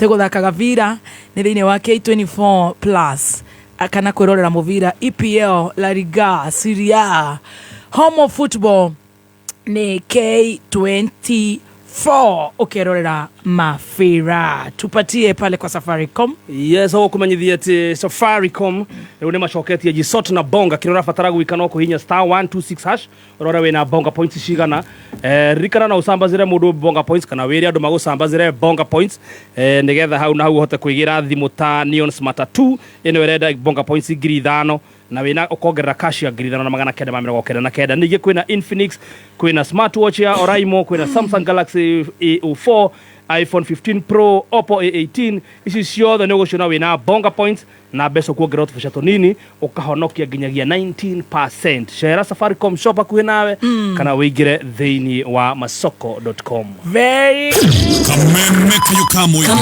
Gũthaka gabira nĩ thĩinĩ wa K24 Plus kana kwĩrorera mũbira EPL, La Liga, Serie A, Home of Football nĩ K24 ũkerorera mabira. Tupatie pale kwa Safaricom. Yes, ũkũmenyithia atĩ Safaricom rĩu nĩ macoketie Jisot na Bonga. Kĩrĩa ũrabatara gwĩka no kũhihinya *126# ũrore wĩna Bonga points cigana. Ririkana no ũcambazĩre mũndũ Bonga points kana wĩre andũ magũcambazĩre Bonga points, nĩgetha hau na hau ũhote kwĩgĩra thimũ ta Neon Smarter 2 ĩno ĩrenda Bonga points 5,000 na wĩna ũkongerera cash ya 5999. Ningĩ kwĩna Infinix, kwĩna smartwatch ya Oraimo, kwĩna Samsung Galaxy A04, iPhone 15 Pro, Oppo A18. Ici ciothe nĩ ũgũciona wĩna Bonga points na mbeca ũkuongerera tũbeca tũnini, ũkahonokia nginyagia 19%. Cera Safaricom shop hakuhĩ nawe kana ũingĩre thĩinĩ wa masoko.com. Very Kameme kayo ka mũingĩ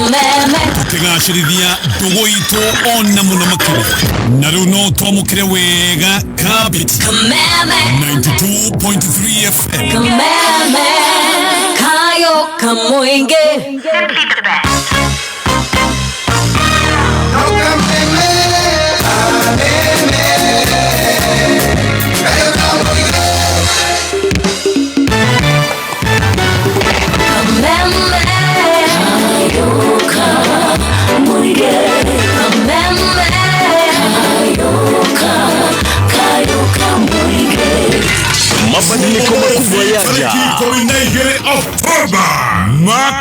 tũkĩgacĩrithia ndũgũ itũ ona mũno makĩria, na rĩu no twamũkĩre wega kabiti 92.3 FM. Kameme kayo kamuinge. Kameme kayo kamuinge. Kameme kayo kayo kamuinge. Mabadiliko makubwa yaja. Tariki 12 October, mark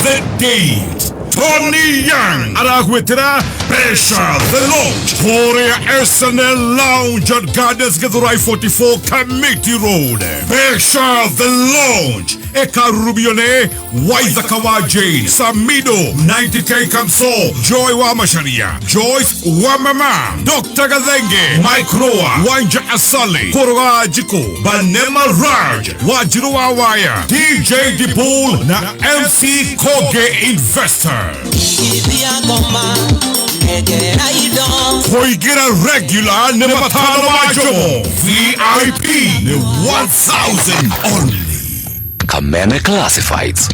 the date, Tony Young aragwĩtĩra Pressure the Launch kũrĩa SNL Lounge at Gardens, Githurai 44, Kamiti Road. Pressure the Launch ĩkarurumio nĩ Waithaka wa Jane, Samido, 90K Kamso, Joy wa Macharia, Joyce wa Mama, Dr. Gathenge, Mike Roa, Wanja Asali, Koroga Jiko, Banema Raj, Wanjiru wa Waya, DJ Dibul na MC Koge Investor. Kũingĩra regular nĩ 500 ma njomo, VIP nĩ 1000 only. Kameme Classifieds.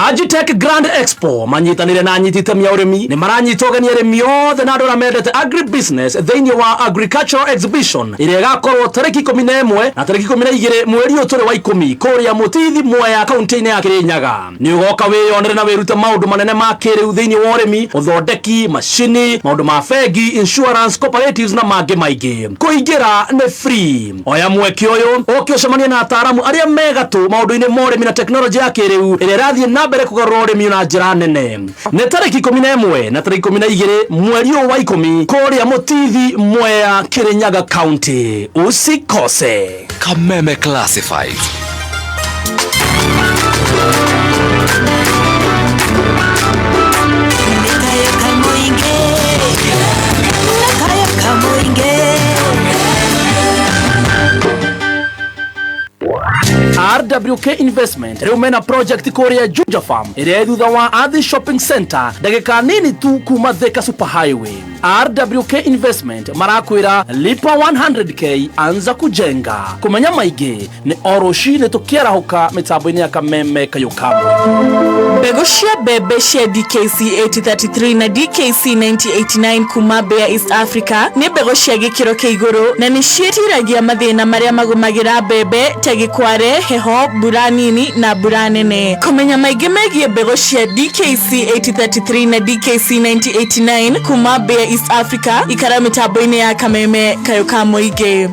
Agitech Grand Expo manyitanire na anyiti itemi a ũrĩmi nĩ maranyita ũgeni arĩmi othe na andũ arĩa mendete agribusiness thĩinĩ wa Agricultural Exhibition ĩrĩa ĩgakorwo tarĩki 11 na tarĩki 12 mweri ũyũ tũrĩ wa 10 kũrĩa Mũtithi, Mwea, kaunti-inĩ ya Kĩrĩnyaga. Nĩ ũgoka wĩyonere na wĩrute maũndũ manene ma kĩrĩu thĩinĩ wa ũrĩmi, ũthondeki macini, maũndũ ma bengi, insurance, cooperatives na mangĩ maingĩ. Kũingĩra nĩ free. Oya mweke ũyũ ũke ũcemanie na ataaramu arĩa megatũ maũndũ-inĩ ma ũrĩmi na tekinoronjĩ ya kĩrĩu ĩrĩa ĩrathiĩ na mbere kũgarũra ũrĩmi na njĩra nene. Nĩ tarĩki 11 na tarĩki 12 mweri ũyũ wa 10 kũrĩa Mũtithi, Mwea, Kĩrĩnyaga County. Usikose. Kameme Classifieds. Kayo kamuinge. Kayo kamuinge. RWK Investment rĩu mena project kũrĩa Juja Farm ĩrĩa ĩ thutha wa Athi Shopping Center, ndagĩka nini tu kuma Thika Super Highway. RWK Investment marakwĩra lipa 100K, anza kujenga. Kũmenya maingĩ nĩ o rũcinĩ tũkĩarahũka mĩtambo-inĩ ya Kameme Kayũ Kamwe. Mbegũ cia mbembe cia DKC 8033 na DKC 9089 kuma Bayer East Africa nĩ mbegũ cia gĩkĩro kĩa igũrũ na nĩ ciĩtiragia mathĩna marĩa magũmagĩra mbembe ta gĩkware, heho, mbura nini na mbura nene. Kũmenya maingĩ megiĩ mbegũ cia DKC 8033 na DKC 9089 kuma Bayer East Africa, ikara mĩtambo-inĩ ya Kameme Kayũ ka Mũingĩ.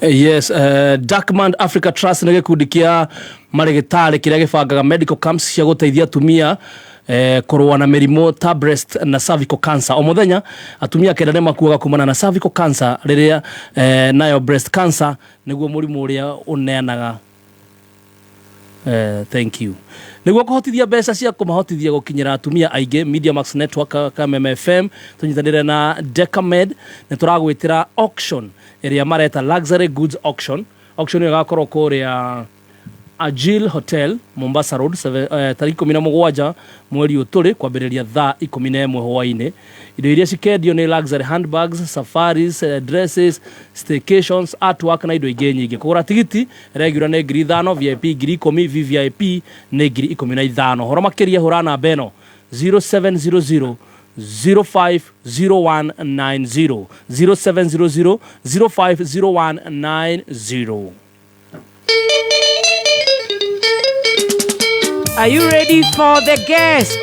Yes, Darkman Africa Trust nĩ gĩkundi kĩa marĩgĩtarĩ kĩrĩa gĩbangaga medical camps cia gũteithia atumia kũrũa na mĩrimũ ta breast na cervical cancer. O mũthenya atumia 9 nĩ makuaga kumana na cervical cancer, rĩrĩa nayo breast cancer nĩguo mũrimũ ũrĩa ũneanaga. Thank you. Nĩguo kũhotithia mbeca cia kũmahotithia gũkinyĩra atumia aingĩ, Media Max Network, Kameme FM tũnyitanĩre na Decamed nĩ tũragwĩtĩra auction ĩrĩa mareta Luxury Goods Auction. Auction ĩyo ĩgakorwo kũrĩa Agile Hotel, Mombasa Road, tarĩki 17 mweri ũyũ tũrĩ, kwambĩrĩria thaa 11 hwaĩ-inĩ. Indo iria cikendio nĩ luxury handbags, safaris, dresses, staycations, artwork na indo ingĩ nyingĩ. Kũgũra tigiti regular nĩ 5,000, VIP 10,000, VVIP nĩ 15,000. Ũhoro makĩria hũra namba ĩno 0700 050190, 0700 050190. Are you ready for the guest?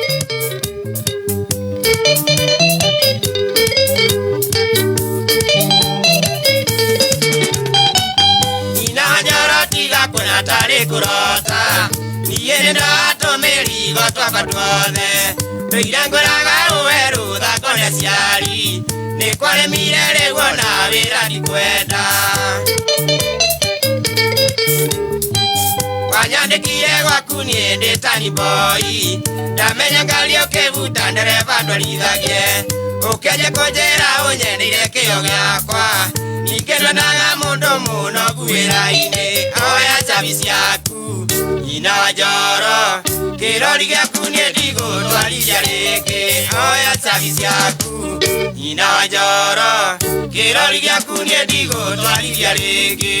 Nyina njoro tiga kuona tarĩ kũrota, niĩ nĩ ndatũmĩrigo twakwa tuothe, ndũire ngũraga rũwe rũthako nĩ aciari, nĩ kwarĩmire rĩu ona wĩra ndikwenda. Wanyandĩkire gwaku niĩ ndĩ tani boy, ndamenya ngari ũkĩbuta ndereba ndwarithagie, ũkĩanjia kũnjĩra ũnyendeire kĩo gĩakwa, ningĩ ndwendaga mũndũ mũnogu wĩra-inĩ, oya cabi ciaku nyina wa njoro, kĩrori gĩaku niĩ ndigũtwarithia rĩngĩ, oya cabi ciaku nyina wa njoro, kĩrori gĩaku niĩ ndigũtwarithia rĩngĩ.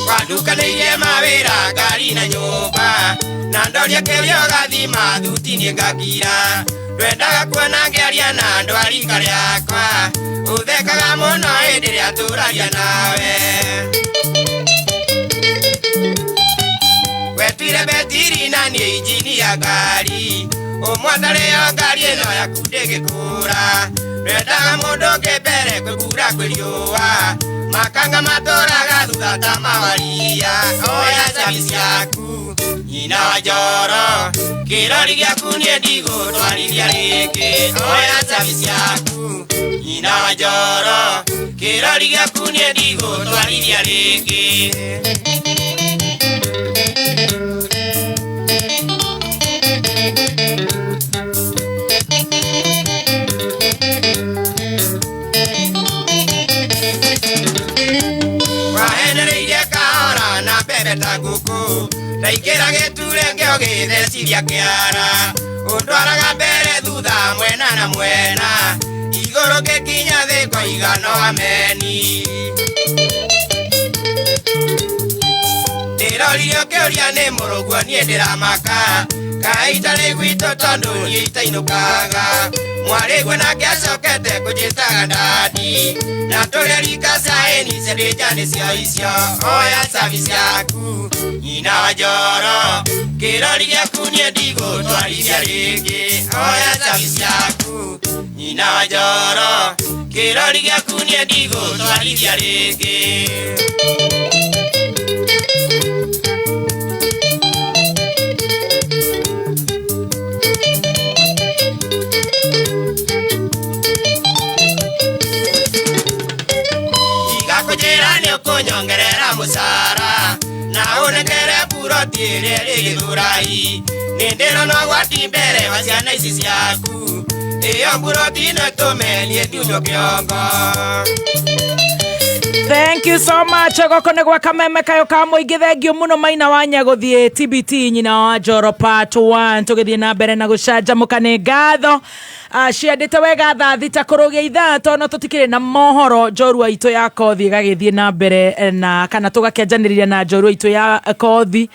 Wandukanĩirie mawĩra ngari na nyũmba, na ndoria kĩũria ũgathima thuti niĩ ngakira, ndwendaga kuona ngĩaria na andũ a rika rĩakwa, ũthekaga mũno hĩndĩ ĩrĩa tũraria nawe. Wetwire betiri na niĩ injini ya ngari, ũmwatarĩo ngari ĩno yaku ndĩngĩkũra, ndwendaga mũndũ ũngĩ mbere kwĩ mbura kwĩ riũa, makanga matũraga thutha ta mawaria, oya cabi ciaku nyina wa njoro, kĩrori gĩaku niĩ ndigũtwarithia rĩngĩ, oya cabi ciaku nyina wa njoro, kĩrori gĩaku niĩ ndigũtwarithia rĩngĩ. Wahenereirie kahora na mbembe ta ngũkũ, ndaingĩra gĩture ngĩo gĩtheciria kĩara, ũndwaraga mbere thutha mwena na mwena, igũrũ ngĩkinya thĩ ngoiga no ameni. Ndĩroririe ũkĩũria nĩ mũrũguo niĩ ndĩramaka, kaĩ itarĩ gwitũ tondũ niĩ itainũkaga, mwarĩguo nake acokete kũnjĩtaga ndadi, na tũrĩ rika caĩni cenjia nĩcio icio, oya cabi ciaku nyina wa njoro, kĩrori gĩaku niĩ ndigũtwarithia rĩngĩ, oya cabi ciaku nyina wa njoro, kĩrori gĩaku niĩ ndigũtwarithia rĩngĩ. Kũnjĩra nĩ ũkũnyongerera mũcara, na ũnengere buroti ĩrĩa ĩrĩ Gĩthũrai, nĩ ndĩrona ũgwati mbere wa ciana ici ciaku, ĩyo buroti ĩno ĩtũme niĩ ndunywo kĩongo. Thank you so much. Goko nĩ gwa Kameme kayo ka mũingĩ. Thengio mũno Maina wa Nyagũthiĩ TBT nyina wa Njoro part 1. Tũgĩthiĩ na mbere na gũcanjamũka nĩ ngatho ciandĩte wega thaa 6 kũrũgia ithaa, tondũ tũtikĩrĩ na mohoro. Njorua itũ ya kothi ĩgagĩthiĩ na mbere na kana tũgakĩanjanĩria na njorua itũ ya kothi,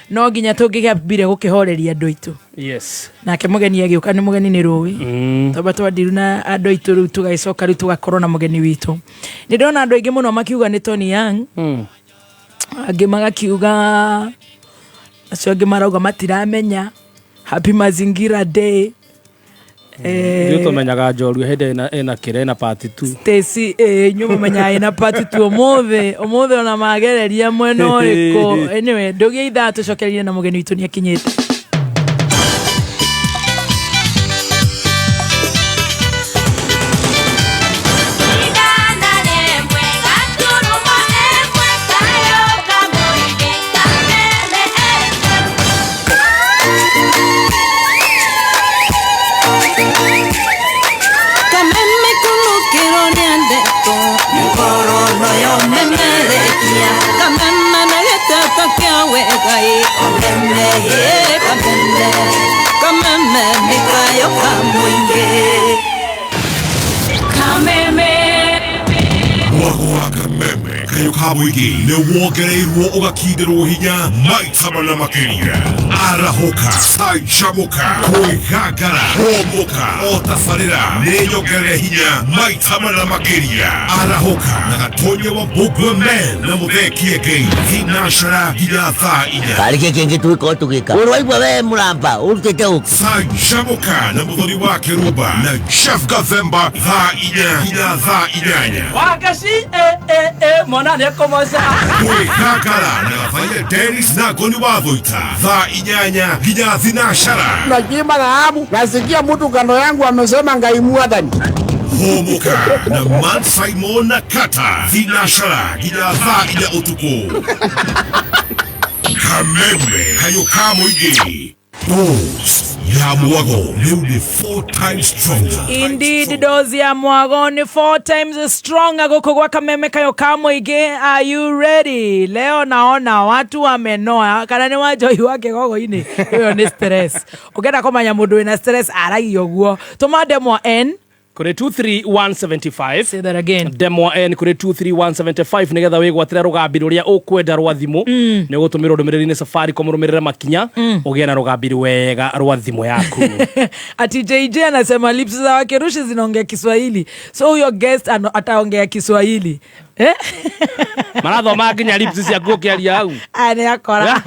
no nginya tũngĩkĩambire gũkĩhoreria andũ aitũ. Yes. Nake mũgeni agĩũka nĩ mũgeni nĩ rũĩ twamba twandiru na andũ aitũ, rĩu tũgagĩcoka rĩu tũgakorwo na mũgeni witũ. Nĩ ndĩrona andũ aingĩ mũno makiuga nĩ Tony Young, angĩ magakiuga, acio angĩ marauga matiramenya Happy Mazingira Day. Ithuĩ tũmenyaga njorua hĩndĩ ĩna kĩrĩa ĩna part 2. Stacy, inyuĩ mũmenyaga ĩna part 2. Ũmũthĩ ũmũthĩ ona magereria mwena ũrĩkũ. Anyway, ndũgĩe ithaa tũcokererie na mũgeni witũ nĩ akinyĩte. Ngai kameme ye kameme kameme nĩ kayũ ka mũingĩ. Kameme. Mwago wa Kameme kayo ka mũingĩ nĩ wongereirwo ũgakindĩrwo hinya maita mana makĩria. Arahũka, canjamũka, kwĩgangara, hũmũka, o tabarĩra nĩ nyongerere hinya maita mana makĩria. Arahũka na Gatonya wa Mbũngwe Men na Mũthee Kĩengei thinacara nginya thaa 4. Karä kä kä ngä twä ka tå gä ka å rwaigua we må ramba å rutä te å Canjamũka na Mũthoni wa Kĩrumba na Jeff Gathemba thaa 4 nginya thaa 8. Wagaci e e e mwana nĩ ekũmoca. Kwĩgangara na Gabaia Dennis na Ngoni wa Thũita thaa 8 nginya thinacara. Nachimba dhahabu, nasikia mtu kando yangu amesema Ngai mwathani. Hũmũka na Man Simon na Kata thinacara nginya thaa 4 ũtukũ. Kameme kayo ka mũingĩ. Dose ya mwago rĩu nĩ 4 times stronger. Indeed, dozi ya mwago ni 4 times stronger gũkũ gwa Kameme kayo ka mũingĩ. Are you ready? Leo naona watu wamenoa kana nĩ wanjoi wa kĩgogo-inĩ ĩyo nĩ stress. Ũngĩenda kũmenya mũndũ wĩna stress aragia ũguo. Tũma ndemwa N kũrĩ 23175. Say that again. Ndemwa N kũrĩ 23175 nĩgetha wĩgwatĩre rũgambi rũrĩa ũkwenda rwa thimũ. Nĩ ũgũtũmĩrwo ndũmĩrĩri nĩ Safaricom rũmĩrĩre makinya ũgĩe na rũgambi wega rwa thimũ yaku. Ati JJ anasema lips za Wakerushi zinaongea Kiswahili, so huyo guest ataongea Kiswahili, eh? Marathoma nginya lips ciaku ũkĩaria hau. Nĩ akora.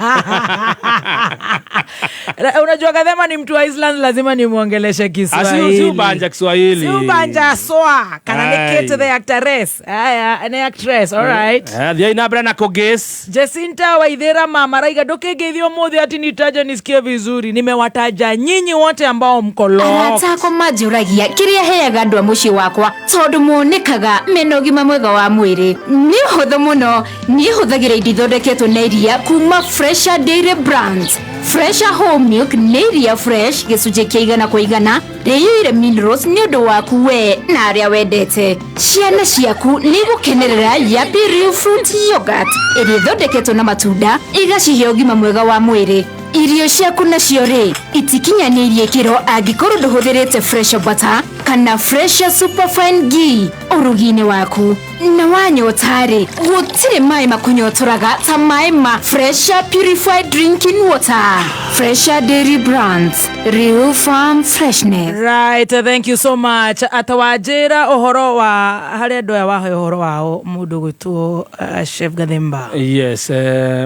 Unajua Gathema ni mtu wa Island, lazima nimwongeleshe Kiswahili. Si ubanja Kiswahili. Si ubanja soa kana ni Ai. Kate the actress. Aya, ni actress, all right. Thiai na mbere na kũgĩs. Jacinta Waithera mama raiga ndũkĩngeithio ũmũthĩ ati nitaja nisikie vizuri. Nimewataja nyinyi wote ambao mko locked. Arata akwa manjũragia kĩrĩa heaga andũ a mũciĩ wakwa tondũ monekaga mena ũgima mwega wa mwĩrĩ. Nĩ ũhũthũ mũno, niĩ hũthagĩra indo ithondeketwo na iria kuma Fresha Dairy Brands. Fresha Whole Milk nĩ iria fresh gĩcunjĩ kĩa 100% rĩiyũire minerals nĩ ũndũ waku we na arĩa wendete. Ciana ciaku nĩ igũkenerera Yapi Real Fruit Yogurt ĩrĩa ĩthondeketwo na matunda ĩgacihe ũgima mwega wa mwĩrĩ. Irio ciaku nacio rĩ itikinyanĩirie ikĩro angĩkorwo ndũhũthĩrĩte Fresha Butter kana Fresha Superfine Ghee ũrugi-inĩ waku. Na wanyota rĩ gũtirĩ maĩ makũnyotoraga ta maĩ ma Fresha Purified Drinking Water. Fresha Dairy Brands, Real Farm Freshness. Right, thank you so much. Atawajĩra ũhoro wa harĩa andũ aya wahe ũhoro wao mũndũ gwĩtwo Chef Gathemba. Yes,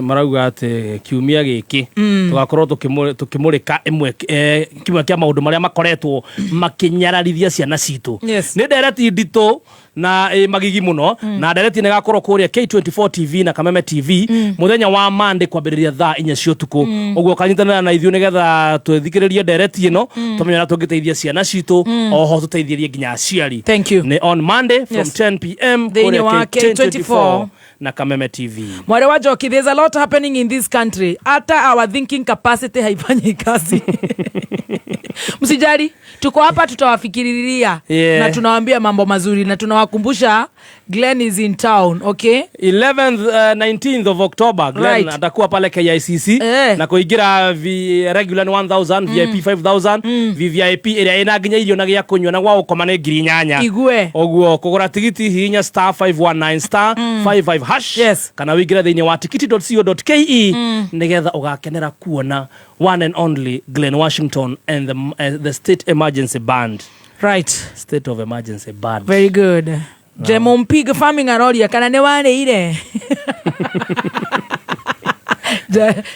marauga atĩ kiumia gĩkĩ tũgakorwo tũkĩmũrĩka ĩmwe kĩmwe kĩa maũndũ marĩa makoretwo makĩnyararithia ciana citũ. Yes. Nĩ ndereti nditũ na ĩ magigi mũno na ndereti nĩ ĩgakorwo kũrĩa K24 TV na Kameme TV mũthenya wa Monday kwambĩrĩria thaa 4 cia ũtukũ. Ũguo kanyitanĩra na ithuĩ nĩgetha twĩthikĩrĩrie ndereti ĩno tũmenye ũrĩa tũngĩteithia ciana citũ oho tũteithĩrie nginya aciari. Thank you. Nĩ on Monday from Yes. 10 pm Thĩinĩ kũrĩa wa K24 na Kameme TV. Mware wa Njoki, there's a lot happening in this country. Hata our thinking capacity haifanyi kazi. Msijali, tuko hapa tutawafikiriria Yeah. na tunawaambia mambo mazuri na tunawakumbusha Glenn is in town, okay? 11th 19th of October Glenn Right. atakuwa pale KICC Eh. na kuingira regular ni 1000, VIP 5000, VVIP ĩrĩa ĩna nginya irio na gĩa kũnyua na gwa gũkoma nĩ 8,000. Igue. Ũguo kũgũra tigiti hihinya star 519 star 55 hash. Yes. Kana wĩingĩre thĩinĩ wa tikiti.co.ke nĩgetha ũgakenera kuona one and only Glenn Washington and the State Emergency Band. Right. State of Emergency Band. Very good. Jemo Mpig Farming aroria kana nĩ warĩire.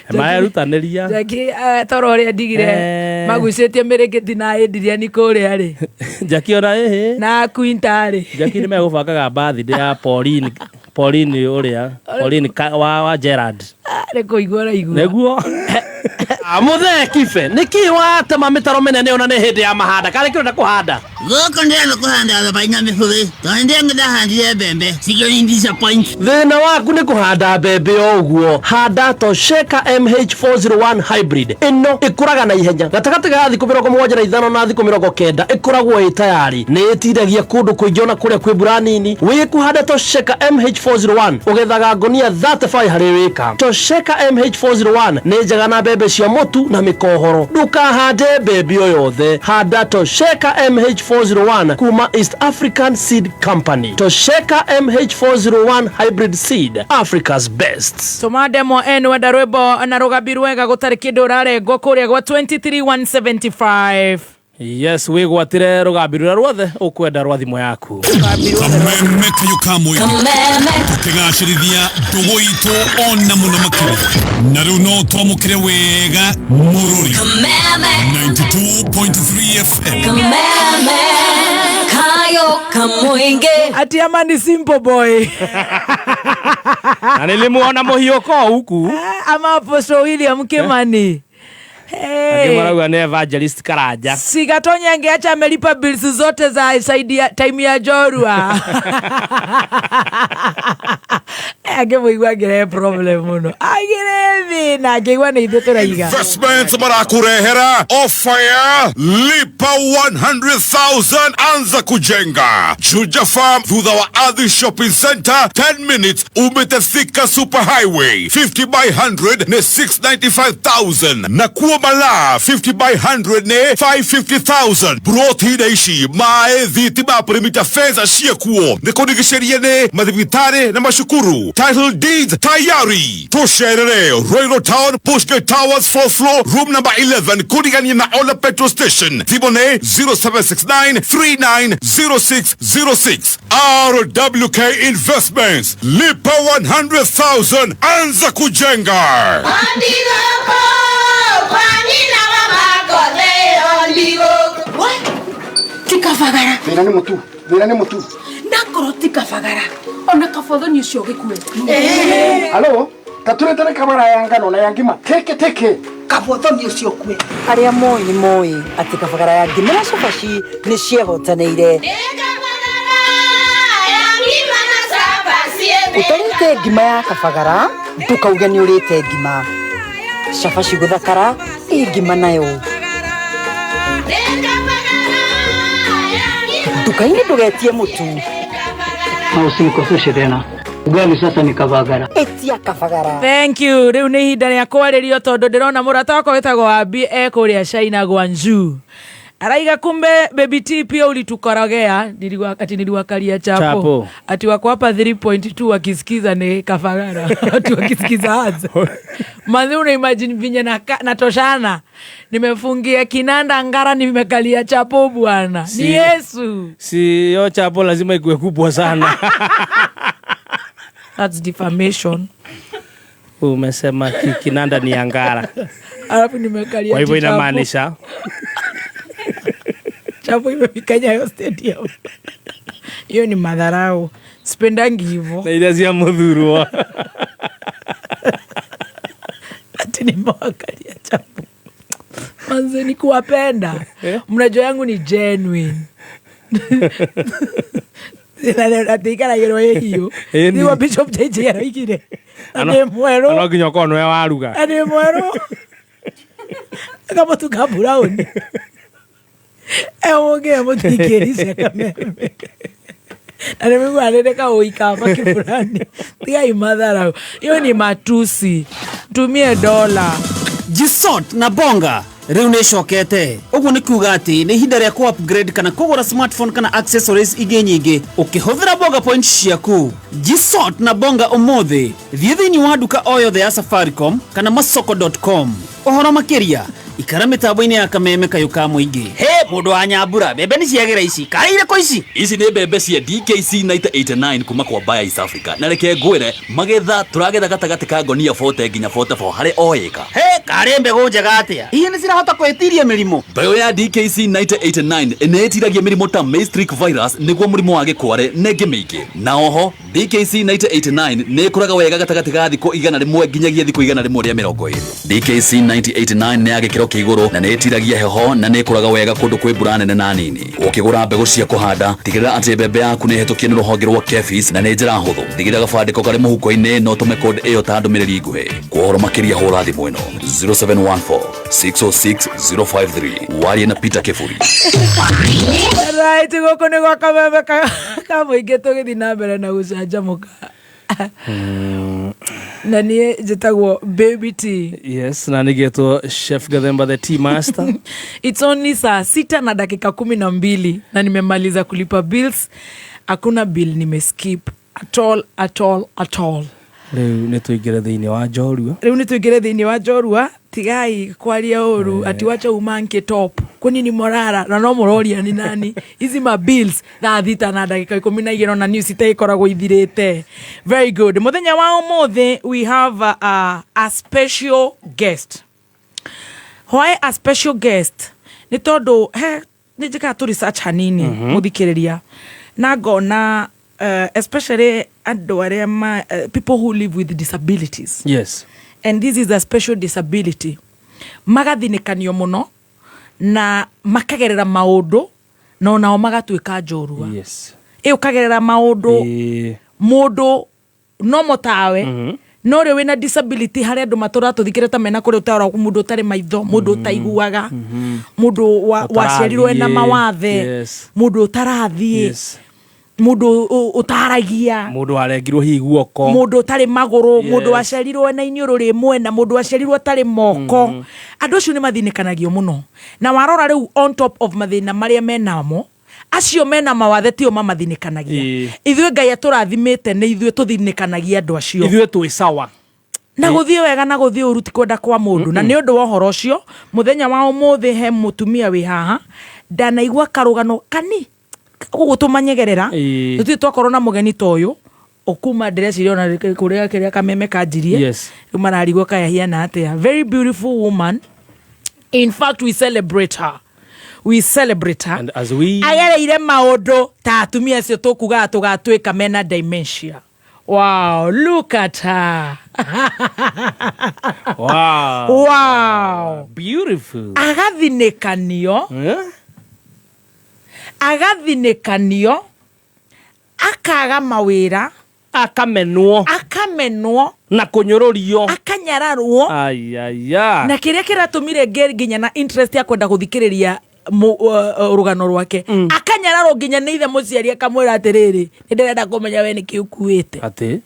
Marerutanĩria. Jackie toro ũrĩa ndigire Eh. magucĩtie mĩrĩngĩti na ĩndiriani kũrĩa rĩ Jackie ona ĩhĩ na Quinta rĩ. Jackie nĩ megũbangaga birthday ya Pauline Pauline ũrĩa Pauline wa Gerard. Ah, nĩ kũigua ũraigua. Nĩguo. Muthee kibe nĩkĩ watema mĩtaro mĩnene ona nĩ hĩndĩ ya mahanda karĩ kĩrenda kũhanda? Gũkũ ndĩrenda kũhanda thabai na mĩbũrĩ tondũ ndĩrenda ndahandire mbembe cikĩri disappoint. Thĩna waku nĩ kũhanda mbembe o ũguo. Handa Tosheka MH401 hybrid. Ĩno ĩkũraga na ihenya, gatagatĩ ga thikũ 75 na thikũ 90 ĩkoragwo ĩ tayari. Nĩ ĩtindagia kũndũ kũingĩ ona kũrĩa kwĩ mbura nini. Wĩ kũhanda Tosheka MH401 ũgethaga ngonia 35 harĩ wĩka. Tosheka MH401 nĩ njega na mbembe cia mũtu na mĩkohoro. Ndũkahande mbembe o yothe, handa Tosheka MH401 kuma East African Seed Company. Tosheka MH401 hybrid seed, Africa's best. Tũma ndemwa N wenda rwĩmbo na rũgambi rwega gũtarĩ kĩndũ ũrarengwo kũrĩa gwa 23175. Yes, wĩgwatĩre rũgambi rũrĩa ruothe ũkwenda rwa thimũ yaku. Kameme kayo ka mũingĩ tũkĩgacĩrithia ndũgũ itũ ona mũno makĩria, na rĩu no twamũkĩre wega mũrũri 92.3 FM. Kameme kayo kamwinge. Ati ama ni simple boy. Na nilimuona mũhiũko huku. Ama Apostle William Kimani. Angĩ Hey. marauga nĩ Evangelist Karanja. Sigatonya angeacha amelipa bills zote za saidi ya time ya Jorua. Angĩmũigua angĩrehe problem mũno, agĩre thĩna angĩigua nĩ ithuĩ tũraiga. Investments marakurehera ofa ya lipa 100,000 anza kujenga. Juja Farm thutha wa Ardhi Shopping Center, 10 minutes umete Thika Super Highway. 50 by 100 ni 695,000 na kuo Malaa 50 by 100 ni 550,000. Broti ici mae thitima perimeter fence ciekuo nĩ kũrigicĩrie nĩ mathibitarĩ na macukuru. Title deeds tayari. Tũcerere Royal Town, Bushgate Towers, 4th floor, room number 11, kũrigania na Ola petrol station. Thimũ nĩ 0769 390606. RWK Investments, lipa 100,000 anza kujenga. Tikabagara. Thĩna nĩ mũtu, thĩna nĩ mũtu. Nakorwo ti kabagara ona kabothoni ũcio gĩkue. Halo, taturetere kabara ya ngano na ya ngima teke teke. Kabothoni ũcio kue. Arĩa moĩ nĩ moĩ atĩ kabagara ya ngima na cabaci nĩ ciehotanĩire. Ũtarĩte ngima ya kabagara ndũkauge nĩ ũrĩte ngima. Cabaci gũthakara ĩ ngima nayo. Nduka-inĩ ndũgetie mũtu. Na usinikoseshe tena. Ugali sasa ni kabagara. Ĩtia kabagara. Thank you. Rĩu nĩ ihinda rĩa kwarĩrio tondũ ndĩrona mũrata wakwa wĩtagwo Wabi e kũrĩa China Guangzhou. Araiga kumbe Baby T pia ulitukorogea ati niliwakalia chapo. Chapo. Ati wako hapa 3.2 wakisikiza ni kafagara. Ati wakisikiza ads. Manzi una imagine vinye natoshana. Nimefungia kinanda ngara nimekalia chapo bwana. Ni Yesu. Siyo chapo lazima ikuwe kubwa sana. That's defamation. Umesema kinanda ni angara. Alafu nimekalia Kwa hivyo chapo. inamaanisha Chapo imefika Nyayo Stadium. Hiyo ni madharau. Sipendangi hivyo. Na ile cia muthurwo. Ati nimewakalia chapo. Manze ni kuwapenda. Mnajua yangu ni genuine. Ati ikaragĩrwo ĩ hiũ. Ĩni. Nĩguo Bishop JJ aroigire. Na nĩ mwerũ. No nginya ũkorwo nĩwe waruga. Na nĩ mwerũ. Kamũtu ka brown. Eũngĩ mũthikĩri kameme. Na nĩmĩguanĩre kaũi ka makĩbũrani. Tigai madharau. Hiyo ni matusi. Tumie dola. Jisot na Bonga rĩu nĩ ĩcokete. Ũguo nĩ kuga atĩ nĩ ihinda rĩa kũ upgrade kana kũgũra smartphone kana accessories ingĩ nyingĩ ũkĩhũthĩra Bonga points ciaku. Jisot na Bonga ũmũthĩ. Thiĩ thĩinĩ wa nduka o yothe ya Safaricom kana masoko.com. Ũhoro makĩria ikara mĩtambo-inĩ ya kameme kayũ ka mũingĩ. He Mũndũ wa Nyambura, mbembe nĩ ciagĩra ici. Karĩ irĩkũ ici? Ici nĩ mbembe cia DKC 9089 kuma kwa Bayer East Africa, na reke ngwĩre, magetha tũragetha gatagatĩ ka ngonia 40 nginya 44 harĩ o ĩka. He, karĩ mbegũ njega atĩa? Hihi nĩ cirahota kwĩtiria mĩrimũ? Mbeũ ya DKC 9089 nĩ ĩtiragia mĩrimũ ta maize streak virus, nĩguo mũrimũ wa gĩkware, na ĩngĩ mĩingĩ. Na oho DKC 9089 nĩ ĩkũraga wega gatagatĩ ga thikũ 100 nginyagia thikũ 120. DKC 9089 nĩ ya gĩkĩro kĩa igũrũ na nĩ ĩtiragia heho na nĩ ĩkũraga wega kũndũ kwĩ mbura nene na nini. Ũkĩgũra mbegũ cia kũhanda, tigĩrĩra atĩ mbembe yaku nĩ ĩhetũkie nĩ rũhonge rwa KEPHIS na nĩ njĩra hũthũ. Thigĩrĩra gabandĩko karĩ mũhuko-inĩ na ũtũme code ĩyo ta ndũmĩrĩri nguhĩ. Kwa ũhoro makĩria hũra thimũ ĩno 0714 606 053, warie na Peter Kĩburi. Right, gũkũ nĩ gwa Kameme ka mũingĩ, tũgĩthiĩ na mbere na gũcanjamũka, na niĩ njĩtagwo Baby T. Yes, na nĩgetwo Chef Gathemba, the tea master. It's only saa 6:12 na nimemaliza kulipa bills. Hakuna bill nimeskip at all, at all, at all. Rĩu nĩ tũingĩre thĩinĩ wa njorua. Rĩu nĩ tũingĩre thĩinĩ wa njorua. Tigai kwaria ũru ati wacha umanke top, kwani ni morara na no mũroria ni nani. Ici ma bills thaa 6:12 ona news itaĩkoragwo ithirĩte. Very good. Mũthenya wa ũmũthĩ we have a special guest. Why a special guest? Nĩ tondũ he nĩ njĩkaga tũ research hanini, mũthikĩrĩria, na ngona especially andũ arĩa people who live with disabilities, and this is a special disability, magathinĩkanio mũno na makagerera maũndũ na onao magatuĩka njorua. Ĩ ũkagerera maũndũ, mũndũ no motawe, no rĩ wĩna disability, harĩ andũ matũra tũthikĩre ta mena kũrĩa ũtaũra, mũndũ ũtarĩ maitho, mũndũ ũtaiguaga, mũndũ waciarirwo ena Ũtarathiĩ. mawathe, mũndũ ũtarathiĩ, mũndũ ũtaragia, Mũndũ warengirwo hihi guoko, mũndũ ũtarĩ magũrũ, mũndũ waciarirwo na iniũrũ rĩ mwena, mũndũ waciarirwo atarĩ moko. Andũ acio nĩ mathinĩkanagio mũno, na warora rĩu on top of mathĩna marĩa menamo, acio mena mawathe tio mamathinĩkanagia. Ithuĩ Ngai atũrathimĩte, nĩ ithuĩ tũthinĩkanagia andũ acio. Ithuĩ twĩ sawa. Na gũthiĩ wega na gũthiĩ ũru ti kwenda kwa mũndũ. Na nĩ ũndũ wa ũhoro ũcio, mũthenya wa ũmũthĩ he mũtumia wĩ haha ndanaigua karũgano kani gũgũ tũmanyegerera. Tũtirĩ twakorwo na mũgeni ta ũyũ ũkuma, ndĩreciria ona kũrĩa kĩrĩa Kameme kanjirie. Rĩu mararigwo kayahiana atĩa. Very beautiful woman. In fact, we celebrate her, we celebrate her. And as we Agereire maũndũ ta atumia acio tũkugaga tũgatuĩka mena dementia. Wow, look at her. Wow. Beautiful. Agathinĩkanio. Eh? Agathinĩkanio, akaga mawĩra, akamenwo, akamenwo na kũnyũrũrio, akanyararwo. Ayaya. Na kĩrĩa kĩratũmire ngĩe nginya na interest ya kwenda gũthikĩrĩria rũgano rwake, akanyararwo nginya nĩ ithe mũciari, akamwĩra atĩrĩrĩ, nĩ ndĩrenda kũmenya we nĩkĩ ũkuĩte. Atĩ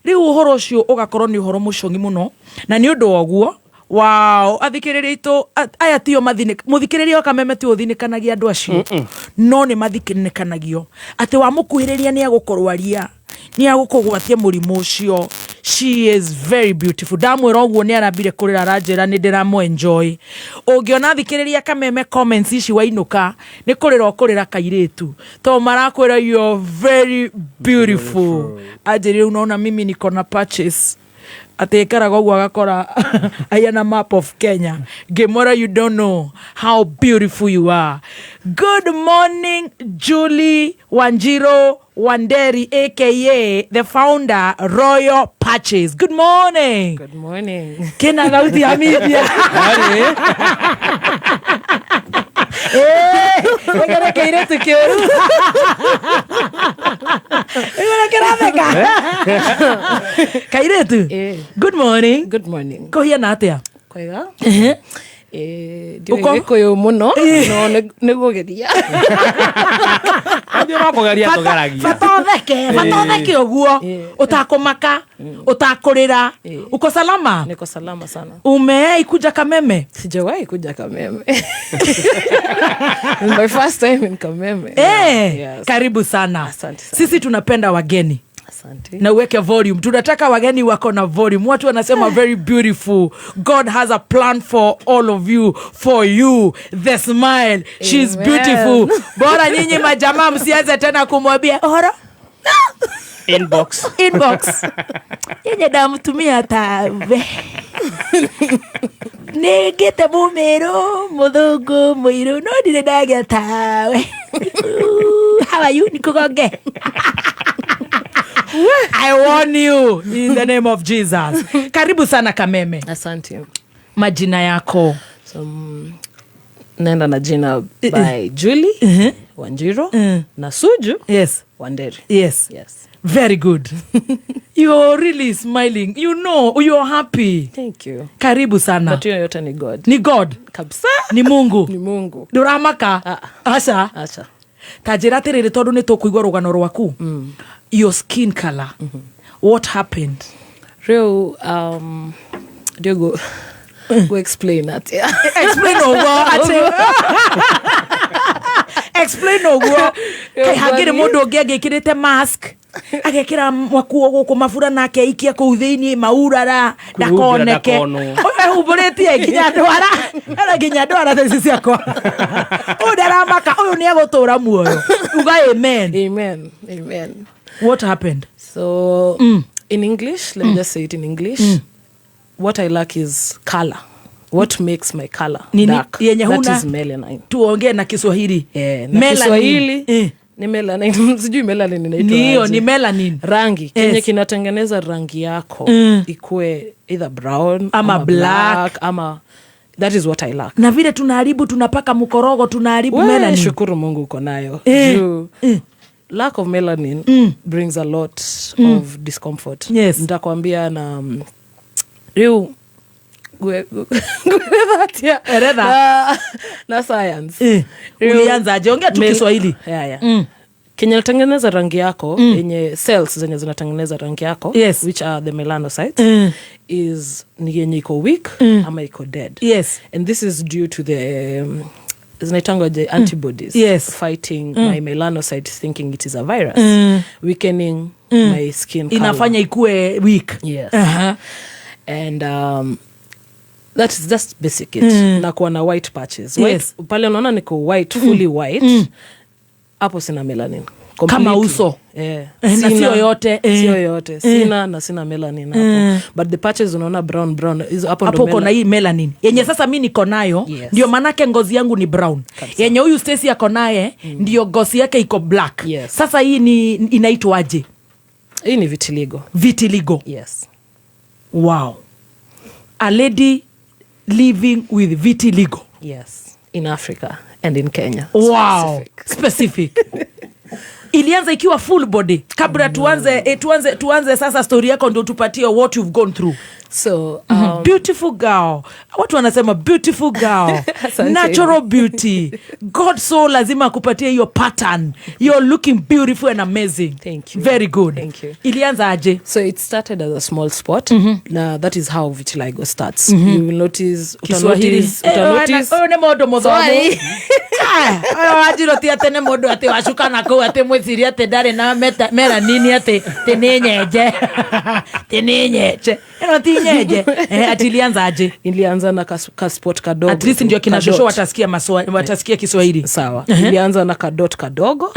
Rĩu ũhoro ũcio ũgakorwo nĩ ũhoro mũcong'i mũno, na nĩ ũndũ wa ũguo wao athikĩrĩria aitũ aya tio mũthikĩrĩria wa Kameme tio ũthinĩkanagia andũ acio, no nĩ mathinĩkanagio atĩ wamũkuhĩrĩria nĩ agũkũrwaria, nĩ agũkũgwatia mũrimũ ũcio. She is very beautiful. Ndamwĩra ũguo nĩ arambire kũrĩra, aranjĩra nĩ ndĩramũ enjoy. Ũngĩona thikĩrĩria Kameme comments ici wainũka, nĩ kũrĩra ũkũrĩra kairĩtu, to marakwĩra you're very beautiful. Anjĩrire unaona mimi niko na patches, atĩ ĩkaraga ũguo agakora aiana map of Kenya. Ngĩmwĩra you don't know how beautiful you are. Good morning, Julie Wanjiru Wanderi, aka the founder, Royal Patches. Good morning. Good morning. Kena thauti ya media. Ĩgere kĩirĩtu kĩũru, ĩgere kĩratheka kairĩtu. Good morning. Good morning. Kũhiana atĩa? Kwega. Ehe. Ndiũĩ Ũko- Gĩkũyũ mũno, no nĩ gũgeria. Athiĩ no kũgeria tũgeragia. Bata ũtheke, bata ũtheke ũguo ũtakũmaka, ũtakũrĩra. Uko salama? Niko salama sana. Umewahi kuja Kameme? Sijawahi kuja Kameme. It's my first time in Kameme. Eh, Yes. karibu sana. Asante sana. Sisi tunapenda wageni. Asante. Na uweke volume. Tunataka wageni wako na volume. Watu wanasema very beautiful. God has a plan for all of you, for you. The smile. She's Amen. beautiful. Bora nyinyi majamaa msianze tena kumwambia oro Inbox. Inbox. Yenye ndamtumia tawe. Nĩngĩte mũmĩrũ mũthũngũ mũirũ no ndirĩ ndagĩa tawe. How are you? Nikugonge. I warn you in the name of Jesus. Karibu sana, Kameme. Asante. Majina yako? So, naenda na jina by Julie Wanjiru na Suju Wanderi. Yes. Very good. You're really smiling. You know, you're happy. Thank you. Karibu sana. But hiyo yote ni God. Ni God. Kabisa. Ni Mungu. Ni Mungu. Ndũramaka? Aca. Aca. Ta njĩra atĩrĩrĩ, tondũ nĩ tũkũigua rũgano rwaku. Your skin color. What happened? Rĩu ndio go explain atĩa? Explain ũguo atĩ explain ũguo. Kaĩ hangĩrĩ mũndũ ũngĩ angĩkĩrĩte mask, agekĩra makuo gũkũ mabura na akeikia kũu thĩinĩ maurara ndakoneke. Ndakonwo. Ũyũ ehumbũrĩtie nginya ndwara, ena nginya ndwara thaa ici ciakwa. Ũyũ ndaramaka, ũyũ nĩ egũtũra muoyo. Uga amen. Amen. Amen. What happened? So in English, let me just say it in English. What I lack is color. What makes my color Nini? dark? Yenye That huna? is melanin. Tuongee na Kiswahili. Eh, na Melanin. Kiswahili ni melanin. Sijui melanin inaitwa Ndiyo, aje. ni melanin. Rangi kenye kinatengeneza rangi yako ikue either brown ama black. Ama that is what I lack. Na vile tunaharibu, tunapaka mkorogo, tunaharibu We, melanin. shukuru Mungu uko nayo. Juu lack of melanin brings a lot of discomfort. Nitakwambia na riu ngwetha atia? Eretha. Na science. Riu Ulianzaje? Ongea tu Kiswahili. Yeah. Kenye natengeneza rangi yako, yenye cells zenye zinatengeneza rangi yako, which are the melanocytes, is ni yenye iko weak ama iko dead. And this is due to the zinaitangwa the antibodies fighting my melanocytes, thinking it is a virus, weakening my skin color. Inafanya ikue weak. Yes. And that is just basic it. Na kuwa na white patches. White, pale unaona niko white, fully white. Hapo sina melanin. Kama Completely. uso. Eh. Eh, na sio yote, eh. Sio yote. Sina na sina melanin hapo. But the patches unaona brown brown hizo hapo ndo Hapo uko na hii melanin yenye sasa mi niko nayo. Ndio maanake ngozi yangu ni brown. Yenye huyu Stacy ako naye, ndio ngozi yake iko black. Sasa hii ni inaitwaje? Hii ni vitiligo. Vitiligo. Yes. Wow, a lady living with vitiligo. Yes, in Africa and in Kenya. Wow, specific. Ilianza ikiwa full body? Kabla tuanze sasa story yako ndio tupatie what you've gone through. So, Beautiful girl, watu wanasema beautiful girl. Asante. Natural beauty, God so lazima akupatie hiyo pattern. You're looking beautiful and amazing. Thank you. Very good. Thank you. Ilianza aje? So it started as a small spot. Now that is how vitiligo starts. You will notice, Kiswahili. utanotice, Eh, utanotice. ũyũ nĩ mũndũ mũthomu. Sorry. Ah, ũyũ wanjirũ ti atĩ nĩ mũndũ atĩ wacuka na kũu atĩ mwĩcirie atĩ ndarĩ na melanin, atĩ nĩ nyenje, atĩ nĩ nyenje. Ĩno ti nyenje. Eh, ati ilianza aje? Ilianza na kaspot kadogo. At least ndio kina Kadot. shosho watasikia Kiswahili. Sawa. Ilianza na kadot kadogo,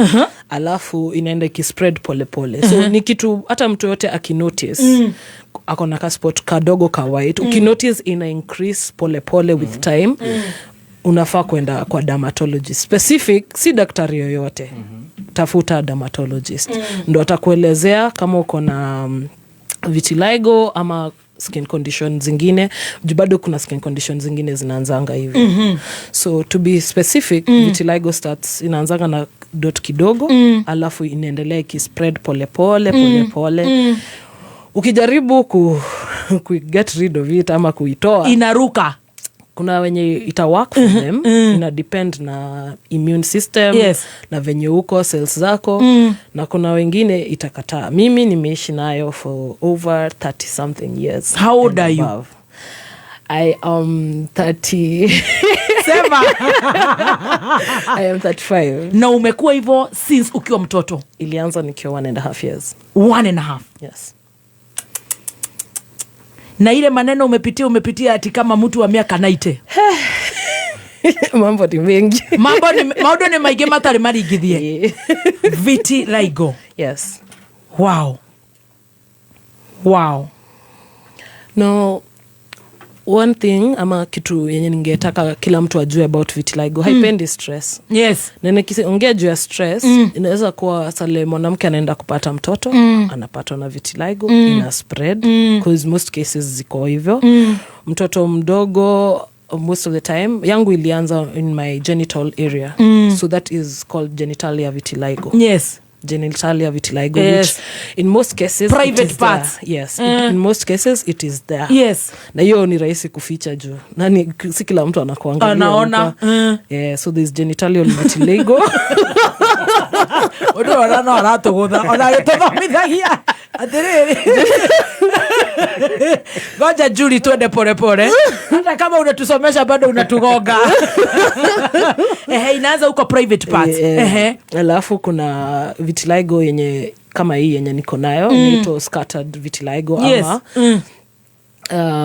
alafu inaenda ikispread pole pole. So ni kitu hata mtu yote akinotice ako na kaspot kadogo ka white, ukinotice ina increase pole pole with time, unafaa kwenda kwa dermatologist specific, si daktari yoyote. Tafuta dermatologist, ndo atakuelezea kama uko na vitiligo ama skin condition zingine, juu bado kuna skin condition zingine zinaanzanga hivi. So to be specific, vitiligo starts, inaanzanga na dot kidogo, alafu inaendelea ikispread pole pole, pole pole. Ukijaribu ku get rid of it ama kuitoa, inaruka. Kuna wenye ita work for them. Ina depend na immune system na venye uko cells zako, na kuna wengine itakataa. Mimi nimeishi nayo for over 30 something years How old and are you? above. I am 30. Sema. I am 35. Na umekuwa hivyo since ukiwa mtoto? Ilianza nikiwa 1.5 years. 1.5? Yes. Na ile maneno umepitia ati kama mtu wa miaka 90. Mambo ni mengi. Mambo ni maundu ni maingĩ matarĩ maringithie. Vitiligo. Yes. Wow. Wow. No, one thing ama kitu yenye ningetaka kila mtu ajue about vitiligo, haipendi stress. Yes. Na nikiongea juu ya stress, inaweza kuwa sale mwanamke anaenda kupata mtoto, anapatwa na vitiligo, ina spread, 'cause most cases ziko hivyo. Mtoto mdogo most of the time, yangu ilianza in my genital area. So that is called genitalia vitiligo. Yes. Genitalia vitiligo, Yes. which in most cases Private it is parts. there. Yes. In most cases it is there. Yes. Na hiyo ni rahisi kuficha juu nani, si kila mtu anakuangalia Anaona. huko. Yeah, so there's genitalia vitiligo. Undu ona no aratugutha ona agĩtũthomithagia atĩrĩrĩ, ngoja Julie, twende pole pole, hata kama unatusomesha bado unatugonga. Ehe, inaanza huko private parts. Ehe. Alafu kuna vitiligo yenye kama hii yenye niko nayo, inaitwa scattered vitiligo ama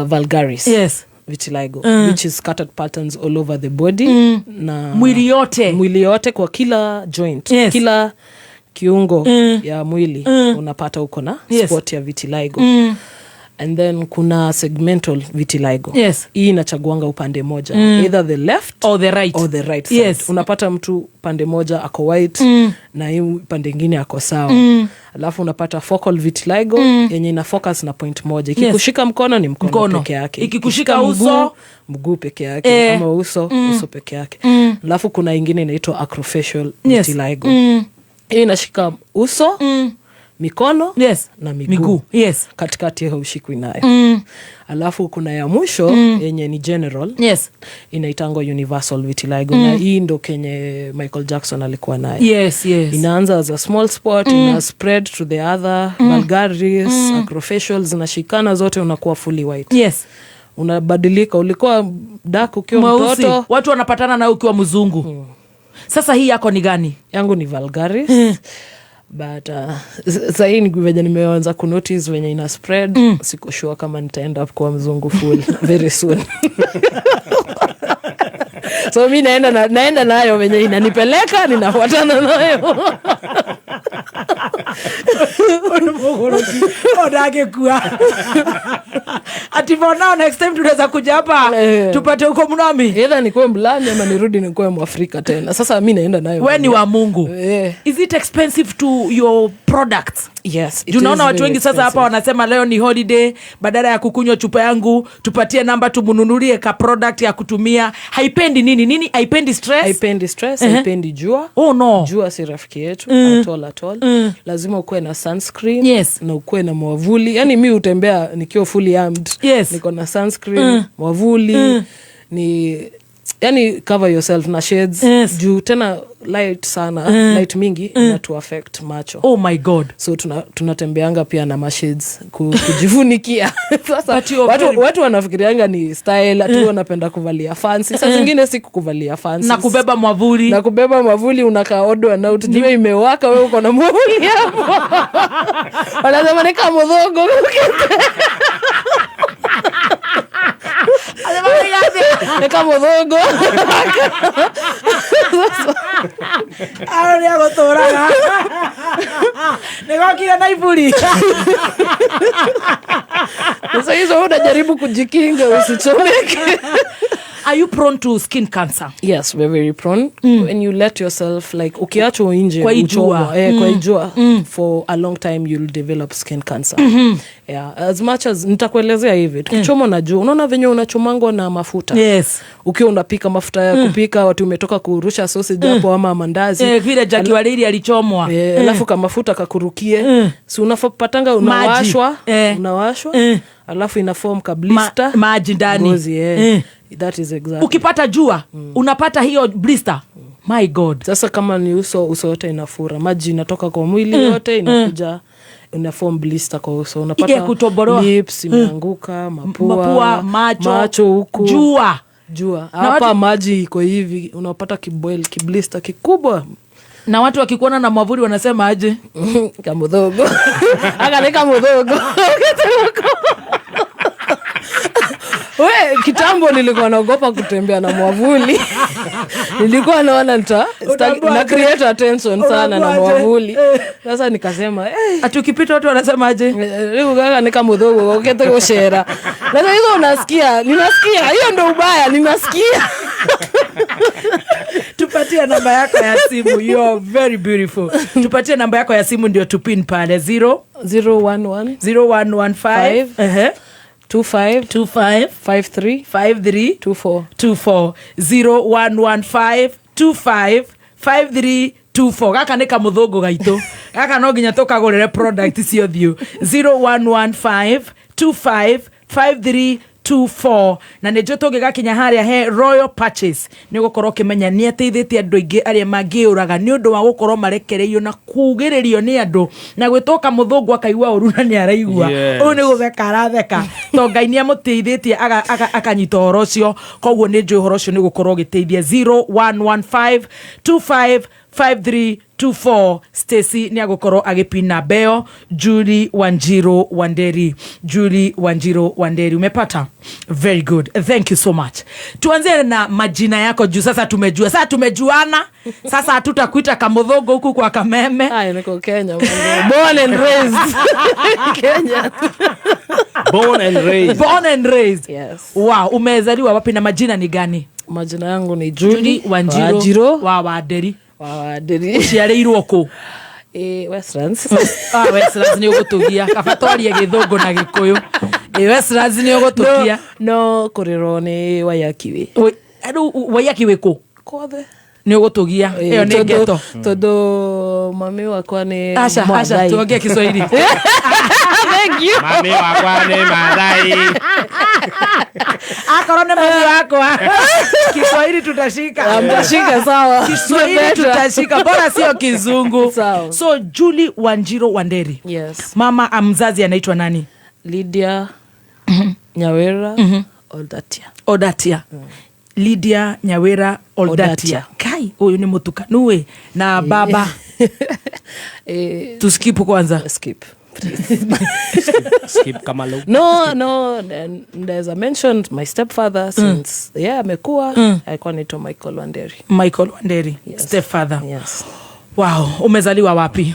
vulgaris. Yes. Vitiligo, which is scattered patterns all over the body. Na mwili yote. Mwili yote kwa kila joint. Yes. Kila kiungo ya mwili unapata uko na spot ya vitiligo. And then kuna segmental vitiligo. Yes. Hii inachaguanga upande moja. Either the left or the right. Or the right side. Yes. Unapata mtu pande moja ako white, na hii pande ingine ako sawa. Alafu unapata focal vitiligo, yenye ina focus na point moja. Ikikushika mkono ni mkono, Mkono. peke yake. Ikikushika Ikikushika uso, mguu, mguu peke yake. Ama uso, uso peke yake. Alafu kuna ingine inaitwa acrofacial vitiligo. Hii inashika uso, mikono, Yes. na miguu. Miguu. Yes. Katikati haushikwi nayo. Alafu kuna ya mwisho yenye ni general. Yes. Inaitangwa universal vitiligo. Na hii ndo kenye Michael Jackson alikuwa nayo. Yes, yes. Inaanza as a small spot, ina spread to the other, vulgaris, acrofacial, zinashikana zote, unakuwa fully white. Yes. Unabadilika, ulikuwa dark ukiwa Mweusi. mtoto. Watu wanapatana nayo ukiwa mzungu. Sasa hii yako ni gani? Yangu ni vulgaris. But sahii ni venye nimeanza kunotice venye ina spread, siko sure kama nitaenda up kuwa mzungu full very soon. So mi naenda nayo venye inanipeleka, ninafuatana nayo. Ona angĩkua. Ati for now, next time tunaweza kuja hapa, tupate huko mnami. Either nikuwe mlami ama nirudi nikuwe Mwafrika tena. Sasa mi naenda nayo. We ni wa Mungu. Is it expensive to your products? Yes, it Juu naona is watu very wengi sasa hapa expensive. wanasema leo ni holiday, badala ya kukunywa chupa yangu tupatie namba tumununulie ka product ya kutumia. Haipendi nini nini? Haipendi stress? Haipendi stress, haipendi jua. Oh no. Jua si rafiki yetu at all, at all. Lazima ukuwe na sunscreen. Yes. Na ukuwe na mwavuli. Yaani mi hutembea nikiwa fully armed. Yes. Niko na sunscreen, mwavuli, ni yani cover yourself na shades. Yes. Juu tena light sana, light mingi inatu affect macho. Oh my God. So tunatembeanga pia na mashades kujifunikia. Sasa But you're very watu wanafikirianga ni style, ati wanapenda kuvalia fancy. Saa zingine si kuvalia fancy. Na kubeba mwavuli. Na kubeba mwavuli unakaa odd one out. Jua imewaka, wewe uko na mwavuli hapo. Wanasema ni kama mdhogo. Ni kama mdhogo. Aro ni agũtũraga. Nĩ gokire na iburi. Sasa hizo unajaribu kujikinga usichomeke. Are you prone to skin cancer? Yes, we're very prone. When you let yourself, like, ukiachwa nje, Kwa hii jua. uchomwa, kwa hii jua, for a long time you'll develop skin cancer. Yeah, as much as nitakuelezea hivi, tukichomwa na jua, unaona venye unachomangwa na mafuta. Yes. Ukiwa unapika mafuta ya kupika, watu umetoka kurusha sausage hapo ama mandazi. Vile Jackie Waliri alichomwa. Alafu kama mafuta kakurukie, si unapatanga Maji. unawashwa, unawashwa, alafu ina form ka blister. Maji ndani. Ngozi, That is exactly. Ukipata jua, unapata hiyo blister. My God. Sasa kama ni uso, uso yote inafura. Maji inatoka kwa mwili yote inakuja Una form blister kwa uso, Ile unapata ya kutoboroa. lips imeanguka, mapua, Mapua, macho, macho huku jua. Jua Na hapa, watu- maji iko hivi, unapata kiboil kiblista kikubwa. Na watu wakikuona na mwavuli wanasema aje? Kamudhogo aka ni kamudhogo. We, kitambo nilikuwa naogopa kutembea na mwavuli. Nilikuwa naona Unaambiwa na aje? create attention sana na Unaambiwa aje? mwavuli. Sasa nikasema, Ati ukipita watu wanasema aje? Kaka ni kamudhogo ukete kushera. Sasa hizo unasikia, ninasikia hiyo ndo ubaya, ninasikia. Tupatie namba yako ya simu. You are very beautiful. Tupatie namba yako ya simu ndio tupin pale. 0 011 0115 5 25 25 53 53 24. 24. 0115 25 53 24. Gaka nĩ kamũthũngũ gaitũ gaka, no nginya tũkagũrĩre product cia ũthiũ. 0115 25 53 24. Na nä njå tå ngä gakinya harä a he Royal Patches nä gå korwo å kä menya nä ateithä tie andå aingä arä a mangä å raga nä å ndå wa gå korwo marekereirio na kugä rä rio nä andå na gwä two kamå thå akaigua å ru na nä araigua. Yes. Å yå nä gå theka aratheka to Ngai nä amå teithä tie akanyita å horo å cio. Koguo nä njå å horo å cio nä gå korwo å gä teithia. 0115 25 5324. Stacy nä agåkorwo agä mbeo Julie Wanjiru Wanderi. Julie Wanjiru Wanderi, umepata? Very good, thank you so much. Tuanze na majina yako juu sasa tumejua, sasa tumejuana, sasa hatutakuita kamudhogo huku kwa Kameme. Ay, niko Kenya, manze. Born and raised Kenya. Born and raised. Born and raised. Yes. Wow, umezaliwa wapi na majina ni gani? Majina yangu ni Julie Julie Wanjiru Wanjiru wa Wanderi. Wa Wanderi. Uciarĩirwo kũ? Westlands. Ah, Westlands nĩ ũgũtũgia. Kaba twarie gĩthũngũ na gĩkũyũ. Westlands nĩ ũgũtũgia. No, no kũrĩrwo nĩ Waiyaki. Rĩu Waiyaki wĩ kũ? Kwothe. Nĩ ũgũtũgia. Ĩyo nĩ ngeto. Tondũ mami wakwa nĩ Asha, asha, Maathai. tuongee Kiswahili. Thank you. Mami wakwa nĩ Maathai. Akorwo nĩ mami wakwa. Kiswahili tutashika. Ah, mtashika, sawa. Kiswahili Better. tutashika. Bora sio Kizungu. Sawa. So Julie Wanjiru Wanderi. Yes. Mama mzazi anaitwa nani? Lydia Nyawera Oldatia. Odatia. Lydia Nyawera Oldatia. Oldatia. Kai, huyu ni mutukanu we. Na baba tuskip kwanza. Skip. Skip kama low. No, there's a mentioned my stepfather since yeah, amekuwa alikuwa anaitwa Michael Wanderi. Michael Wanderi. Yes. Stepfather. Yes. Wow, umezaliwa wapi?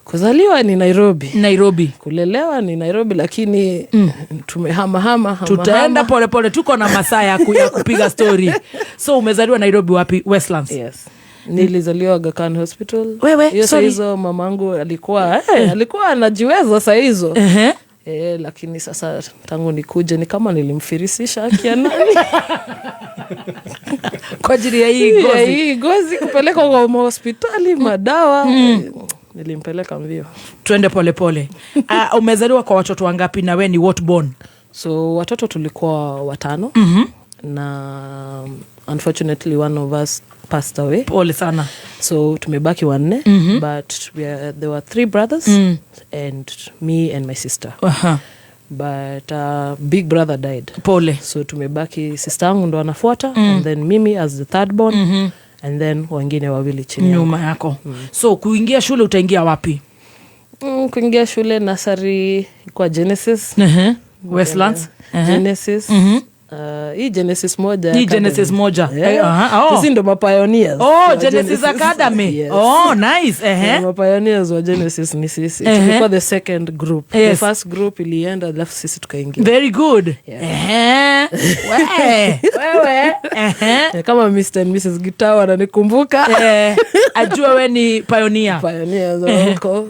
Kuzaliwa ni Nairobi. Nairobi. Kulelewa ni Nairobi, lakini tumehama hama, hama, Tutaenda hama. pole pole, tuko na masaa ya kupiga story. So umezaliwa Nairobi wapi? Westlands. Yes. Nilizaliwa Aga Khan Hospital. Wewe, Hiyo saa sorry. hizo mamangu alikuwa alikuwa anajiweza saa hizo. Lakini sasa tangu nikuje ni kama nilimfirisisha haki ya nani. Kwa ajili ya hii ngozi. Hii ngozi kupeleka kwa hospitali madawa. Nilimpeleka mbio. Twende pole pole. Umezaliwa kwa watoto wangapi na we ni what born? So watoto tulikuwa watano. Na unfortunately one of us passed away. Pole sana. So tumebaki wanne. But there were 3 brothers and me and my sister. But big brother died. Pole. So tumebaki sister yangu ndo anafuata, and then mimi as the third born, and then wengine wawili chini yangu. Nyuma yako. So kuingia shule utaingia wapi? Kuingia shule nasari kwa Genesis. Westlands. Genesis. Hii Genesis moja Hii Academy. Genesis moja. Yeah. Oh. Sisi ndo mapioneers Oh, wa Genesis Genesis. Academy. Yes. Oh, nice. Yeah, mapioneers wa Genesis ni sisi. Tulikuwa the second group. Yes. The first group ilienda, alafu sisi tukaingia. Very good. Yeah. We. Wewe. Kama Mr. and Mrs. Gitau ananikumbuka. Ajua we ni pioneer. Pioneers wa huko.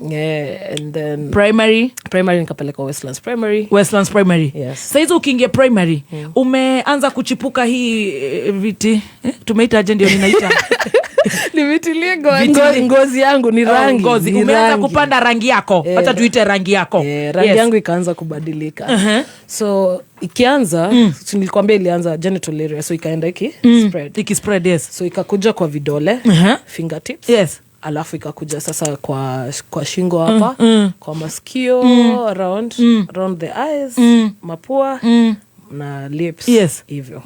Yeah, and then primary. Primary nikapelekwa Westlands Primary. Westlands Primary. Yes. Saizi ukiingia primary, umeanza kuchipuka hii viti. Tumeita aje ndio ninaita? Ni vitiligo. Vitili- Ngozi yangu ni Oh, rangi. ngozi. Ni Umeanza rangi. kupanda rangi yako. Acha tuite rangi yako. Rangi Yes. yangu ikaanza kubadilika. So ikianza, so nilikwambia ilianza genital area, so ikaenda iki spread. Iki spread, yes. So ikakuja kwa vidole, fingertips. Yes. Alafu ikakuja sasa kwa shingo hapa, kwa masikio, around the eyes, mapua na lips. Hivyo.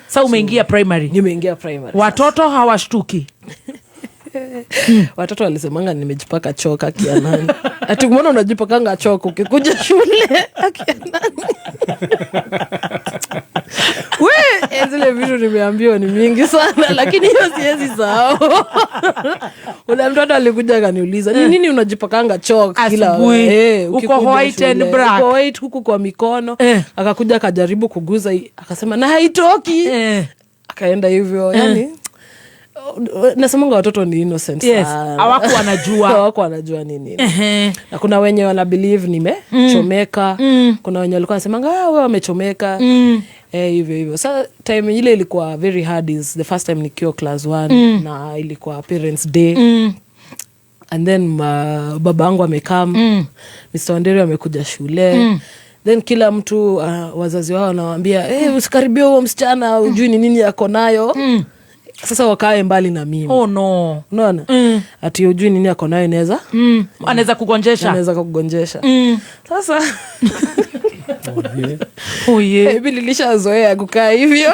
Sa umeingia primary? Nimeingia primary. Watoto hawashtuki? Watoto walisemanga nimejipaka chalk, akianani, ati mbona unajipakanga chalk ukikuja shule, akianani. We, zile vitu nimeambiwa ni mingi sana, lakini hiyo siwezi sahau. Kuna mtoto alikuja akaniuliza, ni nini unajipakanga chalk kila Asubuhi. eh, Uko ukikuja white and shule? black. Uko white huku kwa mikono. Akakuja akajaribu kuguza, akasema na haitoki. Akaenda hivyo. Yani nasemanga watoto ni innocent sana. Hawakuwa wanajua. Hawakuwa wanajua ni nini. Na kuna wenye wana believe nimechomeka. Kuna wenye walikuwa wanasemanga, ah, wewe wamechomeka. Eh, hivyo hivyo. Sa time ile ilikuwa very hard is the first time nikiwa class 1 na ilikuwa parents day. And then baba yangu amekam, Mr. Wanderi amekuja shule. Then kila mtu, wazazi wao wanawambia, hey, usikaribie huo msichana, ujui ni nini ako nayo. Sasa wakae mbali na mimi. Oh no. Unaona? Ati ujui nini ako nayo, inaweza Anaweza kugonjesha. Anaweza kugonjesha. Sasa Oh, yeah. mi nilishazoea kukaa hivyo,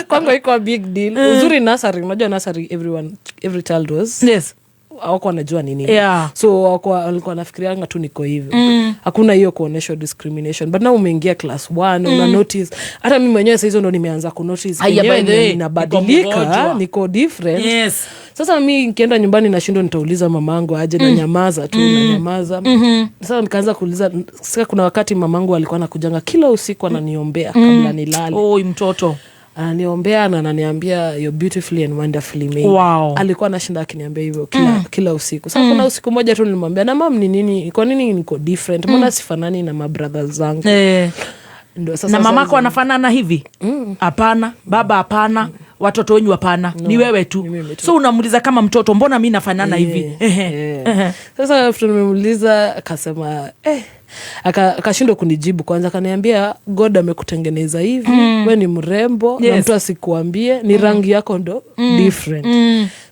kwangu haikuwa big deal. Uzuri nursery, unajua nursery everyone, every child was hawako wanajua ni nini. So walikuwa wanafikirianga tu niko hivyo. Hakuna hiyo kuonyeshwa discrimination, but now umeingia class 1, una notice, hata mi mwenyewe sahizo ndo nimeanza kunotice Aya, enyewe by the way, ninabadilika, niko mgonjwa. Niko different. Sasa mi nikienda nyumbani nashindwa nitauliza mamangu aje, na nyamaza tu, na nyamaza. Sasa nikaanza kuuliza. Sasa kuna wakati mamangu alikuwa anakujanga kila usiku ananiombea kabla nilale. Oi, mtoto. Ananiombea na ananiambia, "You're beautifully and wonderfully made." Alikuwa anashinda akiniambia hivyo kila usiku. Sasa kuna usiku moja tu nilimwambia, na mam, ni nini, kwa nini niko different, mbona sifanani na mabrothers zangu? Ndo sasa Na mamako anafanana hivi? Hapana, baba hapana, watoto wenyu hapana. No, Ni wewe tu. Ni mimi tu. So unamuuliza kama mtoto, mbona mi nafanana hivi? Sasa after nimemuuliza akasema, eh, akashindwa kunijibu kwanza. Akaniambia, "God amekutengeneza hivi. We ni mrembo na mtu asikuambie ni rangi yako ndo different."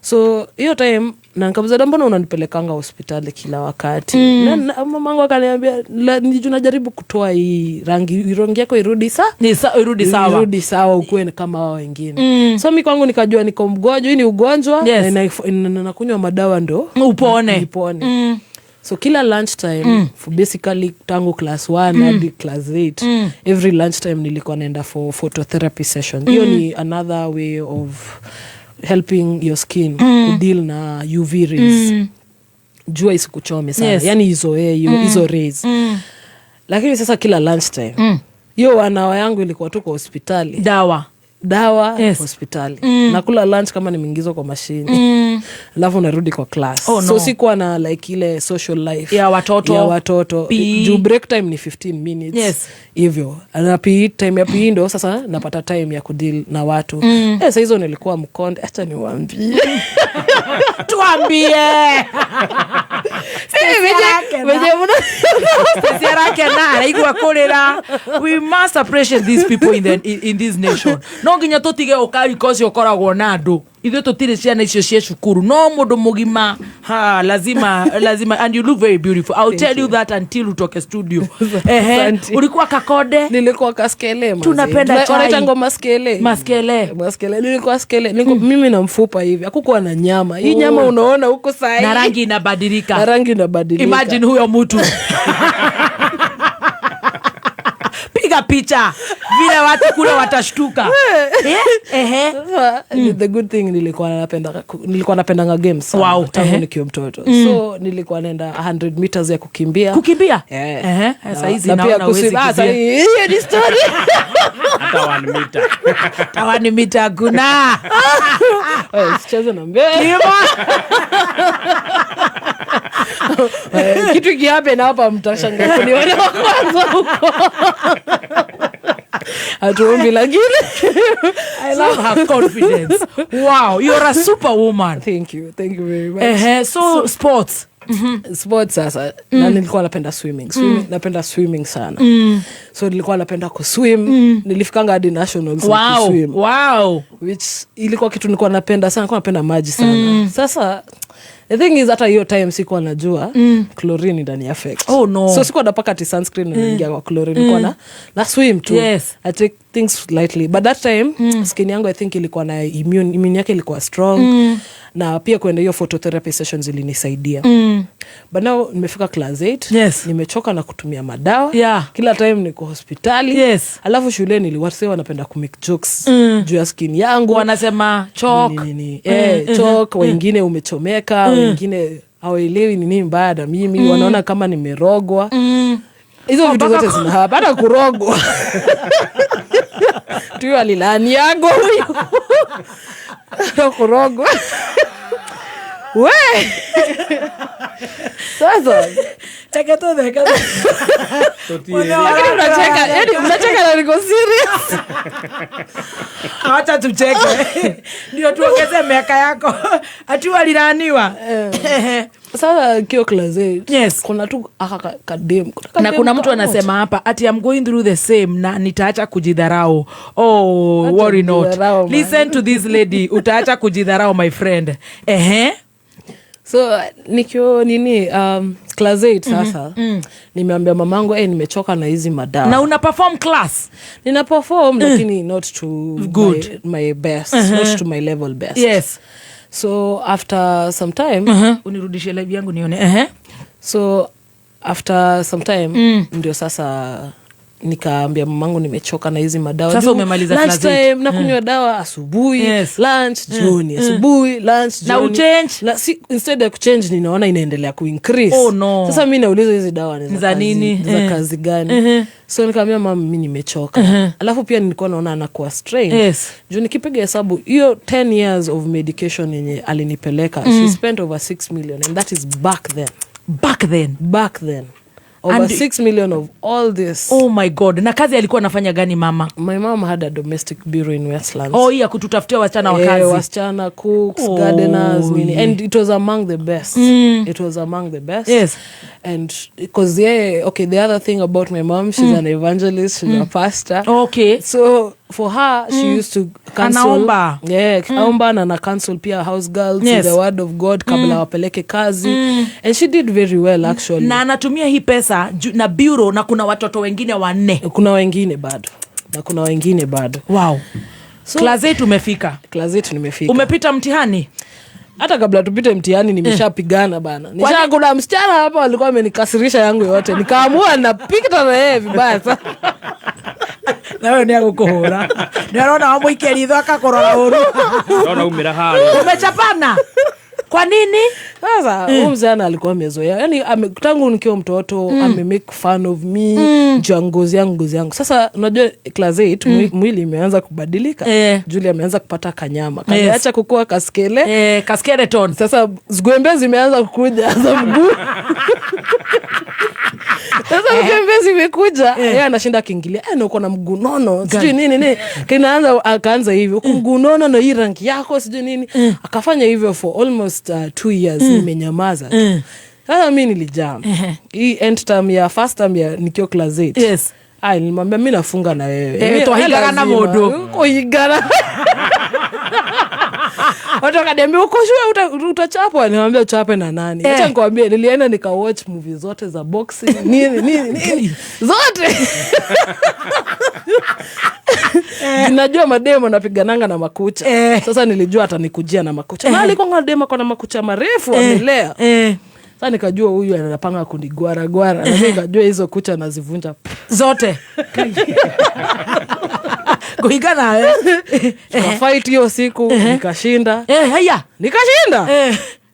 So hiyo time na nikamuuliza, mbona unanipelekanga hospitali kila wakati? Na mamangu akaniambia, "Ni juu najaribu kutoa hii rangi, rangi yako irudi sa Ni irudi sawa. Irudi sawa, ukuwe ni kama wao wengine." So mi kwangu nikajua niko mgonjwa, hii ni ugonjwa na nakunywa madawa ndo Upone. nipone. So kila lunch time, for basically tangu class 1 hadi class 8, every lunch time nilikuwa naenda for phototherapy session. Hiyo ni another way of helping your skin kudeal na UV rays, jua isikuchome sana, yani izoee hiyo hizo rays. Lakini sasa kila lunch time hiyo wanawa yangu ilikuwa tu kwa hospitali. Dawa. Dawa, hospitali. Nakula lunch kama nimeingizwa kwa mashini, alafu narudi kwa class. Oh, no. So sikuwa na like ile social life Ya watoto. Ya watoto. PE. Juu break time ni 15 minutes hivyo, na PE, time ya PE ndo sasa napata time ya kudeal na watu. Eh, saa hizo nilikuwa mkonde, acha niwaambie. Tuambie. Stacy arakena, araigua kurira. We must appreciate these people in this nation. No nginya tutige ukarika ucio ukoragwo na andu. Ithuĩ tũtirĩ ciana icio cia cukuru, no mũndũ mũgima ha lazima, lazima. And you look very beautiful, I'll Thank tell you you. that until utoke studio. Ehe. Asante. Ulikuwa kakonde? Nilikuwa kaskele, manze. Tunapenda chai. Wanaitangwa maskele. Maskele. Maskele. Nilikuwa skele. Nilikuwa, mimi na mfupa hivi, hakukuwa na nyama hii. Oh. Nyama unaona huko sahi. Na rangi inabadilika. Na rangi inabadilika. Imagine huyo mtu, piga picha vile watu kule watashtuka. Eh, ehe. Sasa, the good thing nilikuwa napendanga games sana, tangu nikiwa mtoto. So nilikuwa naenda 100 meters ya kukimbia. Kukimbia? Eh. Ehe, saa hizi Na pia naona huwezi ah, saa kimbia. hiyo ni story. Hata 1 meter. Tawani mita kuna. Wewe, usicheze na mbele. Kima. Eh, kitu kihappen hapa mtashangaa kuniona wa kwanza huko. Hatuombi, lakini I love her confidence. Wow, you're a superwoman. Thank you, thank you very much. Ehe, so sports. Sports sasa, na nilikuwa napenda swimming. Napenda swimming sana. So nilikuwa napenda kuswim. Nilifikanga hadi nationals nikiswim. Which ilikuwa kitu nilikuwa napenda sana, nilikuwa napenda maji sana. Sasa the thing is, hata hiyo time sikuwa najua chlorine ndani affect. Oh, no. So sikuwa napaka ati sunscreen na naingia kwa chlorine. Nilikuwa na swim tu. I take things lightly, but that time skin yangu, I think, ilikuwa na immune yake ilikuwa strong. Na pia kwenda hiyo phototherapy sessions ilinisaidia. But now nimefika class 8. Nimechoka na kutumia madawa. Kila time niko hospitali. Alafu shuleni wase wanapenda kumake jokes juu ya skin yangu. Wanasema chalk. Nini, nini. Eh, chalk, wengine umechomeka, wengine hawaelewi ni nini mbaya na mimi. Wanaona kama nimerogwa. Hizo Oh, vitu mpaka zote zina hapa, hata kurogwa tuyo alilaaniago huyu. Hata kurogwa we sasa. Cheke tu theke. Lakini mnacheka, yani mnacheka na niko serious. Acha tucheke ndio tuongeze miaka yako. Ati walilaaniwa. Sasa kio class 8, kuna tu aka kadem, kuna Na kadem kuna mtu kamoja. Anasema hapa ati, "I'm going through the same na nitaacha kujidharau." Oh, Acha worry not. kujidharau, man. Listen to this lady, utaacha kujidharau, my friend. Ehe. So nikio nini, class 8 sasa, nimeambia mamangu, "Hey, nimechoka na hizi madawa." Na una perform class? Nina perform, lakini not to Good. my best, not to my level best. So after some time, Unirudishie live yangu nione. Ehe. So after some time ndio sasa nikaambia mamangu nimechoka na hizi madawa. Sasa Juu umemaliza class lunch time eight. nakunywa dawa asubuhi, lunch, jioni, asubuhi, lunch, Na jioni. uchange? Na si, instead ya kuchange ninaona inaendelea kuincrease. Oh, no. Sasa mi nauliza, hizi dawa ni za Ni za kazi, nini? ni za kazi gani? So nikaambia mama mi nimechoka. Alafu pia nilikuwa naona anakuwa strained. Juu nikipiga hesabu hiyo 10 years of medication yenye alinipeleka, she spent over 6 million, and that is back then. Back then? Back then, over 6 million of all this. Oh my God. Na kazi alikuwa anafanya gani mama? My mom had a domestic bureau in Westlands. Oh, hii ya kututafutia wasichana wa Eh, kazi. wasichana, cooks, Oh, gardeners, nini. yeah. And it was among the best. It was among the best. And because, yeah, okay, the other thing about my mom, she's an evangelist, she's a pastor. So for her, she used to cancel. Anaomba. Yeah, aomba na cancel pia house girls in the word of God kabla wapeleke kazi. And she did very well, actually. Na anatumia hii pesa na bureau, na kuna watoto wengine wanne. Kuna wengine bado. Na kuna wengine bado. Wow. So, Class 8 umefika. Class 8 nimefika. Umepita mtihani? Hata kabla tupite mtihani nimeshapigana bana. Nisha, kuna msichana hapa alikuwa amenikasirisha yangu yote, nikaamua napita na yeye vibaya sana. Nawe nĩ agũkũhũra, nĩ arona wamũikia ritho akakũrora ũru. Ndona umĩra harĩa. Umechapana kwa nini? Sasa huyu msichana alikuwa amezoea, yani tangu nikiwa mtoto ame make fun of me juu ya ngozi yangu, ngozi yangu. Sasa unajua class 8 mwili imeanza kubadilika. Julia ameanza kupata kanyama, kameacha kukua kaskele. Kaskeleton. Sasa zgwembe zimeanza kukuja za mguu. Sasa zgwembe zimekuja, yeye anashinda akiingilia, "Eh, na uko na mguu nono," sijui nini nini. Kinaanza, akaanza hivyo, "Uko mguu nono na hii rangi yako," sijui nini. Akafanya hivyo for almost 2 years, nimenyamaza tu. Sasa mi nilijam hii end term ya first term ya nikiwa class 8. Ai, nilimwambia mi nafunga na wewe. Twahingaga na Lazima. mũndũ. Kuhingana. Watu wakaniambia, "Uko sure utachapwa?" Nilimwambia, "Uchape na nani?" Acha nikwambie, nilienda nikawatch movie zote za boxing, nini nini nini zote. Najua mademo napigananga na makucha. Sasa nilijua atanikujia na makucha. Na alikuwa demo ako na makucha marefu, amelea. Sasa nikajua huyu anapanga kunigwara gwara. Na mimi nikajua hizo kucha nazivunja zote. Kuhiga nawe. Tukafight hiyo siku, nikashinda. Haya. Nikashinda.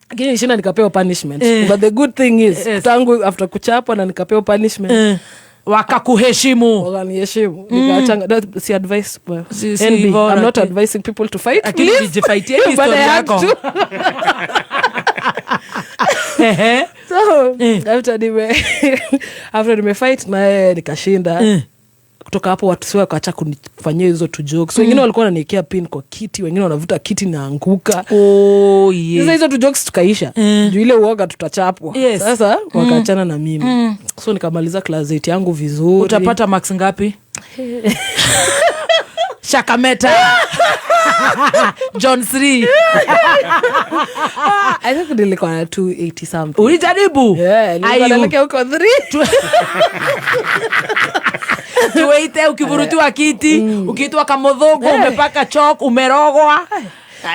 Lakini nilishinda nikapewa punishment. But the good thing is, tangu after kuchapwa na nikapewa punishment, Wakakuheshimu. Wakaniheshimu. Nikaachanga. Si advice, well, Si NB, bora I'm not tu. advising people to fight, Lakini please. jijifaitie hii But I story had yako. to. So after nime fight naye nikashinda, Kutoka hapo watu siwa wakaacha kunifanyia hizo tu jokes. So wengine walikuwa wananiekea pin kwa kiti, wengine wanavuta kiti naanguka. Oh, yeah. Sasa hizo tu jokes tukaisha. Juu ile uoga tutachapwa. Yes. Sasa wakaachana na mimi. So nikamaliza class 8 yangu vizuri. Utapata max ngapi? Shakameta. John 3. I think nilikuwa na 280 something. Ulijaribu? Yeah, nilikuwa Ayu. naelekea huko 3. Tuwaite ukivurutiwa kiti, ukiitwa kamodhogo, umepaka chalk, umerogwa.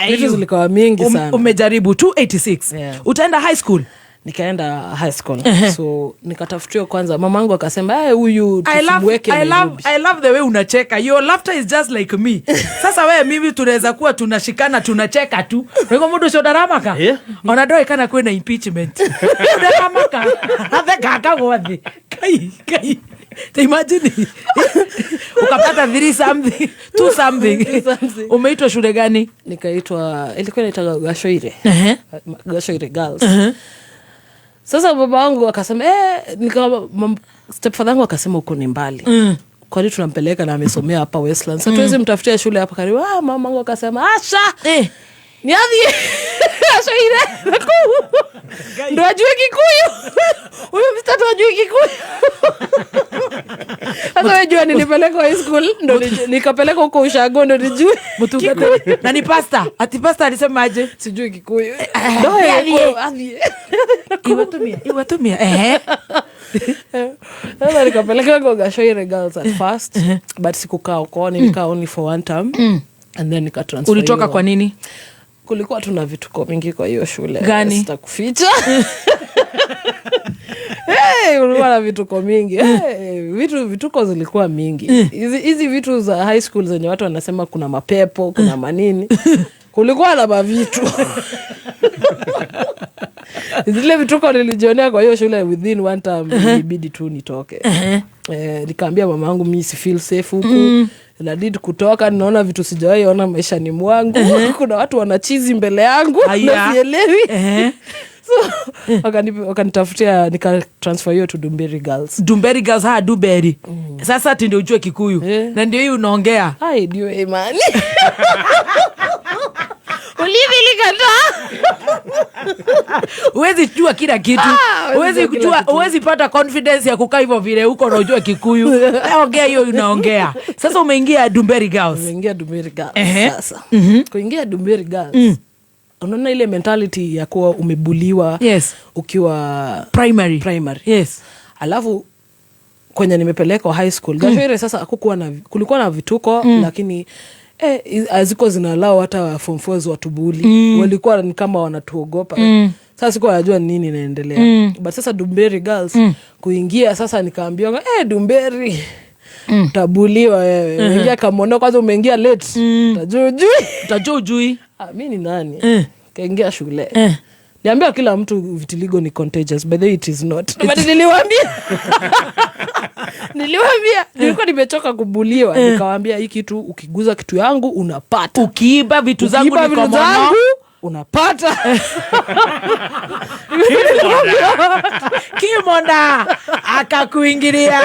Vitu zilikuwa mingi sana. Umejaribu 286. Yeah. Utaenda high school? Nikaenda high school. So nikatafutiwa kwanza, mamangu akasema, "Eh, huyu I love, tusimweke I love, Nairobi." I love the way unacheka. Your laughter is just like me. Sasa wewe mimi tunaweza kuwa tunashikana tunacheka tu. Rego mundu ucio ndaramaka. Yeah. Ona ndoĩ kana kwĩna impeachment. Ndaramaka. Atheka gwathi. Kai kai. Ta imagine. Ukapata 3 something, 2 something. Two something. Umeitwa shule gani? Nikaitwa, ilikuwa inaitwa Gashoire. Gashoire Girls. Sasa baba wangu akasema, stepfather wangu akasema huko ni mbali. Kwani tunampeleka na amesomea hapa Westlands. Sasa tuwezi mtafutia shule hapa karibu. Ah, mama wangu akasema, "Asha." Ni athie. Asha ile. Nakuu. Ndo ajue Kikuyu. Huyo mtoto ajue Kikuyu. Sasa wewe jua nilipelekwa high school, ndo nikapelekwa huko ushago ndo nijue. Mtungate. Na ni pastor. Ati pastor alisema aje? Sijui Kikuyu. Ndo Ndo athie. Iwatumia, iwatumia. Sasa nikapelekwa kwa Gashoire Girls at first, but sikukaa huko, nilikaa only for one term. And then nikatransfer. Ulitoka kwa nini? Kulikuwa tuna vituko mingi kwa hiyo shule. Gani? Sitakuficha. Hey, kulikuwa na vituko mingi. Hey, vituko zilikuwa mingi. Hizi vitu za high school zenye watu wanasema kuna mapepo, kuna manini. Kulikuwa na mavitu. Zile vituko nilijionea kwa hiyo shule within one term, ilibidi tu nitoke. Nikaambia mama yangu mimi si feel safe huku. Inabidi kutoka, ninaona vitu sijawahi ona maishani mwangu. Kuna watu wanachizi mbele yangu Aya. na sielewi. So, wakanitafutia, nika transfer hiyo to Dumberi Girls. Dumberi Girls, ha Dumberi. Sasa ati ndio ujue Kikuyu. Na ndio hii unaongea. Ai, ndio imani. Ulimi likataa. Huwezi jua kila kitu. Huwezi Huwezi jua kila kujua, kitu. huwezi pata confidence ya kukaa hivyo vile huko na ujue Kikuyu. Ongea hiyo unaongea. Sasa umeingia Dumberi Girls. Umeingia Dumberi Girls sasa. Kuingia Dumberi Girls. Unaona ile mentality ya kuwa umebuliwa ukiwa primary. Primary. Alafu kwenye nimepelekwa high school. Gashoire sasa hakukuwa na, kulikuwa na vituko, lakini haziko zinalao hata form fours watubuli. Walikuwa ni kama wanatuogopa. Sasa sikuwa najua nini inaendelea. But sasa Dumberi Girls kuingia sasa nikaambiwa, Dumberi utabuliwa wewe. Umeingia kamono kwanza, umeingia late. Utajua ujui. Utajua ujui. Mimi ni nani? Kaingia shule. Niambia kila mtu vitiligo ni contagious. By the way it is not. But niliwaambia. Niliwaambia, nilikuwa nimechoka kubuliwa. Nikawaambia hii kitu ukiguza kitu yangu unapata. Ukiiba vitu zangu Ukiiba niko vitu mono. zangu unapata. Kimonda akakuingilia.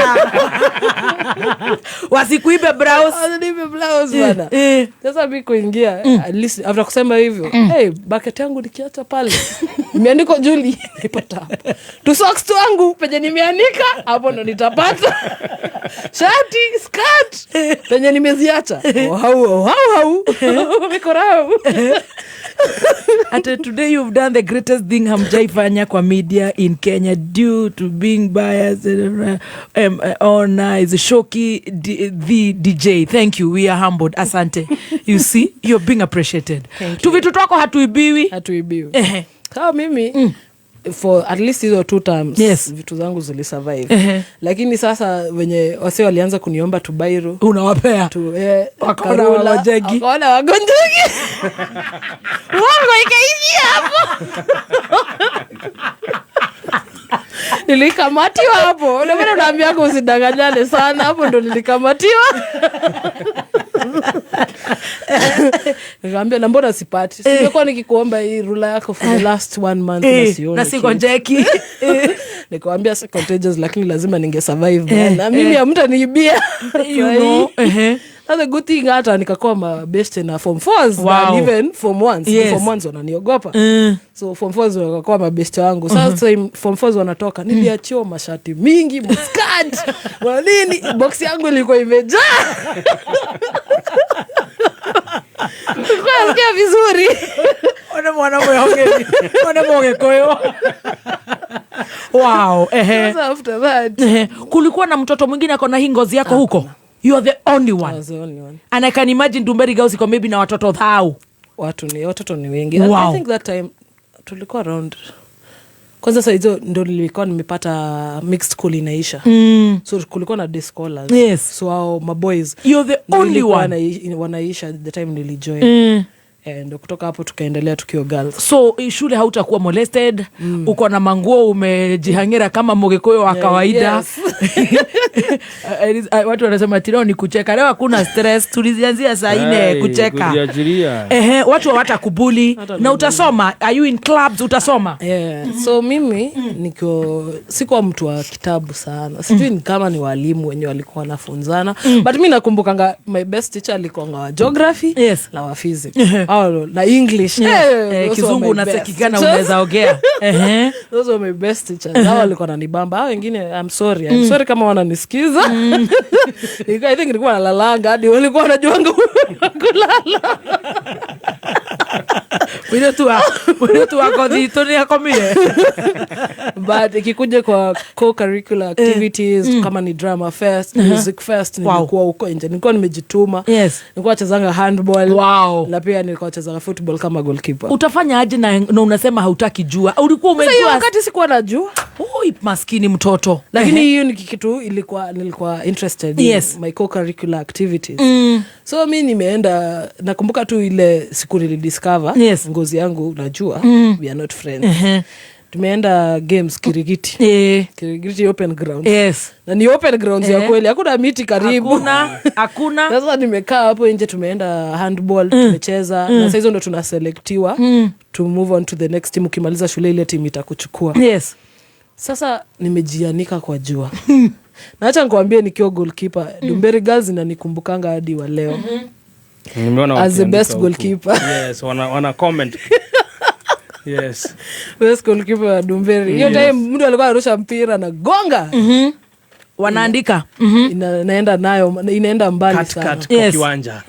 Wasikuibe blouse. Wasikuibe blouse bana. Sasa mimi kuingia, at least after kusema hivyo, hey, bucket yangu nikiacha pale. Imeandikwa Julie, naipata hapo. Tu socks tu wangu penye nimeanika, hapo ndo nitapata. Shati, skirt, penye nimeziacha. Oh, hau, oh, hau, hau. Mikorau. Ate today you've done the greatest thing hamjaifanya kwa media in Kenya due to being biased. Oh, nice. Shoki the DJ. Thank you. We are humbled. Asante. You see, you're being appreciated. Thank you. Tu vitu twako hatuibiwi. Hatuibiwi. Kama mimi, for at least hizo 2 terms, vitu zangu zilisurvive. Lakini sasa wenye wase walianza kuniomba tu bairo, unawapea. Tu Wakaona Karula, wagonjeki. Wakaona wagonjeki. Uongo ikaishia hapo. Nilikamatiwa hapo. Ndio maana unaambia usidanganyane sana, hapo ndo nilikamatiwa. Nikamwambia, na mbona sipati? Simekuwa nikikuomba hii rula yako for the last one month na sioni na kitu." sigonjeki. Nikamwambia si contagious, lakini lazima ninge survive, man. Na mimi hamtaniibia. You know, ehe. That's a good thing, hata nikakuwa mabeste na form fours than even form ones. Form ones wananiogopa. So form fours wakakuwa mabeste wangu. Sasa form fours wanatoka, niliachiwa mashati mingi, maskirt, manini, box yangu ilikuwa imejaa. Nilikuwa nasikia vizuri. Ona mwana mwehogeri, ona mwogĩkũyũ. Wow, ehe. Sasa after that, Ehe. Kulikuwa na mtoto mwingine ako na hii ngozi yako huko? You are the only I one. was the only one. And I can imagine Ndumberi Girls iko maybe na watoto thau. Watoto ni wengi. I think that time tulikuwa around, kwanza saa hizo ndo nilikuwa nimepata mixed school inaisha. So kulikuwa na day scholars. So hao maboys You're the ndo only ilikuwa one. wanaisha the time nilijoin. Ndo kutoka hapo tukaendelea tukiwa girls. So shule hautakuwa molested. Uko na manguo, umejihangira kama Mgikuyu wa kawaida. Watu wanasema ati leo ni kucheka, leo hakuna stress, tulizianzia saa 4 Hey, kucheka. kujiachilia. Ehe, watu hawatakubuli Hata na utasoma. Are you in clubs? Utasoma? Yeah. So mimi niko, sikuwa mtu wa kitabu sana, sijui ni kama ni walimu wenye walikuwa wanafunzana, but mi nakumbukanga my best teacher alikuwanga wa geography na wa physics. Oh, na English. Eh, Those were kizungu my best unasekikana teachers. unaweza ongea. Ehe. Those were my best teachers. Hao walikuwa wananibamba. Hao wengine, I'm sorry. I'm sorry kama wananisikiza. I think nilikuwa nalalanga hadi walikuwa wanajuanga kulala. Mũirĩtu wa kothi itũ nĩ akomire. But ikikuja kwa co-curricular activities, kama ni drama fest, music fest, nilikuwa huko nje, nilikuwa nimejituma. Nilikuwa nachezanga handball. Na pia nilikuwa nachezanga football kama goalkeeper. Utafanya aje na unasema hautaki jua? Ulikuwa Sasa hiyo umejua? wakati sikuwa najua. Oi, maskini mtoto. Lakini hiyo ni kitu nilikuwa interested in my co-curricular activities. So mi nimeenda, nakumbuka tu ile siku nilidiscover ngozi yangu, najua we are not friends. Tumeenda games Kirigiti. Kirigiti open ground. Na ni open grounds ya kweli, hakuna miti karibu. Hakuna, hakuna. Sasa nimekaa hapo nje, tumeenda handball, tumecheza, na sasa hizo ndo tunaselectiwa to move on to the next team. Ukimaliza shule ile team itakuchukua. Sasa nimejianika kwa jua. Na acha nikwambie, nikiwa goalkeeper, Ndumberi Girls inanikumbukanga hadi wa leo. Nimeona As the wakiandika best huku. goalkeeper. Yes, wana comment. Yes. Best goalkeeper wa Ndumberi. Hiyo time mtu alikuwa anarusha mpira na gonga. Wanaandika. Naenda nayo, inaenda mbali Cut, sana. cut kwa kiwanja.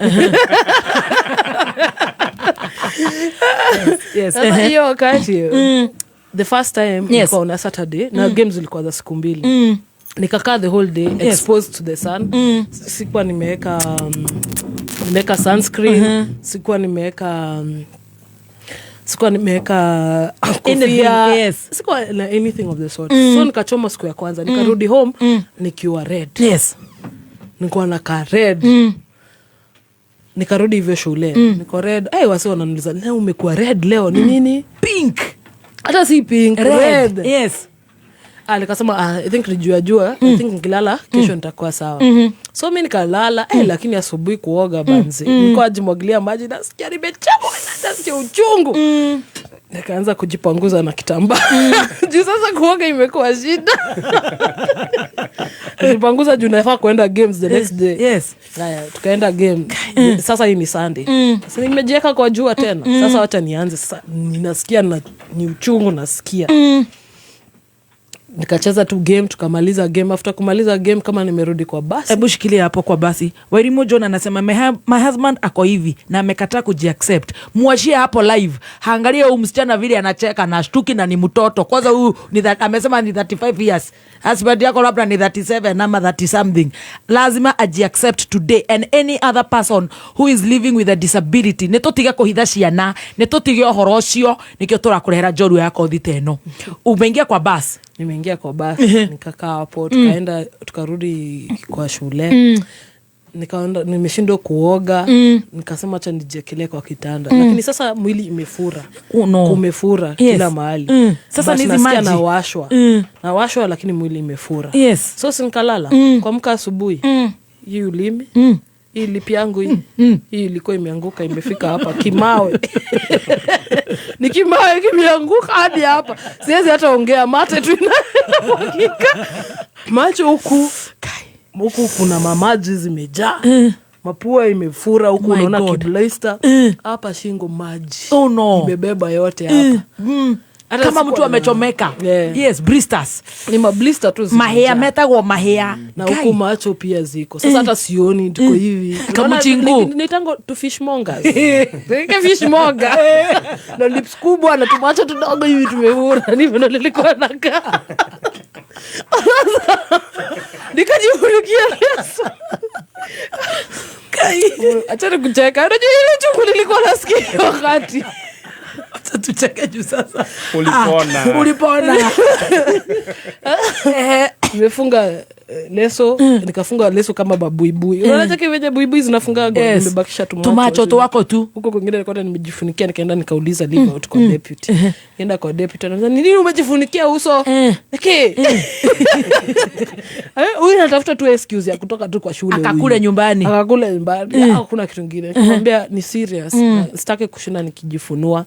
Sasa hiyo wakati, the first time ilikuwa on a Saturday na games zilikuwa za siku 2. Nikakaa the whole day exposed to the sun. Sikuwa nimeweka sunscreen. Sikuwa nimeweka Anything, kofia. yes. Sikuwa na anything of the sort. So nikachoma siku ya kwanza, nikarudi home nikiwa red. Nilikuwa na ka red. Nikarudi hivyo shule. Niko red. Ai, wasi wananiuliza, leo umekuwa red leo ni nini? Pink. Hata si pink, Red. red. Nikasema, I think ni jua jua. I think nikilala kesho nitakuwa sawa. So mi nikalala, lakini asubuhi kuoga banzi. Nilikuwa najimwagilia maji, nasikia nimechamwa, nasikia uchungu. Nikaanza kujipanguza na kitambaa. Juu sasa kuoga imekuwa shida. Kujipanguza juu nafaa kuenda games the next day. Haya, tukaenda game. Sasa hii ni Sunday. Sasa nimejiweka kwa jua tena. Sasa wacha nianze sasa. Ninasikia ni uchungu nasikia. Nikacheza tu game, tukamaliza game. After kumaliza game, kama nimerudi kwa basi. Hebu shikilia hapo kwa basi. Wairimu John anasema, my husband ako hivi na amekataa kujiaccept. Mwachie hapo live. Haangalie huyu msichana vile anacheka na shtuki na ni mtoto. Kwanza huyu ni that, amesema ni 35 years. Husband yako labda ni 37 ama 30 something. Lazima ajiaccept today, and any other person who is living with a disability. Nĩ tũtige kũhitha ciana, nĩ tũtige ũhoro ũcio, nĩkĩo tũrakũrehera njorua ya kothi ta ĩno. Umeingia kwa bus? Nimeingia kwa bus, nikakaa hapo, tukaenda, tukarudi kwa shule. Nikaenda, nimeshindwa kuoga, nikasema acha nijiekelee kwa kitanda. Lakini sasa mwili imefura. Oh, no. Kumefura kila mahali. Sasa But ni hizi nasikia maji. nawashwa. Nawashwa lakini mwili imefura. So si nikalala. Kuamka asubuhi. Hii ulimi. Hii lip yangu hii, hii ilikuwa imeanguka, imefika hapa kimawe. Ni kimawe kimeanguka hadi hapa, siwezi hata ongea, mate tu inamwagika. Macho huku huku kuna mamaji zimejaa, mapua imefura huku, My unaona God. kiblister hapa, shingo maji. Oh no. Imebeba yote hapa. Hata Kama sikuwa mtu amechomeka. Yeah. Yes, blisters. Ni mablister tu zimejaa. Mahea, metagwo mahea. Na Guy. huku macho pia ziko sasa, hata sioni, ndiko hivi. Kama Unaona, chingu. nitango tu fishmongers. Nike fishmonger na lips kubwa na tumacho tudogo hivi tumefura, ndivyo ndo nilikuwa nakaa. Sasa, nikajifunikia leso. Achana kucheka, unajua ile chungu nilikuwa nasikia wakati. Acha tucheke juu sasa. Ulipona. Ah, ulipona. Nimefunga leso, nikafunga leso kama babuibui. Unaona chake venye buibui zinafungagwa, Yes. nimebakisha tumacho. Tumacho tu wako tu. Huko kwingine nilikuwa nimejifunikia, nikaenda nikauliza leave out kwa deputy. Nikaenda kwa deputy, anasema ni nini umejifunikia uso? Niki. Huyu anatafuta tu excuse ya kutoka tu kwa shule huyu. Akakule nyumbani. Akakule nyumbani. Hakuna kitu kingine. Nikamwambia ni serious. Sitaki kushinda nikijifunua.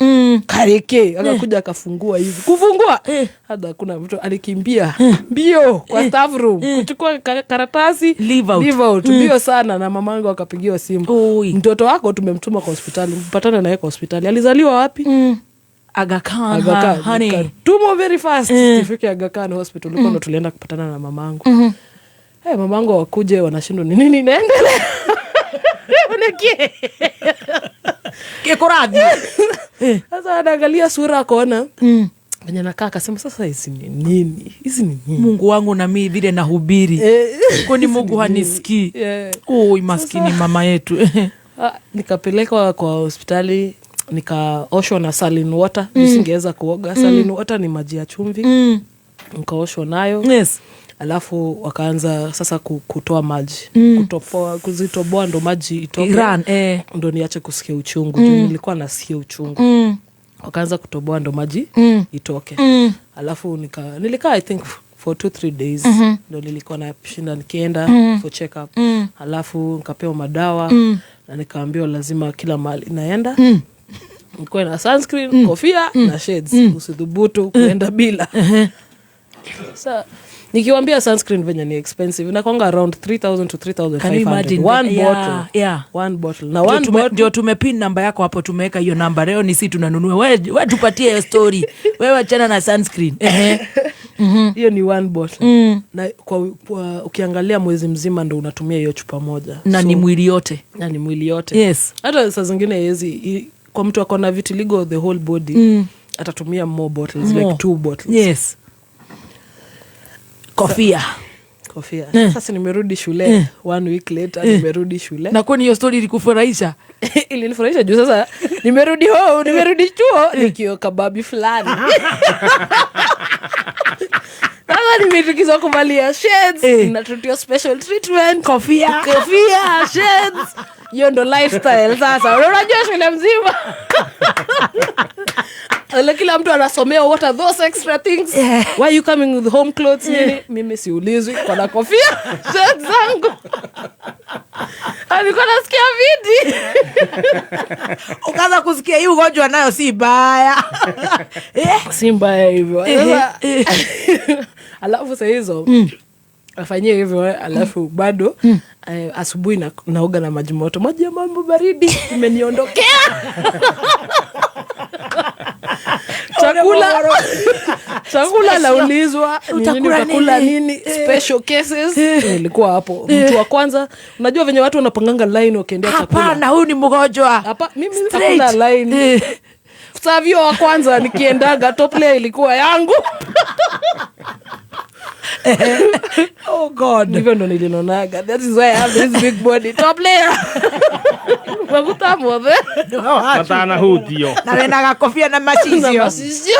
Kareke akakuja akafungua hivi. Kufungua. Hata hakuna mtu, alikimbia mbio kwa staff room kuchukua karatasi Leave out. Leave out. Mbio sana, na mamangu akapigiwa simu. Oi. Mtoto wako tumemtuma kwa hospitali, mpatane naye kwa hospitali. Alizaliwa wapi? Aga Khan, Aga Khan. honey. Nikatumwa very fast tufike Aga Khan Hospital. Huko ndo tulienda kupatana na mamangu. Hey, mamangu wakuje wanashindwa ni nini inaendelea. Nikie. Kikorathi. Sasa anaangalia sura akaona venye nakaa, akasema sasa hizi ni nini? Hizi ni nini? Mungu wangu na mimi vile nahubiri. Kwani Mungu hanisikii? Oi, maskini mama yetu. Nikapelekwa kwa hospitali, nikaoshwa na saline water. Nisingeweza kuoga. Saline water ni maji ya chumvi. Nikaoshwa nayo. Alafu wakaanza sasa kutoa maji. Kutopoa, kuzitoboa ndo maji itoke. Iran, Ndo niache kusikia uchungu. Juu nilikuwa nasikia uchungu. Wakaanza kutoboa ndo maji itoke. Alafu nilikaa I think for 2-3 days. Ndo nilikuwa nashinda nikienda for check up. Alafu nikapewa madawa na nikaambiwa lazima kila mahali naenda nikuwe na sunscreen, kofia na shades. Usidhubutu kuenda bila. Sa nikiwaambia sunscreen venye ni expensive, inakuanga around 3000 to Can you 3500. imagine? One Yeah, bottle. yeah. One bottle. Na Ndio one bottle. tumepin namba yako hapo, tumeweka hiyo namba. Leo ni si tunanunua. We tupatie hiyo story. Wewe achana na sunscreen. Hiyo ni one bottle. Na kwa ukiangalia mwezi mzima ndo unatumia hiyo chupa moja. Na ni mwili yote. Na ni mwili yote. Hata saa zingine haiwezi, kwa mtu ako na vitiligo the whole body, atatumia more bottles, More. like 2 bottles. Kofia. Kofia. Sasa nimerudi shule, 1 week later nimerudi shule. Na kwani hiyo story ilikufurahisha? Ilinifurahisha juu sasa nimerudi home, nimerudi chuo nikioka babi fulani. Sasa nimetukizwa kuvalia shades, natutiwa special treatment, Kofia. Kofia, shades. Hiyo ndo lifestyle sasa. Unajua shule mzima. Ile kila mtu anasomea what are those extra things? Why are you coming with home clothes? Nini? Mimi siulizwi kwa na kofia shades zangu. Alikuwa nasikia vidi. Ukaanza kusikia hii ugonjwa nayo si mbaya. Si mbaya hivyo. Sasa, alafu sasa hizo afanyie hivyo, alafu bado, asubuhi naoga na maji moto. Maji ya mambo baridi imeniondokea. Chakula, chakula naulizwa, ni nini Utakula utakula nini? nini? Special cases. Nilikuwa hapo. Mtu wa kwanza, unajua venye watu wanapanganga line wakiendea chakula. Hapana, huyu ni mgonjwa. Hapa mimi Straight. hakuna line. Savio wa kwanza nikiendaga top layer ilikuwa yangu. Oh God. Hivyo ndo nilinonaga. That is why I have this big body. Top layer. Maguta mothe. Matana hutio. Na wena gakofia na macicio. Na macicio.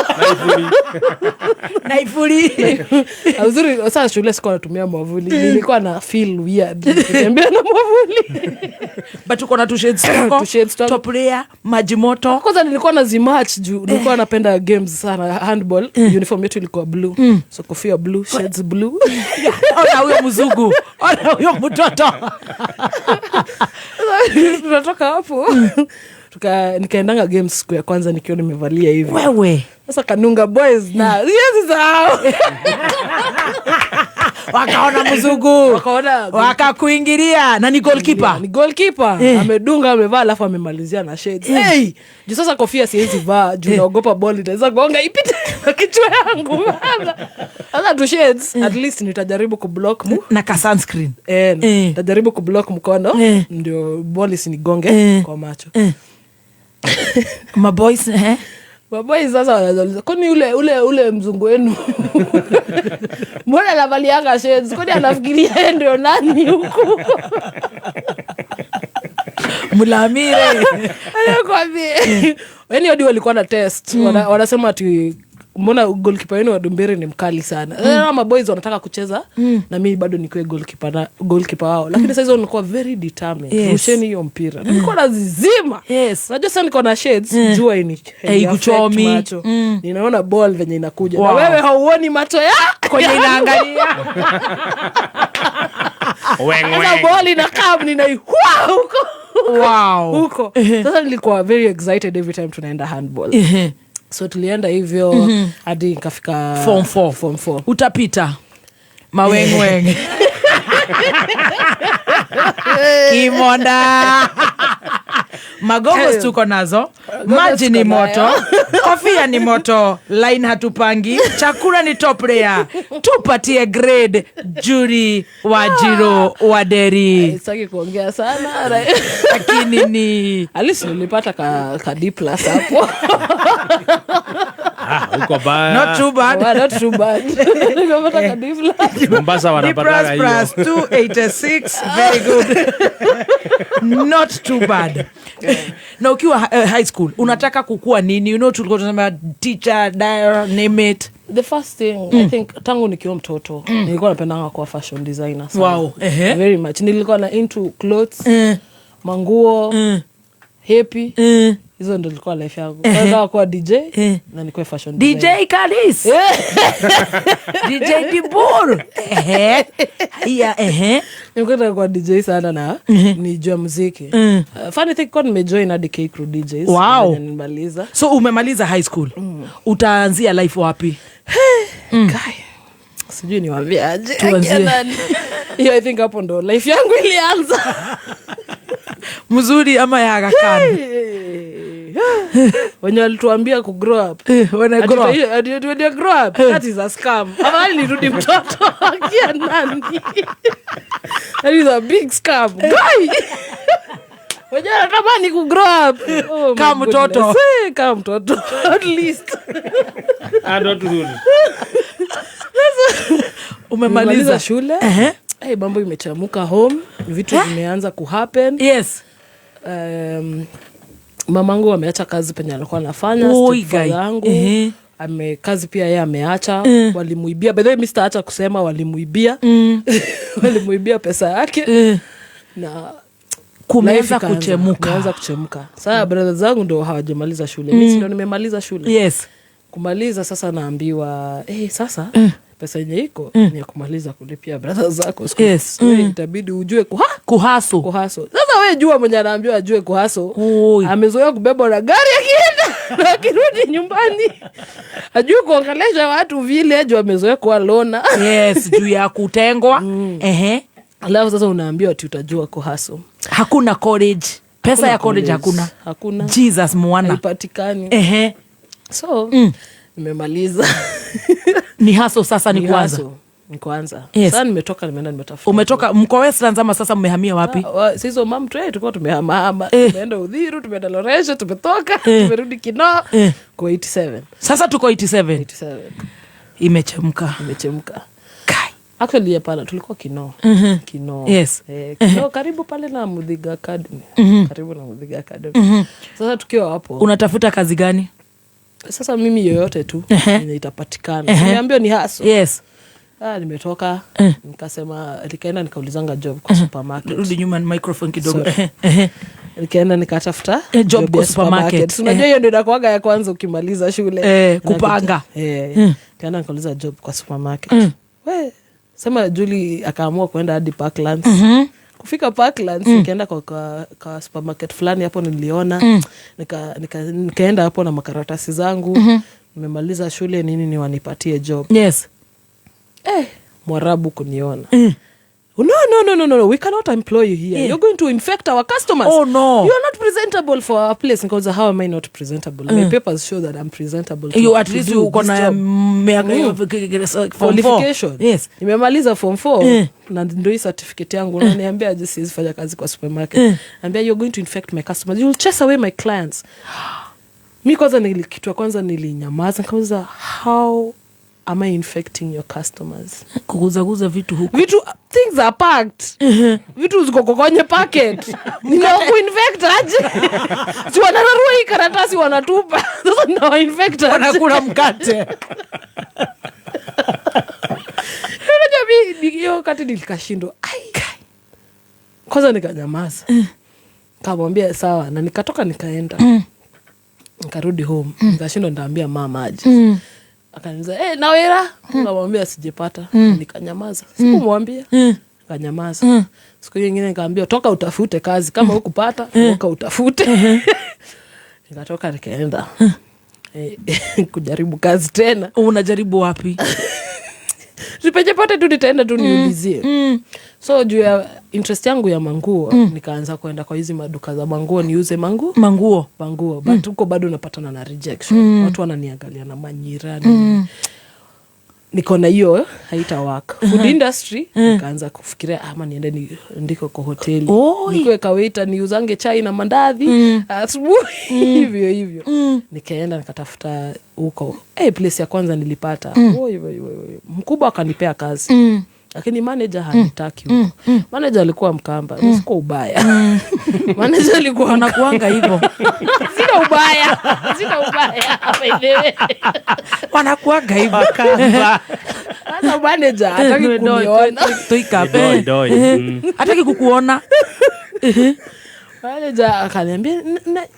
Na iburi. Na uzuri, sasa shule sikuwa natumia mwavuli. Nilikuwa na feel weird nikitembea na mwavuli. But uko na two shades twako. Two shades twako. Top layer, maji moto. Kwanza nilikuwa na zimatch juu nilikuwa napenda games sana, handball. Uniform yetu ilikuwa blue. So kofia blue, shades blue. Ona huyo mzungu. Ona huyo mtoto. Tunatoka hapo, nikaendanga games siku ya kwanza nikiwa nimevalia hivi. Wewe. Sasa Kanunga Boys na siwezi sahau. Wakaona mzungu. Wakaona Wakakuingilia na ni goalkeeper. Ni goalkeeper. Amedunga, amevaa, alafu amemalizia na shades. Hey! Juu sasa kofia siwezi vaa juu naogopa ball itaweza gonga ipite kwa kichwa yangu. Sasa tu shades, at least nitajaribu kublock na ka sunscreen. Nitajaribu kublock mkono ndio ball isinigonge kwa macho. Maboys, eh? Maboys sasa wanauliza, kwani ule mzungu wenu mbona anavalianga shades? Kwani anafikiria yeye ndio nani huku? Mulamire. Anakuambia. Yaani hadi walikuwa na test. Wanasema ati mbona goalkeeper wenu wa Ndumberi ni mkali sana. Maboys wanataka kucheza na mimi bado nikuwe goalkeeper na goalkeeper wao. Lakini sasa hizo nilikuwa very determined. Rusheni hiyo mpira. Nilikuwa nazizima. Unajua sasa niko na shades, jua Ikuchomi. affect macho. Ninaona ball venye inakuja. Wow. Na wewe hauoni macho yako kwenye inaangalia. Sasa ball inakaa ninaihua huko. Wow. Huko. Sasa nilikuwa very excited every time tunaenda handball. So tulienda hivyo hadi nikafika Form 4. Form 4. Utapita. Mawengweng. Kimonda. Magogo tuko nazo. Maji ni moto. Kofia ni moto. Line hatupangi. Chakula ni top layer. Tupatie grade. Judy Wanjiru Wanderi. Sitaki kuongea sana. Lakini ni at least nilipata ka D plus hapo. Uko baya. Not too bad. Well, not too bad. Nikapata ka D plus. Mombasa wanapataga D hiyo. plus 286. Very good. Not too bad. Na ukiwa high school, unataka kukua nini? You know, tulikuwa tunasema teacher, dier, name it. The first thing, I think, tangu nikiwa mtoto, nilikuwa napendanga kuwa fashion designer sana. Wow. Very much. Nilikuwa na into clothes, manguo, happy. Hizo ndo ilikuwa life yangu. Nataka kuwa DJ na nikuwe fashion DJ designer. Kalis. DJ Dibur. Yeah, Nilikuwa nataka kuwa DJ sana na nijue muziki. Funny thing, kwa nimejoin hadi K Crew DJs. Wow. Venye nimemaliza. So umemaliza high school. Utaanzia life wapi? Kai. Sijui niwaambie aje. Tuanzie. Hiyo I think hapo ndo life yangu ilianza. Mzuri ama ya Aga Khan? Hey. Wenye walituambia ku grow up. When I grow up. Ati when you grow up, that is a scam. Afadhali nirudi mtoto. Akia nani? That is a big scam. Guy. Wenye wanatamani ku grow up. Oh my Kama mtoto. goodness. Kama mtoto. At least. Ando turudi. Umemaliza Nimemaliza shule. Hey, mambo imechamuka home, vitu vimeanza kuhappen. Mamangu ameacha kazi penye alikuwa anafanya, Oi, stepfather guy. yangu. Ame kazi pia yeye ameacha. Walimuibia. By the way, mimi sitaacha kusema walimuibia. Walimuibia pesa yake. Na Kumeanza life ikaanza. kuchemuka. Kumeanza kuchemuka. Sasa brother zangu ndo hawajamaliza shule. Mimi ndo nimemaliza shule. Kumaliza sasa naambiwa, sasa pesa yenye iko ni ya kumaliza kulipia brother zako school. Wewe itabidi ujue Kuhaso. Kuhaso. Sasa wewe jua mwenye anaambiwa ajue kuhaso. Oi. Amezoea kubebwa na gari akienda na akirudi nyumbani. Ajue kuongelesha watu vile, juu amezoea kuwa lona. Yes, juu ya kutengwa. Alafu sasa unaambiwa ati utajua kuhaso. Hakuna college. Pesa Hakuna ya college college. hakuna. Hakuna. Jesus mwana. Haipatikani. So, nimemaliza. Ni haso sasa ni Ni kuanza. haso. Ni kuanza. Sasa nimetoka, nimeenda nimetafuta. Umetoka mko Westlands ama sasa mmehamia wapi? Sisi hizo mam tu, tulikuwa tumehamahama. Tumeenda Uthiru, tumeenda Loresho, tumetoka, tumerudi Kinoo, kwa 87. Sasa tuko 87. 87. Imechemka. Imechemka. Kai. Actually hapana, tulikuwa Kinoo. Kinoo. Kinoo karibu pale na Muthiga Academy. Karibu na Muthiga Academy. Sasa tukiwa hapo. Unatafuta kazi gani? Sasa mimi yoyote tu yenye itapatikana. Nimeambiwa ni haso. Nimetoka, nikasema, nikaenda nikaulizanga job kwa supermarket. Rudi nyuma microphone kidogo. Sorry. Nikaenda nikatafuta Job job kwa ya supermarket. supermarket. Unajua hiyo ndio inakuwaga ya kwanza ukimaliza shule. Kupanga. Nikaenda nikauliza job kwa supermarket. We, sema Julie akaamua kwenda hadi Parklands. Kufika Parklands, nikaenda kwa supermarket fulani hapo niliona. Nikaenda hapo na makaratasi zangu. Nimemaliza shule nini, ni wanipatie job. Mwarabu kuniona, "No, no, no, no, no, no. We cannot employ you here. You're going to infect our customers. Oh, no. You are not presentable for our place." Because how am I not presentable? My papers show that I'm presentable to, You at to least do uko this na job. miaka form four. Qualification. Nimemaliza form 4 na ndo hii certificate yangu. Unaniambia aje siwezi fanya kazi kwa supermarket? Ambia, "You're going to infect my customers. You'll chase away my clients." Mi kwanza kitu ya kwanza nilinyamaza. Nikauliza, "How am I infecting your customers?" Kuguzaguza vitu huku. Vitu, things are packed, vitu ziko kwenye packet. Ninakuinfect aje? Si wanararua hii karatasi wanatupa? Sasa ninawainfect aje? Wanakula mkate. Unajua hiyo wakati nilikashindwa. Ai. Kwanza nikanyamaza, kamwambia sawa, na nikatoka nikaenda. Nikarudi home, nikashindwa nitaambia mama aje. Akaniuliza, "Hey, nawera?" Nikamwambia sijepata. Nikanyamaza, sikumwambia. Nikanyamaza. Siku hiyo ingine nikaambia, "Toka utafute kazi. Kama hukupata, toka utafute." Nikatoka nikaenda kujaribu kazi tena. Unajaribu wapi? Penye pote tu nitaenda tu niulizie. So juu ya interest yangu ya manguo, nikaanza kwenda kwa hizi maduka za manguo niuze manguo. Manguo. Manguo, but huko bado napatana na rejection. Watu wananiangalia na manyirani. Niko na hiyo haita work. Food industry, nikaanza kufikiria ama niende ndiko kwa hoteli. Oi. Nikuwe kawaiter, niuzange chai na mandazi asubuhi, hivyo hivyo. Nikaenda nikatafuta huko. Hey, place ya kwanza nilipata. Oi, oi, oi, oi. Mkubwa akanipea kazi, lakini manager hanitaki huko. Manager alikuwa Mkamba. Sikuwa ubaya, manager alikuwa Wanakuanga hivyo. Sina ubaya, sina ubaya, by the way. Wanakuanga hivyo. Sasa manager hataki kuniona. Tuikape. Doi, doi. Hataki kukuona. Manager akaniambia,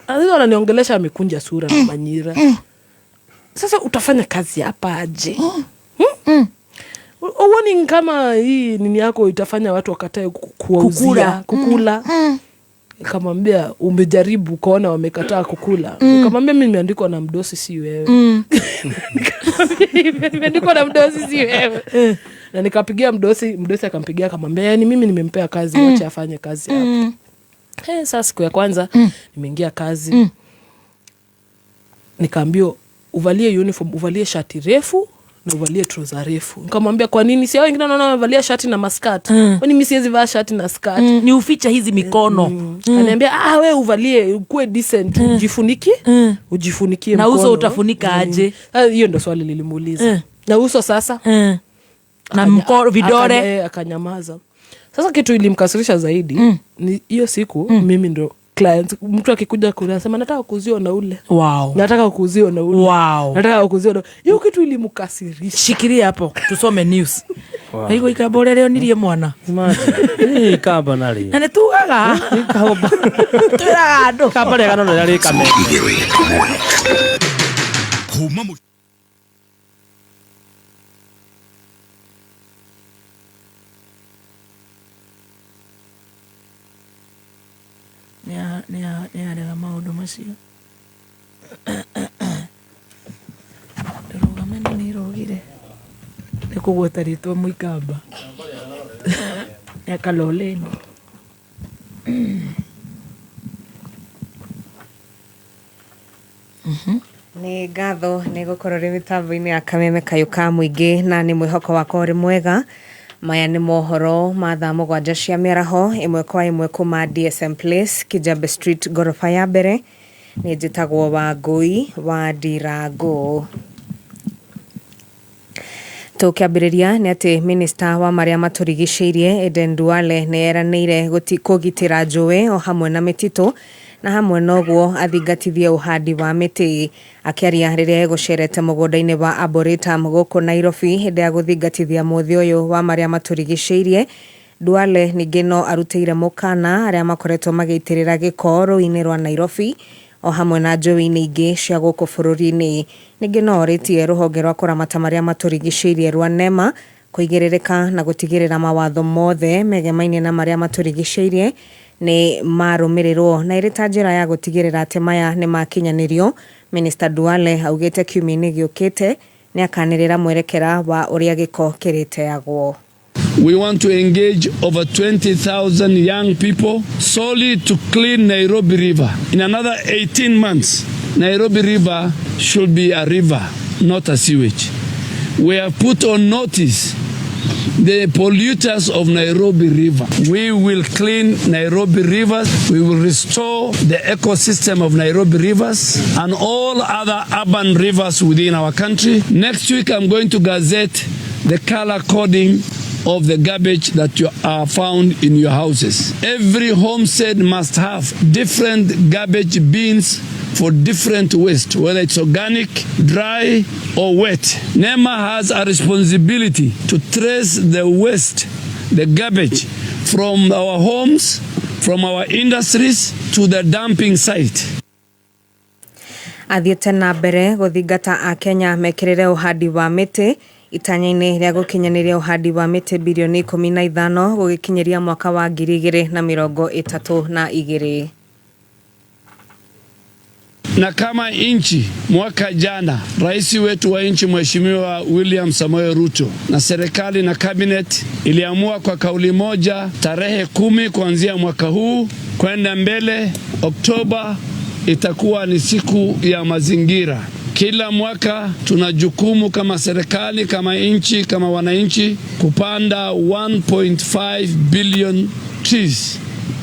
ananiongelesha amekunja sura na manyira, "Sasa utafanya kazi hapa aje? Hmm? Uoni kama hii nini yako itafanya watu wakatae kuwauzia?" Kukula. Kukula. Nikamwambia, "Umejaribu ukaona wamekataa kukula?" Nikamwambia, "Mi nimeandikwa na mdosi, si wewe." Nikamwambia hivyo, "Nimeandikwa na mdosi, si wewe." Na nikapigia mdosi, mdosi akampigia akamwambia, "Yani mimi nimempea kazi, wache afanye kazi hapa." Sasa siku ya kwanza nimeingia kazi, nikaambiwa, "Uvalie uniform, uvalie shati refu na uvalie trouser refu." Nikamwambia, "Kwa nini? Si hao wengine naona wamevalia shati na maskirt. Kwani mi siwezi vaa shati na skirt?" Ni uficha hizi mikono. Aniambia, "Ah, we uvalie, ukuwe decent, ujifuniki, ujifunikie Na uso mkono." utafunika aje? Ah, hiyo ndo swali nilimuuliza. Na uso sasa? Na mkono, vidole. Akanyamaza. Sasa kitu ilimkasirisha zaidi ni hiyo siku mimi ndo client. Mtu akikuja kunasema, "Nataka kuuziwa na ule." "Nataka kuuziwa na ule." "Nataka kuuziwa na." Hiyo kitu ilimkasirisha. Shikilia hapo tusome news. Naigua ikamba ũrĩa rĩonirie mwana. Ikamba narĩ Na nĩ tugaga, twĩraga andũ. Ikamba rĩega no rĩrĩa rĩ kameme. Kuma Nĩ arega maũndũ macio. Ndũrũgame na nĩ irogire nĩ kũgweta rĩtwa mũikamba nĩ akaloleni. Nĩ ngatho nĩ gũkorwo rĩ mĩtambo-inĩ ya kameme kayũ ka mũingĩ, na nĩ mwĩhoko wakwa ũrĩ mwega. Maya nĩ mohoro ma thaa 7 cia mĩaraho, ĩmwe kwa ĩmwe kuma DSM Place, Kijabe Street, ngoroba ya mbere. Nĩ njĩtagwo Wangũi wa Ndirango. Tũkĩambĩrĩria nĩ atĩ minista wa marĩa matũrigicĩirie Eden Duale nĩ eranĩire kũgitĩra njũĩ o hamwe na mĩtitũ, na hamwe noguo athingatithie ũhandi wa mĩtĩ. Akĩaria rĩrĩa egũcerete mũgũnda-inĩ wa Arboretum gũkũ Nairobi hĩndĩ ya gũthingatithia mũthĩ ũyũ wa marĩa matũrigicĩirie, Duale ningĩ no arutĩire mũkana arĩa makoretwo magĩitĩrĩra gĩko rũĩ-inĩ rwa Nairobi o hamwe na njũĩ-inĩ ingĩ cia gũkũ bũrũri-inĩ. Ningĩ no orĩtie rũhonge rwa kũramata marĩa matũrigicĩirie rwa NEMA Kũigĩrĩrĩka na gũtigĩrĩra mawatho mothe megemainie na marĩa matũrigicĩirie nĩ marũmĩrĩrwo na ĩrĩ ta njĩra ya gũtigĩrĩra atĩ maya nĩ makinyanĩrio. Minista Duale augĩte kiumia-inĩ gĩũkĩte nĩ akanĩrĩra mwerekera wa ũrĩa gĩko kĩrĩteagwo. We want to engage over 20,000 young people solely to clean Nairobi River. In another 18 months, Nairobi River should be a river, not a sewage. We have put on notice the polluters of Nairobi River. We will clean Nairobi rivers. We will restore the ecosystem of Nairobi rivers and all other urban rivers within our country. Next week, I'm going to gazette the color coding of the garbage that you are found in your houses. Every homestead must have different garbage bins for different waste, whether it's organic, dry, or wet. NEMA has a responsibility to trace the waste, the garbage, from our homes, from our industries to the dumping site. Athiĩte na mbere gũthingata Akenya mekĩrĩre ũhandi wa mĩtĩ itanya-inĩ rĩa gũkinyanĩria ũhandi wa mĩtĩ birioni 15 gũgĩkinyĩria mwaka wa 2032. Na kama nchi, mwaka jana rais wetu wa nchi Mheshimiwa William Samoei Ruto na serikali na cabinet iliamua kwa kauli moja, tarehe 10 kuanzia mwaka huu kwenda mbele, Oktoba itakuwa ni siku ya mazingira. Kila mwaka tuna jukumu kama serikali, kama nchi, kama wananchi kupanda 1.5 billion trees.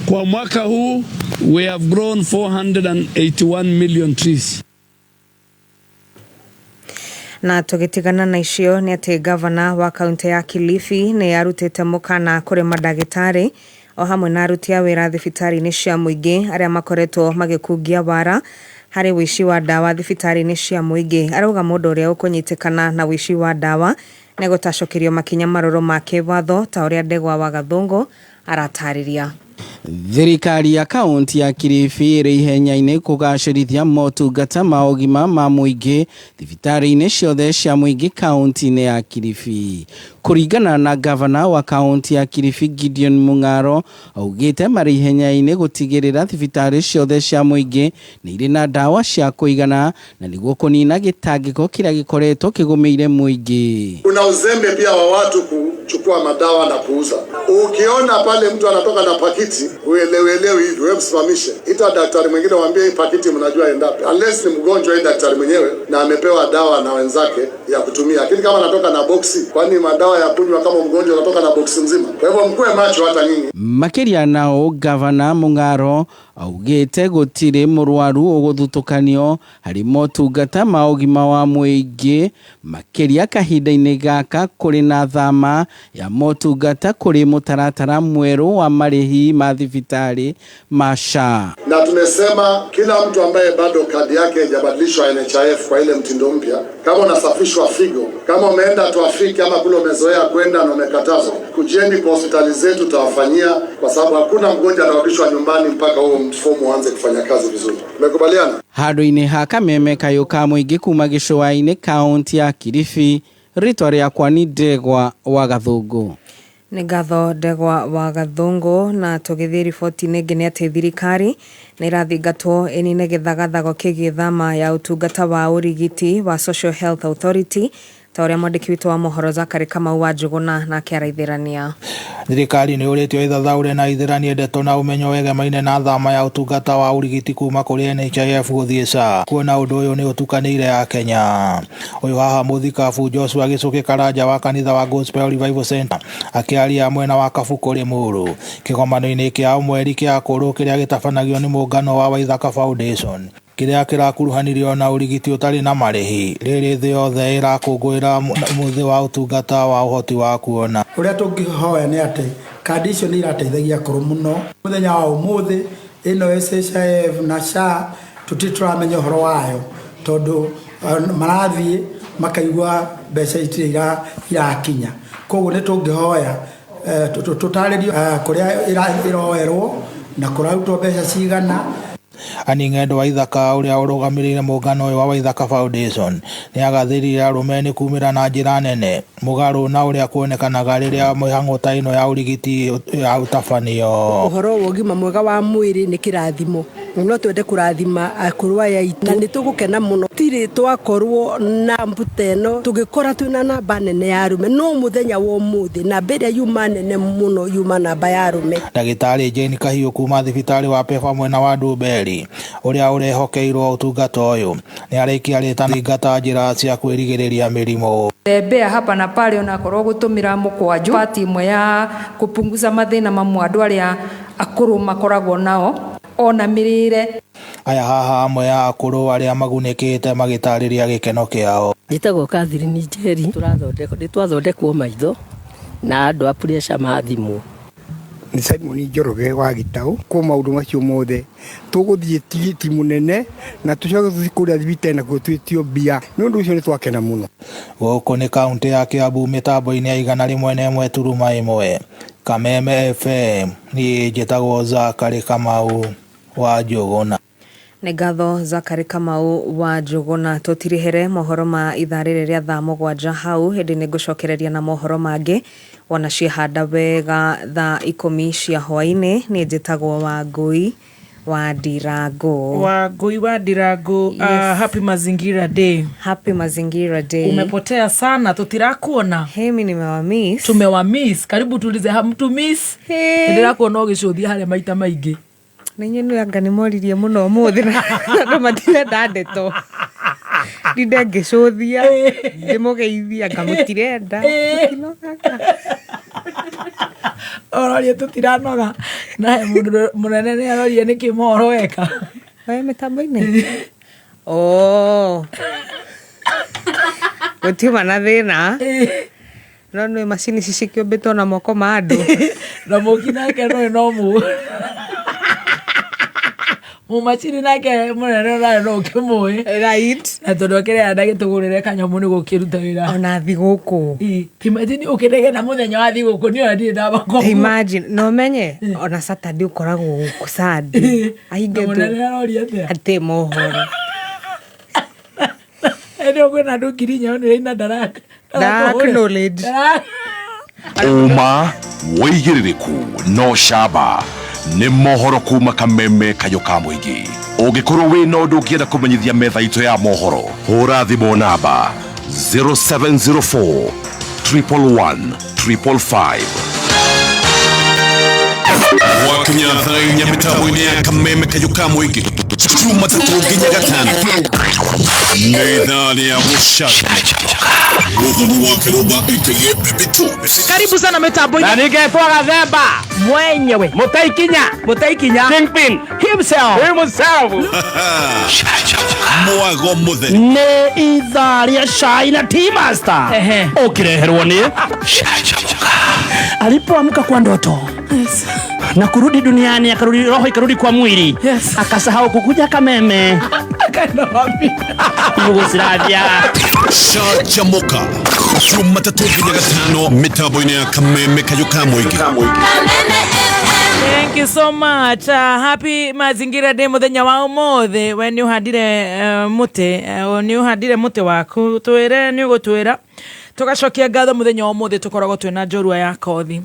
Kwa mwaka huu we have grown 481 million trees. Na tũgĩtigana na icio nĩ atĩ gavana wa kaunti ya Kilifi nĩ arutĩte mũkana kũrĩ mandagĩtarĩ o hamwe na aruti a wĩra thibitarĩ-inĩ cia mũingĩ arĩa makoretwo magĩkungia wara harĩ ũici wa ndawa thibitarĩ-inĩ cia mũingĩ. Arauga mũndũ ũrĩa ũkũnyitĩkana na ũici wa ndawa nĩ gũtacũkĩrio makinya marũrũ ma kĩwatho ta ũrĩa Ndegwa wa Gathũngũ aratarĩria. Thirikari ya kaunti ya Kilifi ĩrĩ ihenya-inĩ kũgacĩrithia motungata ma ũgima ma mũingĩ thibitarĩ-inĩ ciothe cia mũingĩ kaunti-inĩ ya Kilifi. Kũringana na gavana wa kaunti ya Kilifi Gideon Mung'aro, augĩte marĩ ihenya-inĩ gũtigĩrĩra thibitarĩ ciothe cia mũingĩ nĩ irĩ na ndawa cia kũigana na nĩguo kũnina gĩtangĩko kĩrĩa gĩkoretwo kĩgũmĩire mũingĩ. Kuna uzembe pia wa watu kuchukua madawa na kuuza. Ukiona pale mtu anatoka na pakiti uelewelewi hivi, wewe msimamishe, ita daktari mwingine, waambie hii pakiti mnajua endapi, unless ni mgonjwa hii daktari mwenyewe na amepewa dawa na wenzake ya kutumia. Lakini kama anatoka na boksi, kwani madawa ya kunywa kama mgonjwa anatoka na boksi mzima? Kwa hivyo mkuwe macho hata nyinyi. Makĩria nao gavana Mung'aro augĩte gũtirĩ mũrwaru ũgũthutũkanio harĩ motungata ma ũgima wa mũingĩ makĩria kahinda-inĩ gaka kũrĩ na thama ya motungata kũrĩ mũtaratara mwerũ wa marĩhi ma thibitarĩ ma SHA. Na tumesema kila mtu ambaye bado kadi yake haijabadilishwa NHIF kwa ile mtindo mpya, kama unasafishwa figo, kama umeenda Tuafiki ama kule umezoea kwenda na umekatazwa, kujeni kwa hospitali zetu tutawafanyia, kwa sababu hakuna mgonjwa atarudishwa nyumbani mpaka huo mfumo uanze kufanya kazi vizuri. Tumekubaliana? Handũ-inĩ ha kameme kayũ ka mũingĩ kuma gĩcũa-inĩ kaunti ya Kilifi, rĩtwa rĩakwa nĩ Ndegwa wa Gathũngũ. Nĩ ngatho Ndegwa wa Gathũngũ. Na tũgĩthiĩ riboti-inĩ ĩngĩ nĩ atĩ thirikari nĩ ĩrathingatwo ĩnine gĩthagathago kĩgiĩ thama ya ũtungata wa ũrigiti wa Social Health Authority ta ũrĩa mwandĩki witũ wa mohoro Zakari Kamau wa Njũgũna nake araithĩrania. Thirikari nĩ ũrĩtio ĩthathaũre na ithĩranie ndeto na ũmenyo wegemaine na thama ya ũtungata wa ũrigiti kuma kũrĩ NHIF gũthiĩ SHA kuona ũndũ ũyũ nĩ ũtukanĩire Akenya. Ũyũ haha mũthikabu Joshua Gĩcũkĩ Karanja wa kanitha wa Gospel Revival Center akĩaria mwena wa Kabukũ Limuru kĩgomano-inĩ kĩa mweri kĩa akũrũ kĩrĩa gĩtabanagio nĩ mũngano wa Waithaka Foundation kĩrĩa kĩrakuruhanirio na ũrigiti ũtarĩ na marĩhi. Rĩrĩ thĩ yothe ĩrakũngũĩra mũthĩ wa ũtungata wa ũhoti wa kuona. Ũrĩa tũngĩhoya nĩ atĩ kandi icio nĩ irateithagia akũrũ mũno. Mũthenya wa ũmũthĩ ĩno SHIF na SHA tũtirĩ tũramenya ũhoro wayo tondũ marathiĩ makaigua mbeca itirĩ irakinya. Koguo nĩ tũngĩhoya tũtarĩrio kũrĩa ĩroerwo na kũrarutwo mbeca cigana. Annie Ng'endo Waithaka ũrĩa ũrũgamĩrĩire mũngano ũyũ wa Waithaka Foundation nĩ agathĩrĩirie arũme nĩ kumĩra na njĩra nene mũgarũ na ũrĩa kuonekanaga rĩrĩa mĩhang'o ta ĩno ya ũrigiti ya ũtabanio. Ũhoro wa ũgima mwega wa mwĩrĩ nĩ kĩrathimo na no twende kũrathima akũrũ aya aitũ na nĩ tũgũkena mũno. Tirĩ twakorwo na mbu ta ĩno tũgĩkora twĩna namba nene ya arũme no mũthenya wa ũmũthĩ namba ĩrĩa yuma nene mũno yuma namba ya arũme. Ndagĩtarĩ Jane Kahiũ kuma thibitarĩ wa Pefa mwena wa Ndumberi ũrĩa ũrehokeirwo ũtungata ũyũ nĩ arĩkia rĩtana thingata njĩra cia kwĩrigĩrĩria mĩrimũ. Tembea hapa na pale onakorwo gũtũmĩra mũkwanjũ part ĩmwe ya kũpunguza mathĩna mamwe andũ arĩa akũrũ makoragwo nao ona mĩrĩre. Aya haha amwe a akũrũ arĩa magunĩkĩte magĩtarĩria gĩkeno kĩao. Njĩtagwo Catherine Njeri, tũrathondekwo nĩ twathondekwo maitho na andũ a pressure mathimwo. Nĩ Simon Njoroge wa Gĩtaũ. Kwa maũndũ macio mothe tũgũthiĩ tigiti mũnene na tũcoke tũthiĩ kũrĩa thibitarĩ nakuo twĩtio mbia. Nĩ ũndũ ũcio nĩ twakena mũno. Gũkũ nĩ kaũntĩ ya Kiambu mĩtambo-inĩ ya 101.1 Kameme FM. Niĩ njĩtagwo Zakari Kamau wa Njũgũna. Nĩ ngatho Zakari Kamau wa Njũgũna. Tũtirihere mohoro ma ithaa rĩrĩ rĩa thaa 7 hau hĩndĩ nĩ ngũcokereria na mohoro mangĩ wona ciehanda wega thaa 10 cia hwaĩ-inĩ. Niĩ njĩtagwo Wangũi wa Ndirango. Wangũi wa Ndirango. Yes. Happy Mazingira Day. Happy Mazingira Day. Umepotea sana, tutirakuona. Hey, mimi nimewamiss. Tumewamiss. Karibu tulize hamtu miss. Hey. Ndĩrakuona ũgĩcũthia harĩa maita maingĩ. Na inyuĩ nĩ anga nĩ moririe mũno ũmũthĩ na andũ matirenda ndeto. Ndinde ngĩcũthia, ndĩmũgeithia anga mũtirenda. Mũtinogaga. Ororie tũtiranoga. Na he mũndũ mũnene nĩ arorie nĩkĩ mohoro weka. Oe mĩtambo-inĩ? Oh. Gũtiuma na thĩna. No nĩ macini ici cikĩũmbĩtwo na moko ma andũ. Na mũki nake no no mu. Mũmacini nake mũnene nawe no ũkĩmũĩ. Right. Na tondũ akĩrĩa ndagĩtũgũrĩre kanyamũ nĩ gũkĩruta wĩra. Ona thigũkũ. Imagine ũkĩnegena mũthenya wa thigũkũ niĩ ona ndirĩ ndamaka. Imagine, no menye ona Saturday ũkoragwo gũkũ Sunday. Ahinge Na mũnene aroria atĩa? Atĩ mohoro. Ĩndĩ kwĩna andũ 4,000 onire ina daraka. Dark knowledge. Ũma wĩigĩrĩrĩku no camba nĩ mohoro kuma Kameme kayũ ka mũingĩ. Ũngĩkorwo wĩna ũndũ ũngĩenda kũmenyithia metha itũ ya mohoro, hũra thimũ namba 0704 111 555. Gwakinya thaa 4 mĩtambo-inĩ ya Kameme kayũ ka mũingĩ Jumatatũ nginya Gatano nĩ ithaa rĩa gũcanjamũka. Mũthoni wa Kĩrũmba ĩtĩgie bitu. Karibu sana mitambo-inĩ. Na ningetwo Gathemba mwenyewe Mũtaikinya Mũtaikinya Kingpin himself himself. Mwago mũtheri nĩ ithaa rĩa cai na tea master ũkĩreherwo nĩ alipoamka kwa ndoto na kurudi duniani, akarudi roho ikarudi kwa mwili, akasahau kukuja Kameme. Akaenda wapi? Yugoslavia. Canjamũka Jumatatũ nginya Gatano mĩtambo-inĩ ya Kameme kayũ ka mũingĩ. Thank you so much. Happy Mazingira Day mũthenya wa ũmũthĩ. We nĩ ũhandire mũtĩ, nĩ ũhandire mũtĩ waku. Twĩre nĩ ũgũtwĩra. Tũgacokia ngatho mũthenya wa ũmũthĩ tũkoragwo twĩna njorua ya kothi.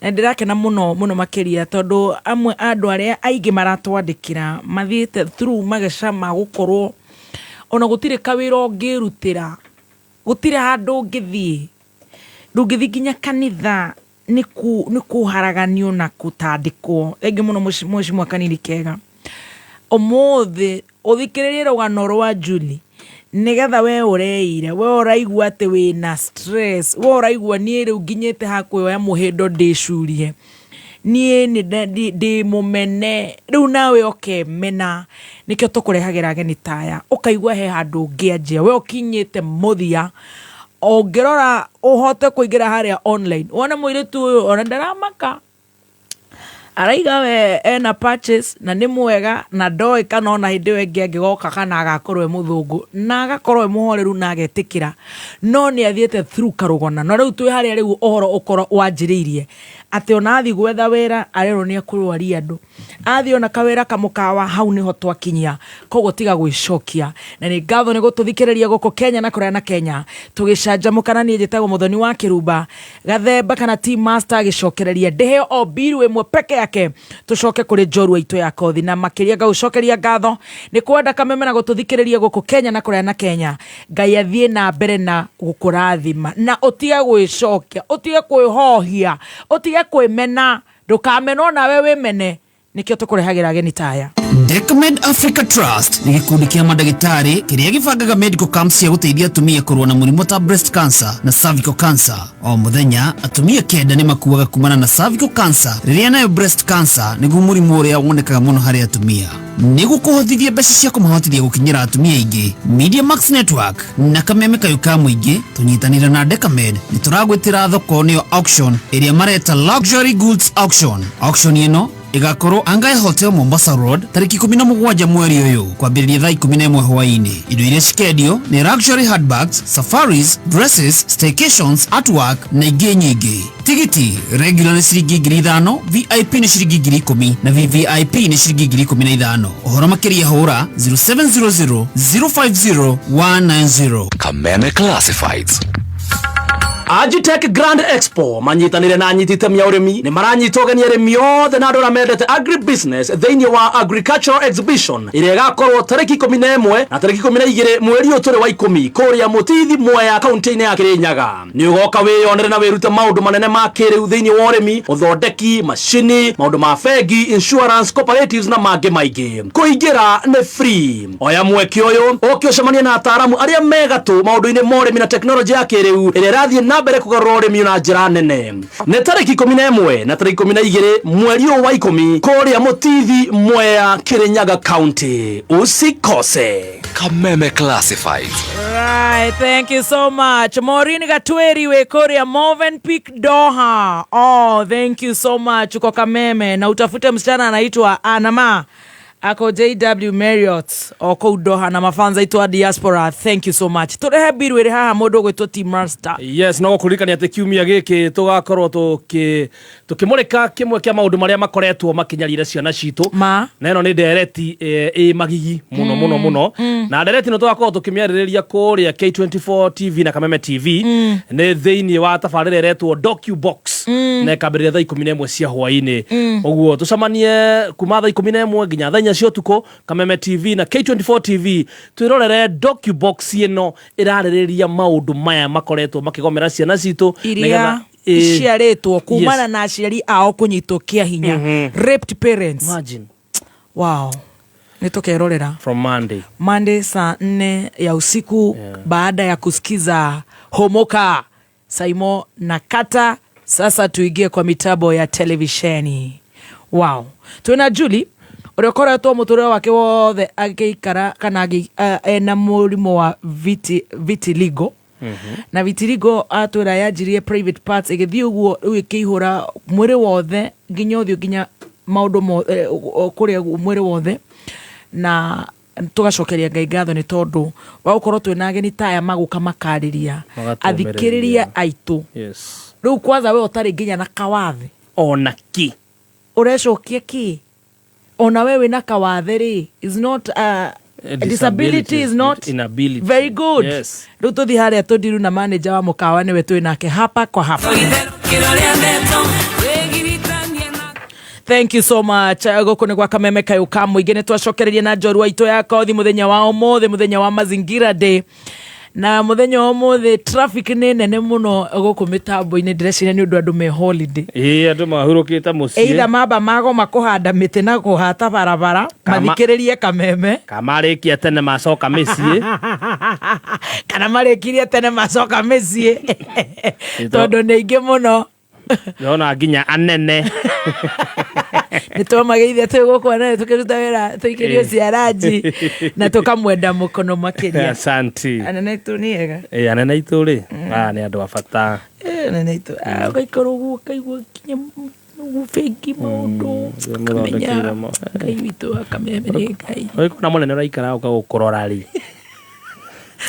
Na ndĩrakena mũno mũno makĩria tondũ amwe a andũ arĩa aingĩ maratwandĩkĩra mathiĩte through mageca ma gũkorwo ona gũtirĩ kawĩra ũngĩrutĩra, gũtirĩ handũ ũngĩthiĩ, ndũngĩthiĩ nginya kanitha nĩ kũharaganio na kũtandĩkwo. Thengiũ mũno mheshimiwa Kanini Kega. Ũmũthĩ ũthikĩrĩrie rũgano rwa Julie nĩgetha we ũreire, we ũraigua atĩ wĩna stress, we ũraigua niĩ rĩu nginyĩte hakuoya mũhĩndo ndĩcurie, niĩ nĩ ndĩ mũmene, rĩu nawe ũkemena. Nĩkĩo tũkũrehagĩra ageni ta aya, ũkaigua he handũ ũngĩanjia, we ũkinyĩte mũthia, ũngĩrora ũhote kũingĩra harĩa online wone mũirĩtu ũyũ ona ndaramaka, araiga we ena patches na nĩ mwega na ndoĩ kana ona hĩndĩ ĩyo ĩngĩ angĩgoka kana agakorwo e mũthũngũ na agakorwo e mũhoreru na agetĩkĩra, no nĩ athiĩte through karũgona. Na rĩu twĩ harĩa rĩu ũhoro ũkorwo wanjĩrĩirie Atĩ ona athiĩ gwetha wĩra arerwo nĩ ekũrwaria andũ, athiĩ ona kawĩra kamũkawa, hau nĩho twakinyia. Koguo tiga gwĩcokia, na nĩ ngatho nĩ gũtũthikĩrĩria gũkũ Kenya na kũraya na Kenya tũgĩcanjamũka. Na niĩ njĩtagwo Mũthoni wa Kĩrumba Gathemba kana Team Master, agĩcokereria ndĩheo o mbiru ĩmwe peke yake, tũcoke kũrĩ njorua itũ ya kothi. Na makĩria ngagũcokeria ngatho nĩ kwenda Kameme na gũtũthikĩrĩria gũkũ Kenya na kũraya na Kenya. Ngai athiĩ na mbere na gũkũrathima, na ũtige gwĩcokia, ũtige kwĩhohia, ũtige kwĩmena. Ndũkamenwo nawe wĩmene, nĩkĩo tũkũrehagĩra ageni taya. Decmed Africa Trust nĩ gĩkundi kĩa mandagĩtarĩ kĩrĩa gĩbangaga medical camps cia gũteithia atumia kũrũa na mũrimũ ta breast cancer na cervical cancer. O mũthenya atumia 9 nĩ makuaga kumana na cervical cancer, rĩrĩa nayo breast cancer nĩguo mũrimũ ũrĩa wonekaga mũno harĩ atumia. Nĩguo kũhotithia mbeca cia kũmahotithia gũkinyĩra atumia aingĩ, Media Max Network na kameme kayũ ka mũingĩ tũnyitanĩire na Decamed nĩ tũragwĩtĩra thoko, nĩyo auction ĩrĩa mareta Luxury Goods Auction. Auction ĩno ĩgakorwo Angai Hotel, Mombasa Road, tarĩki 17 mweri ũyũ, kwambĩrĩria thaa 11 hwaĩ-inĩ. Indo iria cikendio nĩ luxury handbags, safaris, dresses, staycations, artwork na ingĩ nyingĩ. Tigiti regular nĩ ciringi 5,000, VIP nĩ ciringi 10,000 na VVIP nĩ ciringi 15,000. Ũhoro makĩria hũra 0700 050 190. Kameme Classifieds. Agitech Grand Expo manyitanire na anyiti itemi a ũrĩmi nĩ maranyita ũgeni arĩmi othe na andũ arĩa mendete agribusiness thĩinĩ wa agricultural exhibition ĩrĩa ĩgakorwo tarĩki 11 na tarĩki 12 mweri ũyũ tũrĩ wa 10 kũrĩa Mũtithi, Mwea, kaunti-inĩ ya Kĩrĩnyaga. Nĩ ũgoka wĩyonere na wĩrute maũndũ manene ma kĩrĩu thĩinĩ wa ũrĩmi, ũthondeki macini, maũndũ ma bengi, insurance, cooperatives na mangĩ maingĩ. Kũingĩra nĩ free. Oya mweke ũyũ ũke ũcemanie na ataaramu arĩa megatũ maũndũ-inĩ ma ũrĩmi na tekinoronjĩ ya kĩrĩu ĩrĩa ĩrathiĩ na mbere kũgarũra ũrĩmi na njĩra nene. Nĩ tarĩki 11 na tarĩki 12 mweri ũyũ wa 10 kũrĩa Mũtithi, Mwea, Kĩrĩnyaga County. Usikose. Kameme Classifieds. Right, thank you so much. Maureen Gatweri wĩ kũrĩa Movenpick Doha. Oh, thank you so much. Uko Kameme na utafute msichana anaitwa Anama. Ako JW Marriott o kũu Doha na mafanza aitũ a diaspora. Thank you so much. Tũrehe mbiru ĩrĩ haha mũndũ ũgwĩtwo Team Master. Yes, no gũkũririkania atĩ kiumia gĩkĩ tũgakorwo tũkĩmũrĩka kĩmwe kĩa maũndũ marĩa makoretwo makĩnyarira ciana citũ. Ma na ĩno nĩ ndereti ĩ magigi mũno mũno mũno. Na ndereti ĩno tũgakorwo tũkĩmĩarĩrĩria kũrĩa K24 TV na Kameme TV. Nĩ thĩinĩ wa tabarĩra ĩretwo Docubox na ĩkambĩrĩria thaa 11 cia hwaĩ-inĩ. Ũguo tũcemanie kuma thaa 11 nginya thaa 4 cia ũtukũ, Kameme TV na K24 TV, twĩrorere Docubox ĩno ĩrarĩrĩria maũndũ maya makoretwo makĩgomera ciana citũ iria nĩgetha iciarĩtwo kumana na aciari ao kũnyitwo kĩa hinya, raped parents. Imagine. Wow, nĩ tũkerorera. From Monday. Monday saa 4 ya usiku, baada ya kusikiza Homoka Saimo na Kata. Sasa tuingie kwa mitambo ya televisheni. Wow, twina Julie ũrĩa ũkoretwo mũtũrĩre wake wothe agĩikara kana ena mũrimũ wa vitiligo. Na vitiligo atwĩra yanjirie private parts, ĩgĩthiĩ ũguo rĩu ĩkĩihũra mwĩrĩ wothe nginya ũthiũ, nginya maũndũ kũrĩa mwĩrĩ wothe. Na tũgacokeria Ngai ngatho nĩ tondũ wa gũkorwo twĩna ageni taya magũka makarĩria Magatũũmĩrĩria. athikĩrĩria aitũ. Rĩu kwanza we ũtarĩ nginya na kawathe ona ki ũrecokia kĩ, ona we wĩna kawathe rĩ, is not disability is not inability. Very good. Rĩu tũthiĩ harĩa tũndiru na manager wa mũkawa, nĩwe twĩ nake hapa kwa hapa. Thank you so much. Gũkũ nĩ gwa Kameme kayũ ka mũingĩ. Nĩ twacokereria na njorua itũ ya kothi mũthenya wa ũmũthĩ, mũthenya wa Mazingira Day. Na mũthenya wa ũmũthĩ traffic nĩ nene mũno gũkũ mĩtambo-inĩ, ndĩreciria nĩ ũndũ andũ me holiday. Ĩĩ, andũ mahurũkĩte mũciĩ. Either mamba magoma kũhanda mĩtĩ na kũhata barabara mathikĩrĩrie Kameme, kamarĩkia tene macoka mĩciĩ. Kana marĩkirie tene macoka mĩciĩ, tondũ nĩ aingĩ mũno. Ndona nginya anene. Nĩ twamageithia twĩ gũkũ anene tũkĩruta wĩra tũikĩrio ciaranji na tũkamwenda mũkono makĩria. Asanti. Anene aitũ nĩ ega. Ĩĩ, anene aitũ rĩ, aya nĩ andũ a bata. Anene aitũ, ũgaikara ũguo ũkaigua nginya ũguo bengi maũndũ ũkamenya Ngai witũ wa Kameme nĩ Ngai. Ũgĩkona mũnene ũraikara ũkagũkũrora rĩ.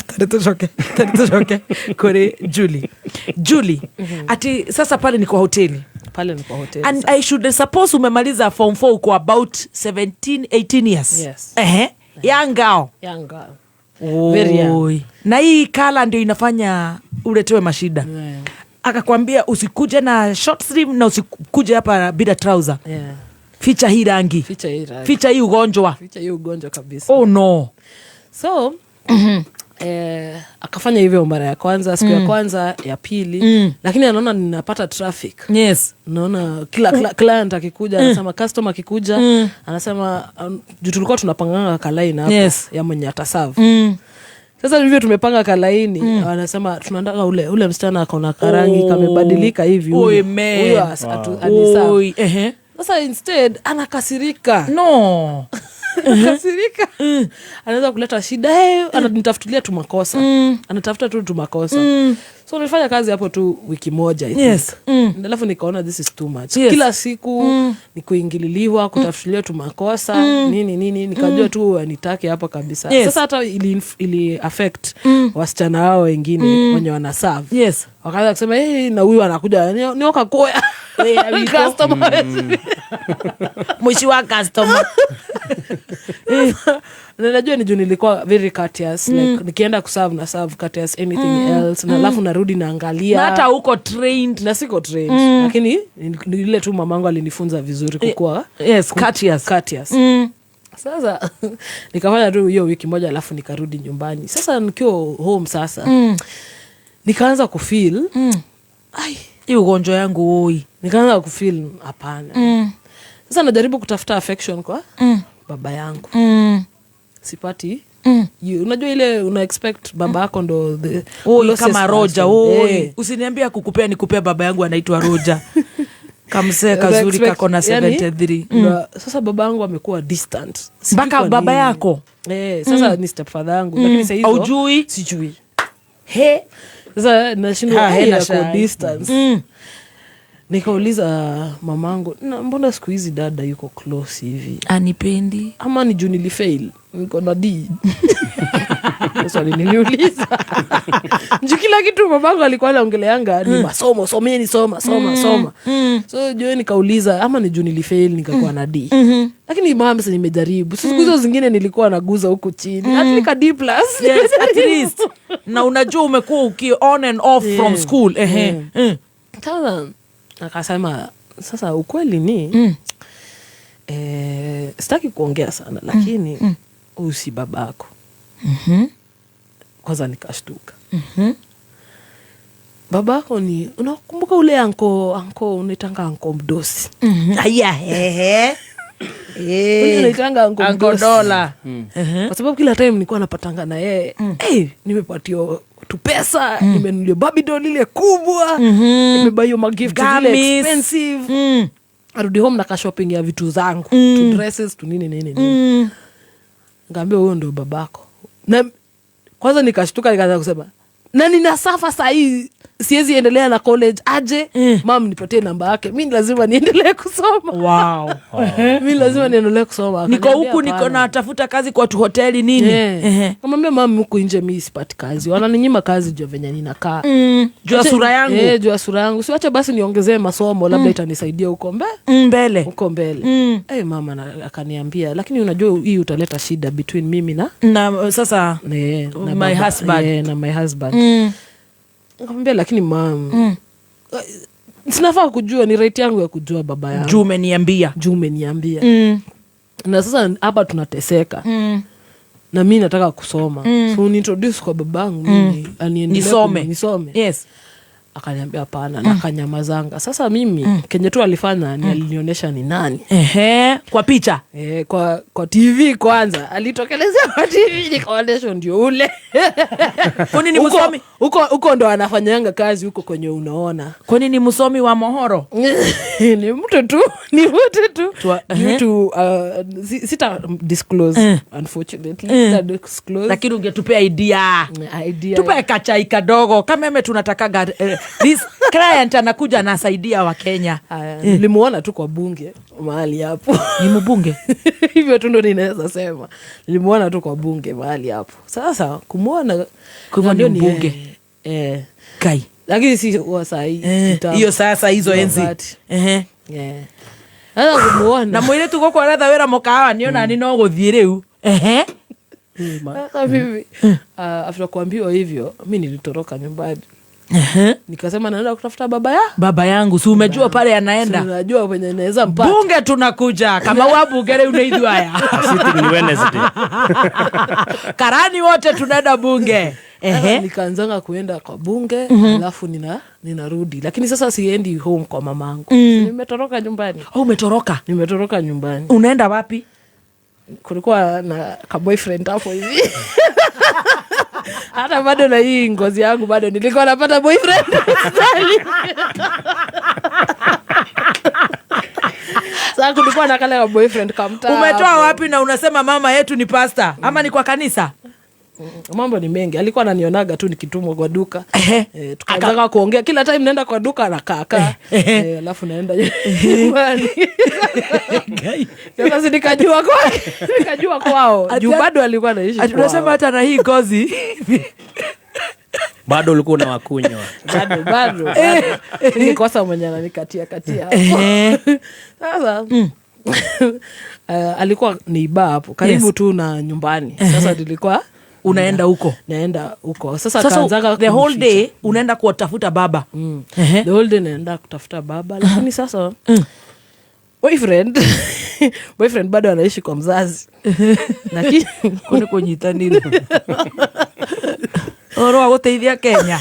Tarĩ tũcoke kũrĩ Julie. Julie, ati sasa pale ni kwa hoteli. Pale ni kwa hoteli. And I should suppose umemaliza form 4, uko about 17 18 years. Yes. Ehe, young girl. Young girl. Very young. Oi. Na hii color ndio inafanya uletewe mashida. Akakwambia usikuje na short sleeve na usikuje hapa bila trouser. Ficha hii rangi. Ficha hii rangi. Ficha hii ugonjwa. Ficha hii ugonjwa kabisa. Oh no. So akafanya hivyo mara ya kwanza, siku ya kwanza, ya pili, lakini anaona ninapata traffic. Naona kila client akikuja, anasema, customer akikuja, anasema, juu tulikuwa tunapanganga kalaini hapo ya mwenye ataserve. Sasa hivyo tumepanga kalaini, anasema tunataka ule msichana akona karangi kamebadilika hivi, Oi, huyu. man. Huyo aniserve. Oi, ehe. Sasa instead anakasirika. No. Anakasirika, anaweza kuleta shida, hey, ananitafutilia tu makosa, anatafuta tu makosa. So nilifanya kazi hapo tu wiki moja, I think. Alafu nikaona this is too much. Kila siku ni kuingililiwa, kutafutilia tu makosa, nini nini. Nikajua tu anitake hapo kabisa. Sasa hata ili affect wasichana hao wengine wenye wanaserve. Wakaanza kusema, hey, na huyu anakuja ni wakakoya customer. Mwishi wa customer. Na najua ni juu nilikuwa very courteous, like nikienda kuserve na serve courteous, anything else, na alafu narudi naangalia. Na hata uko trained. Na siko trained, lakini ni ile tu mamangu alinifunza vizuri kukua Courteous. Courteous. Sasa nikafanya tu hiyo wiki moja, alafu nikarudi nyumbani. Sasa nikiwa home sasa, nikaanza kufeel, ai, hii ugonjwa yangu oi. Nikaanza kufeel hapana. Sasa najaribu kutafuta affection kwa baba yangu, sipati. Unajua ile una expect baba yako ndo the Oi, closest kama Roger. person. Oi. Eh. Usiniambia kukupea, nikupea baba yangu anaitwa Roger, kamsee Una kazuri, expect- kako na yani, 73. Sasa baba yangu amekuwa distant. Sijui Mpaka kwa baba nini. yako? Eh, sasa ni stepfather yangu, lakini saa hizo Haujui? Sijui. He. Sasa nashindwa, Ha, hey, hena ako shai. distance. Nikauliza mamangu, na mbona siku hizi dada yuko close hivi? Anipendi. Ama ni juu nilifail, niko na D? Swali niliuliza juu kila kitu mamangu alikuwa anaongeleanga ni masomo, someni, soma, soma, soma. So juu nikauliza ama ni juu nilifail nikakuwa na D. Lakini mams, nimejaribu. Siku hizo zingine nilikuwa naguza huku chini, at least ka D plus. Yes, at least. Na unajua umekuwa uki on and off from school. Ehe. Sasa akasema, sasa ukweli ni, sitaki kuongea sana, lakini huyu si babako. Kwanza nikashtuka. Babako ni, unakumbuka ule uncle unaitanga Uncle Mdosi? Aya, ehe. Ule unaitanga Uncle Uncle Mdosi. Dola. Kwa sababu kila time nilikuwa napatanga na yeye, hey, nimepatiwa tu pesa, nimenunulia Barbie doll ile kubwa, nimebuyiwa magift zile Gummies. expensive. Arudi home na ka shopping ya vitu zangu, tu dresses, tu nini nini nini. Nikaambia huyo ndo babako. Na kwanza nikashtuka, nikaanza kusema, na ninasuffer sahii, siwezi endelea na college aje? Mam, nipatie namba yake, mi lazima niendelee kusoma. Mi lazima niendelee kusoma. Niko Akaniambia, huku niko "Hapana." natafuta kazi kwa tu hoteli nini. Yeah. Kamwambia, mam, huku nje mi sipati kazi, wananinyima kazi juu ya venye ninakaa. Juu ya sura yangu. Eh, juu ya sura yangu. Siwache basi niongezee masomo, labda itanisaidia huko mbele. Huko mbele. Eh, mama akaniambia, lakini unajua hii utaleta shida between mimi na na sasa na my baba, husband. Eh, na my husband. Nikamwambia, lakini mam, sinafaa kujua, ni right yangu ya kujua baba yangu. Juu umeniambia. Juu umeniambia. Na sasa hapa tunateseka. Na mi nataka kusoma. So niintroduce kwa babangu mimi, aniendelee Nisome. nisome. Akaniambia hapana, na akanyamazanga. Sasa mimi kenye tu alifanya ni alinionyesha ni nani. Ehe, kwa picha. Eh, kwa TV kwanza. Alitokelezea kwa TV, nikaonyeshwa ndio ule. Kwani ni msomi? Huko ndo anafanyanga kazi huko kwenye unaona. Kwani ni msomi wa mohoro? Ni mtu tu, ni mtu tu. Due to, sita disclose, unfortunately. Sita disclose. Lakini ungetupea idea. Idea. Tupe kachai kadogo. Kama eme tunatakaga, this client anakuja anasaidia Wakenya. Nilimuona tu kwa bunge mahali hapo. Ni mbunge? Hivyo tu ndo ninaweza sema. Nilimuona tu kwa bunge mahali hapo. Sasa kumuona Kwa hivyo ni ndio ni mbunge. Eh. Kai. Lakini si wa sahii. Kitambo. Hiyo sasa hizo enzi. Wakati. Yeah. Sasa kumuona Na mwiritu guku aretha wira mukawa ni ona ni no guthie riu. Ehe. Sasa mimi after kuambiwa hivyo, mi nilitoroka nyumbani, nikasema naenda kutafuta baba ya Baba yangu, si umejua pale anaenda. Si unajua penye naweza mpata. Bunge tunakuja kama wa bunge riu nä ithuĩ aya. Sitting ni Wednesday. Karani wote tunaenda bunge. Sasa Ehe. nikaanzanga kuenda kwa bunge, alafu ninarudi, lakini sasa siendi home kwa mamangu. Nimetoroka nyumbani. Oh, umetoroka? Nimetoroka nyumbani. Unaenda wapi? Kulikuwa na ka boyfriend hapo hivi. Hata bado na hii ngozi yangu bado nilikuwa napata boyfriend. Usijali. Sasa kulikuwa na kale ka boyfriend kamtaa. Umetoa hapo. wapi na unasema mama yetu ni pasta ama ni kwa kanisa? Mambo ni mengi. Alikuwa ananionaga tu nikitumwa kwa duka. Ehe. Tukaanza kuongea kila time naenda kwa duka anakaa kaa. Alafu naenda nyumbani. Sasa si nikajua kwake. Nikajua kwao. Juu bado alikuwa anaishi Ati unasema kwao. hata na hii ngozi. Bado ulikuwa unawakunywa. Bado, bado, bado. Nilikosa mwenye ananikatia katia hapo. Sasa alikuwa ni baa hapo karibu tu na nyumbani. Sasa nilikuwa unaenda huko. Naenda huko. Sasa Sasa kaanzaga the whole kunificha. day unaenda kuwatafuta baba. The whole day naenda kutafuta baba, lakini sasa boyfriend bado anaishi kwa mzazi. Lakini kuni kunyitanire. Oro wa guteithia Kenya.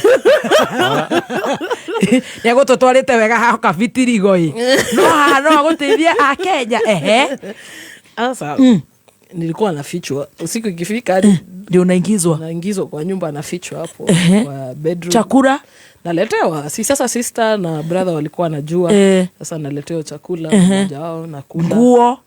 Ni agututwarite wega haha kabitirigo i. No haha no aguteithia a Kenya. Ehe. Sasa nilikuwa nafichwa usiku ikifika, ndio unaingizwa. Naingizwa kwa nyumba, nafichwa hapo kwa bedroom. Chakula naletewa. Si sasa sister na brother walikuwa wanajua. Sasa naletewa chakula mmoja wao nakula. Nguo.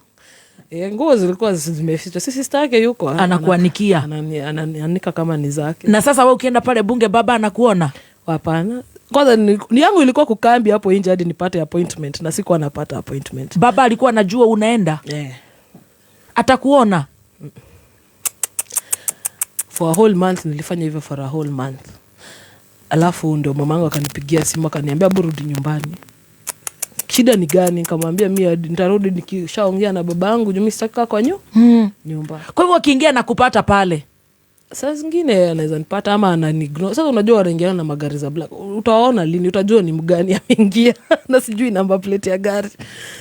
Nguo zilikuwa zimefichwa. Si sister yake yuko, Anakuanikia. Ananianika kama ni zake. Na sasa wewe ukienda pale bunge baba anakuona? Hapana. Kwanza ni yangu ilikuwa kukambi hapo nje hadi nipate appointment, na sikuwa napata appointment. Baba alikuwa anajua unaenda? Atakuona? For a whole month nilifanya hivyo, for a whole month. Alafu ndio mamangu akanipigia simu akaniambia burudi nyumbani. Shida ni gani? Nikamwambia mimi nitarudi nikishaongea na babangu, juu mimi sitaki kukaa kwa nyumba. Kwa hivyo akiingia na kupata pale. Saa zingine anaweza nipata ama ananiignore. Sasa unajua wanaingiana na magari za black. Utaona lini, utajua ni mgani ameingia na sijui number plate ya gari.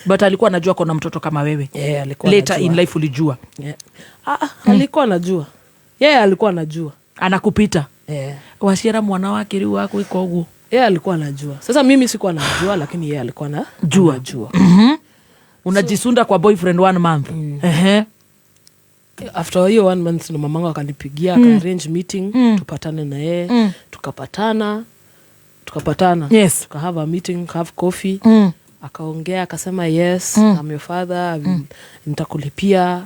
But alikuwa anajua kuna mtoto kama wewe. Yeah, alikuwa Later anajua. in life ulijua. Yeah. Alikuwa anajua. Yeye alikuwa anajua. Anakupita. Yeah. Wasiera mwana wake riu wako iko uguo. Yeye alikuwa anajua. Sasa mimi sikuwa najua, lakini yeye alikuwa Jua. anajua. Unajisunda kwa boyfriend 1 month. Ehe. After hiyo 1 month ndo mamangu akanipigia, aka arrange meeting, tupatane na yeye. Tukapatana. Tukapatana. Tuka have a meeting, have coffee. Akaongea akasema yes, I'm your father, nitakulipia.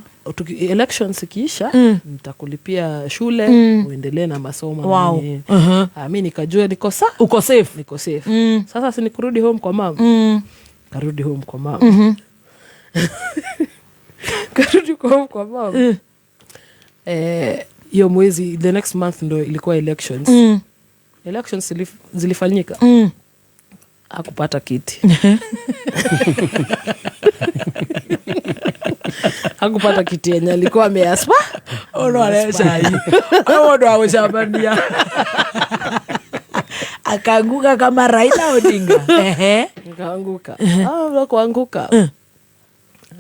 Elections ikiisha, nitakulipia shule, uendelee na masomo na nini. Mi nikajua niko Uko safe. Niko safe. Sasa si nikurudi home kwa mama. Karudi home kwa mama. Karudi home kwa mama. Hiyo mwezi, the next month ndo ilikuwa elections. Elections zilifanyika. Hakupata kiti. Hakupata kiti yenye alikuwa ameaspa. Ono alesha hii. Ono ndo aweshabania. Akaanguka kama Raila Odinga. Ehe. Akaanguka. Kuanguka.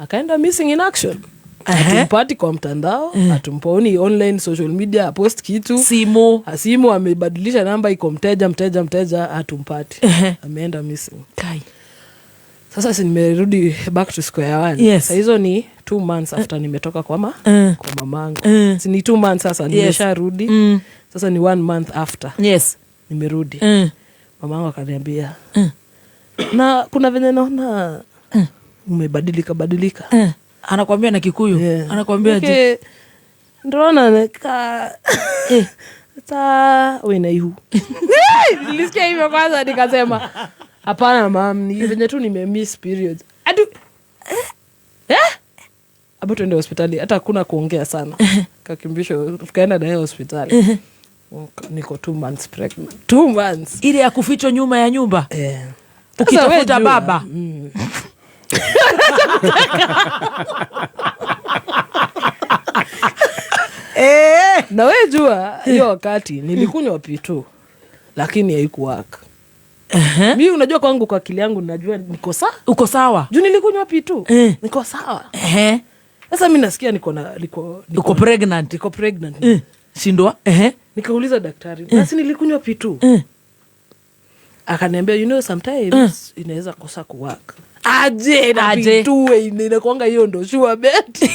Akaenda missing in action. Hatumpati kwa mtandao, hatumponi online social media, post kitu. Simu. Simu amebadilisha namba, iko mteja, mteja, mteja, hatumpati. Ameenda missing. Kai. Sasa si nimerudi back to square one. Sasa hizo ni 2 months after nimetoka kwa mamangu. Si ni 2 months sasa, nimesharudi. Sasa ni 1 month after. Nimerudi. Mamangu akaniambia, na kuna venye naona umebadilika badilika. Anakuambia na Kikuyu. Anakuambia aje? Okay. Ndona ka ta we na ihu. Nilisikia hivyo kwanza nikasema hapana mam, ni venye tu nimemiss periods. Adu Abu tuende hospitali, hata hakuna kuongea sana. Kakimbishwa tukaenda naye hospitali. Niko 2 months pregnant, 2 months. Ile ya kufichwa nyuma ya nyumba. Eh. Ukitafuta Sasa we jua. baba. Na we jua hiyo wakati nilikunywa P2 lakini haikuwaka. Mi unajua kwangu, kwa akili yangu najua niko saa Uko sawa. Juu nilikunywa P2, niko sawa. Sasa mi nasikia niko na niko Uko pregnant. Niko pregnant. Shindwa. Nikauliza daktari, basi nilikunywa P2. Akaniambia, you know, sometimes inaweza kosa kuwaka. Aje na Aje. P2 inakuanga hiyo ndo sure bet.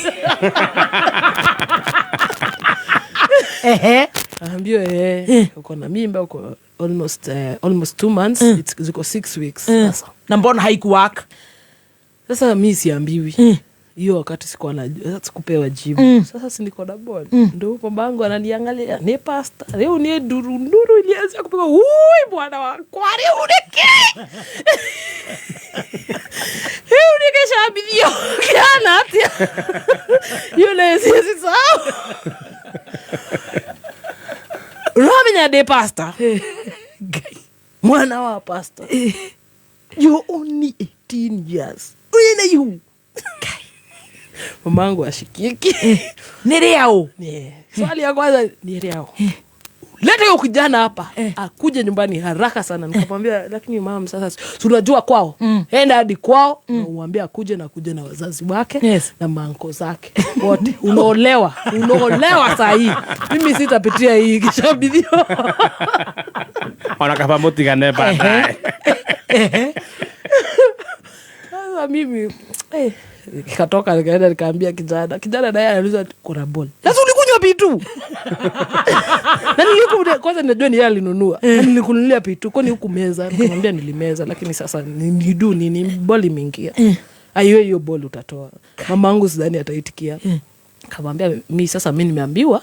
Ambio, eh, uko na mimba, uko almost 2 months. Ziko 6 weeks sasa. Na mbona haikuwaka? Sasa mi siambiwi hiyo wakati, sikuwa na sikupewa jibu. Sasa si niko na ball, ndo babangu ananiangalia, ni pasta leo ni nduru nduru ilianza kupiga, ui bwana wakwa, riu niki riu nikicambithio kihana atia, hiyo nayo siwezi sahau. Uramenya ndĩ pasta, mwana wa pasta, you're only 18 years, wĩna ihu. Mamangu ashikiki. Nĩ rĩaũ? Yeah. Swali ya kwanza ni rĩaũ. Leta huyo kijana hapa, akuje nyumbani haraka sana. Nikamwambia, lakini mam, sasa si unajua kwao, enda hadi kwao na uambie akuje na akuje na wazazi wake na maanko zake wote. Unaolewa, unaolewa saa hii, mimi sitapitia hii kishabidhio. Ona kaba mutigane baadaye. Sasa mimi nikatoka, nikaenda nikaambia kijana. Kijana naye anauliza, kuna ball. Sasa ulikunywa P2 na kwanza ninajua ni yeye alinunua, na nilikununulia P2, kwani hukumeza? Nikamwambia nilimeza, lakini sasa nidu nini, ball imeingia. Aiyo, hiyo ball utatoa, mamangu sidhani ataitikia. Kamwambia, mi sasa mi nimeambiwa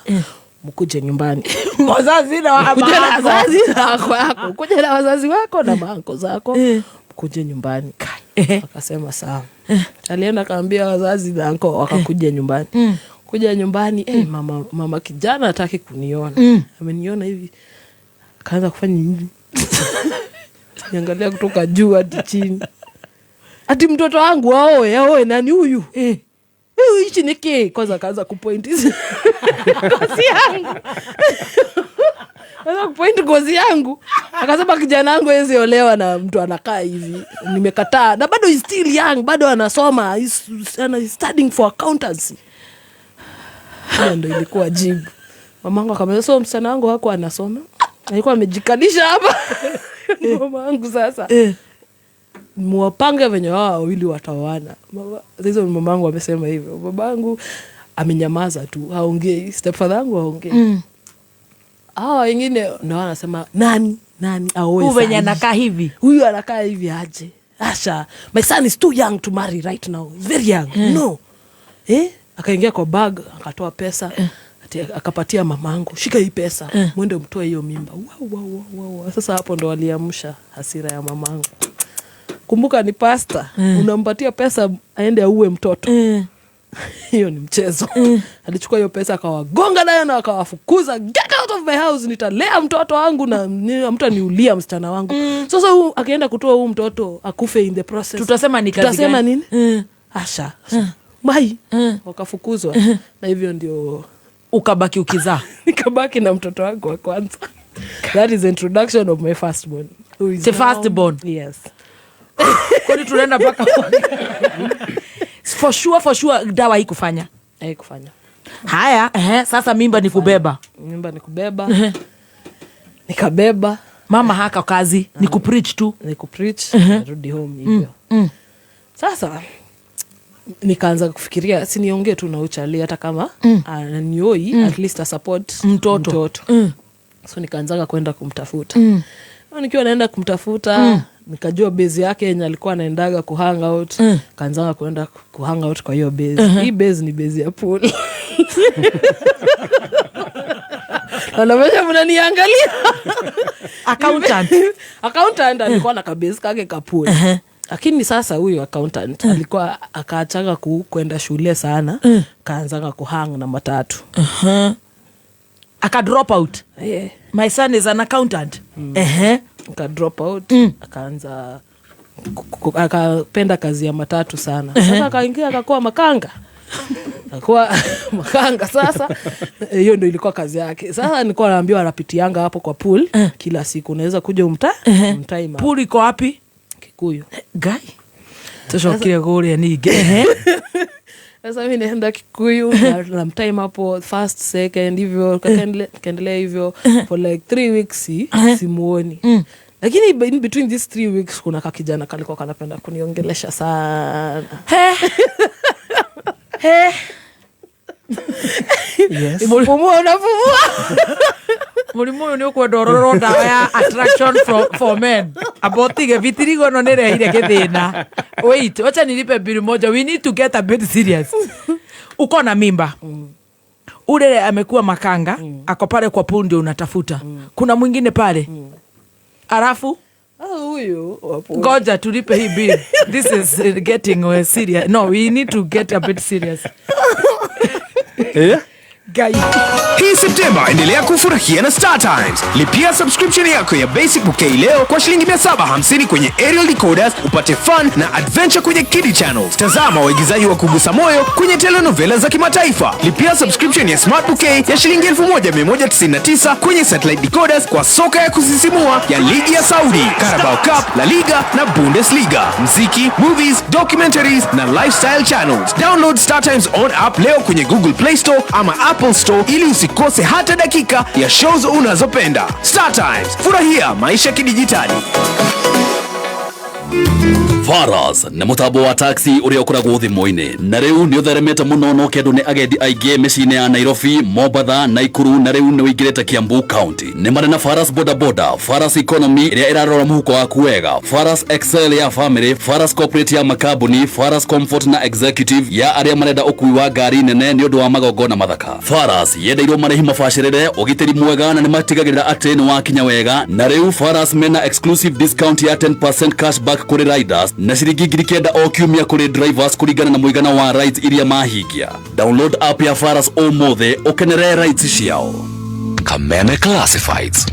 mkuje nyumbani. Wazazi na Kuja na maanko. wazazi na wako yako, kuja na wazazi wako na maanko zako, mkuje nyumbani. Akasema sawa. Alienda akaambia wazazi na anko, wakakuja nyumbani. Kuja nyumbani, mama kijana hataki kuniona. Ameniona hivi, akaanza kufanya hivi, niangalia kutoka juu hadi chini, ati mtoto wangu aoe? Aoe nani huyu? Huyu hichi ni kĩ? Kwanza akaanza kupoint ngozi yangu. Akaanza kupoint ngozi yangu, akasema kijana wangu hawezi olewa na mtu anakaa hivi, nimekataa. Na bado he's still young, bado anasoma, he's studying for accountancy. Hiyo ndo ilikuwa jibu. Mamangu akamwambia, so msichana wangu hakuwa anasoma, alikuwa amejikalisha hapa. Mama wangu sasa, muwapange venye wao wawili wataoana. Hizo mamangu amesema hivyo, babangu amenyamaza tu, haongei, stepfather yangu haongei. Hawa wengine ndo wanasema, nani nani aoe Huyu venye sahi? Anakaa hivi. Huyu anakaa hivi aje? Asha, my son is too young to marry right now. He's very young. No, eh? Akaingia kwa bag, akatoa pesa, ati akapatia mamangu, shika hii pesa, mwende mtoe hiyo mimba. Wa, wa, wa, wa, wa. Sasa hapo ndo waliamsha hasira ya mamangu. Kumbuka ni pasta, unampatia pesa aende auwe mtoto, hiyo ni mchezo? Alichukua hiyo pesa akawagonga nayo na akawafukuza, get out of my house, nitalea mtoto wangu na mtu aniulia msichana wangu. Sasa huu akienda kutoa huu mtoto akufe in the process, Tutasema ni kazi tutasema gani? nini? Asha mai, wakafukuzwa na hivyo ndio Ukabaki ukizaa. Nikabaki na mtoto wangu wa kwanza. That is introduction of my firstborn, who is The now- firstborn. Yes. Kwani tunaenda mpaka for sure, for sure dawa haikufanya? Haikufanya. Haya, ehe, sasa mimba ni kubeba. Mimba ni kubeba, nikabeba. Mama haka kazi ni kupreach tu. Ni kupreach, narudi home hivyo. Sasa nikaanza kufikiria, si niongee tu na uchali, hata kama ananioi, at least asupport Mtoto. mtoto. So nikaanzaga kwenda kumtafuta. Nikiwa naenda kumtafuta, nikajua base yake yenye alikuwa anaendaga kuhang out. Kaanzaga kuenda kuhang out kwa hiyo base. Hii base ni base ya pool. Anamesha mnaniangalia. Accountant. Accountant alikuwa na kabase kake kapool, lakini sasa huyu accountant alikuwa akaachanga kwenda shule sana, kaanzanga kuhang na matatu. Aka drop out. Yeah. My son is an accountant. Ehe. Aka drop out. Akaanza akapenda kazi ya matatu sana. Sasa akaingia akakuwa makanga, akakuwa makanga. Sasa hiyo ndo ilikuwa kazi yake. Sasa nilikuwa naambiwa anapitianga hapo kwa pool kila siku, unaweza kuja umtime. Pool iko wapi? Kikuyu. Ngai, tucokire kũrĩa ningĩ. Ehe. Sasa mi naenda Kikuyu na mtime hapo first, second, hivyo kaendelea hivyo for like 3 weeks, simuoni. Lakini in between these 3 weeks kuna kakijana kalikuwa kanapenda kuniongelesha sana. He. Yes. Pumua, unapumua. Mũrimũ ũyũ nĩ ũkwenda ũrorwo ndawa ya attraction for men. Amba ũtige vitirigo ĩno nĩ rehire gĩthĩna. Wait, wacha nilipe bili moja. We need to get a bit serious. Uko na mimba, ule amekuwa makanga, ako pale kwa pool ndio unatafuta. Kuna mwingine pale, alafu Ah, huyu wa pool. Ngoja tulipe hii bill. This is getting serious. No, we need to get a bit serious. Eh? Guy. Hii Septemba endelea kufurahia na Star Times. Lipia subscription yako ya Basic Bouquet leo kwa shilingi 750 kwenye aerial decoders upate fun na adventure kwenye Kiddie Channels. Tazama waigizaji wa kugusa moyo kwenye telenovela za kimataifa. Lipia subscription ya Smart Bouquet ya shilingi 1199 kwenye satellite decoders kwa soka ya kusisimua ya ligi ya Saudi, Carabao Cup, La Liga na Bundesliga, mziki, movies, documentaries na lifestyle channels. Download Star Times on app leo kwenye Google Play Store ama Apple Store ili usikose hata dakika ya shows unazopenda. Star Times, furahia maisha kidijitali. Faras nĩ mũtambo wa taxi ũrĩa ũkoragwo thimũ-inĩ na rĩu nĩ ũtheremete mũno no kendo nĩ agendi aingĩ mĩciĩ-inĩ ya Nairobi, Mombatha, Naikuru na rĩu nĩ ũingĩrĩte Kiambu County. Nĩ marĩ na Faras Boda Boda, Faras Economy ĩrĩa ĩrarora mũhuko waku wega, Faras Excel ya family, Faras Corporate ya makambuni, Faras Comfort na Executive ya arĩa marenda ũkui wa ngari nene nĩ ũndũ wa magongona mathaka. Faras yendeirwo marĩhi mabacĩrĩre, ũgitĩri mwega na nĩ matigagĩrĩra atĩ nĩ wakinya wega. Na rĩu Faras mena exclusive discount ya 10% cashback kũrĩ riders na ciringi 9,000 o kiumia kũrĩ drivers kũringana na mũigana wa rides iria mahingia. Download app ya Faras ũmũthĩ ũkenere rides ciao. Kameme Classifieds.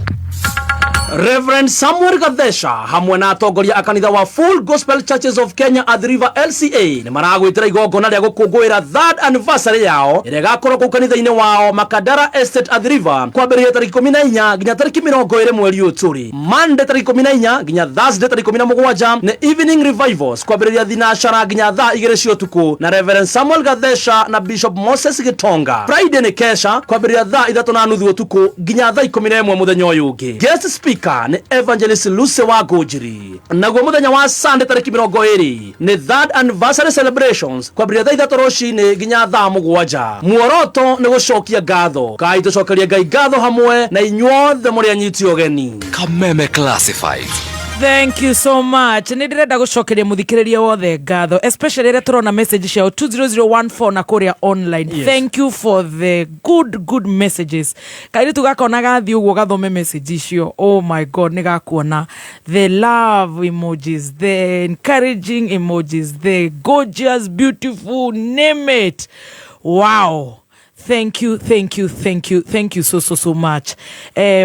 Reverend Samuel Gathesha hamwe na atongoria a kanitha wa Full Gospel Churches of Kenya Athi River LCA nĩ maragwĩtĩra igongona rĩa gũkũngũĩra third anniversary yao ĩrĩa ĩgakorwo kũu kanitha-inĩ wao Makadara Estate, Athi River, kwambĩrĩria tarĩki 14 nginya tarĩki 20 mweri ũyũ tũrĩ. Monday tarĩki 14 nginya Thursday tarĩki 17 nĩ evening revivals kwambĩrĩria thinacara nginya thaa 2 cia ũtukũ na Reverend Samuel Gathesha na Bishop Moses Gitonga. Friday nĩ kesha kwambĩrĩria thaa 3:30 ũtukũ nginya thaa 11 mũthenya ũyũ ũngĩ. Guest speaker nĩ Evangelist Lucy wa Ngũnjiri. Naguo mũthenya wa Sunday tarĩki 20 nĩ third anniversary celebrations kwambĩrĩria thaa 3 rũcinĩ nginya thaa 7. Muoroto nĩ gũcokia ngatho. Ngai tũcokerie Ngai ngatho hamwe na inyuothe mũrĩ anyiti ũgeni. Kameme Classifieds. Thank you so much. Nä ndärenda gå cokeria må thikä wothe ngatho, especially rä tå rona message ciao 20014 na kå rä a online. Thank you for the good good messages. Kairä gakona gathiä å guo gathome message icio, oh my God, nä gakuona the love emojis, the encouraging emojis, the gorgeous, beautiful, name it. Wow, thank you, thank you, thank you, thank you so so so much.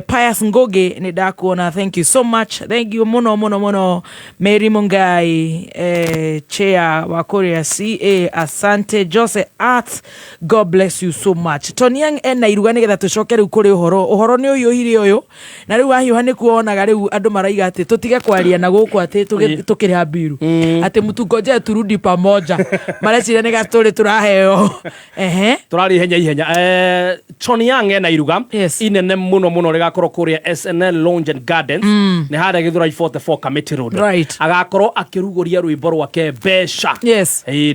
Pius Ngoge, nä ndakuona, thank you so much, thank you muno muno muno. Mary Mungai, chair wa Korea ca, asante. Jose Art, God bless you so much. Toniang ena iruga nä getha tå coke rä u kå rä å horo. Å horo nä å hiå å yå na rä u wahiũha nä kuonaga rä u andå maraiga atä tå tige kwaria na gå kå atä tå kä rä ha mbiru atä mtungoje turudi pamoja. Mareciria nä gatå rä tå raheo ehe. Tũrarĩ ihenya ihenya. Tony Young ena iruga inene muno muno rĩgakorwo kũrĩa SNL Lounge and Gardens, nĩ harĩa Githurai 44 Committee Road. Agakorwo akĩrugũria rwĩmbo rwake Mbeca.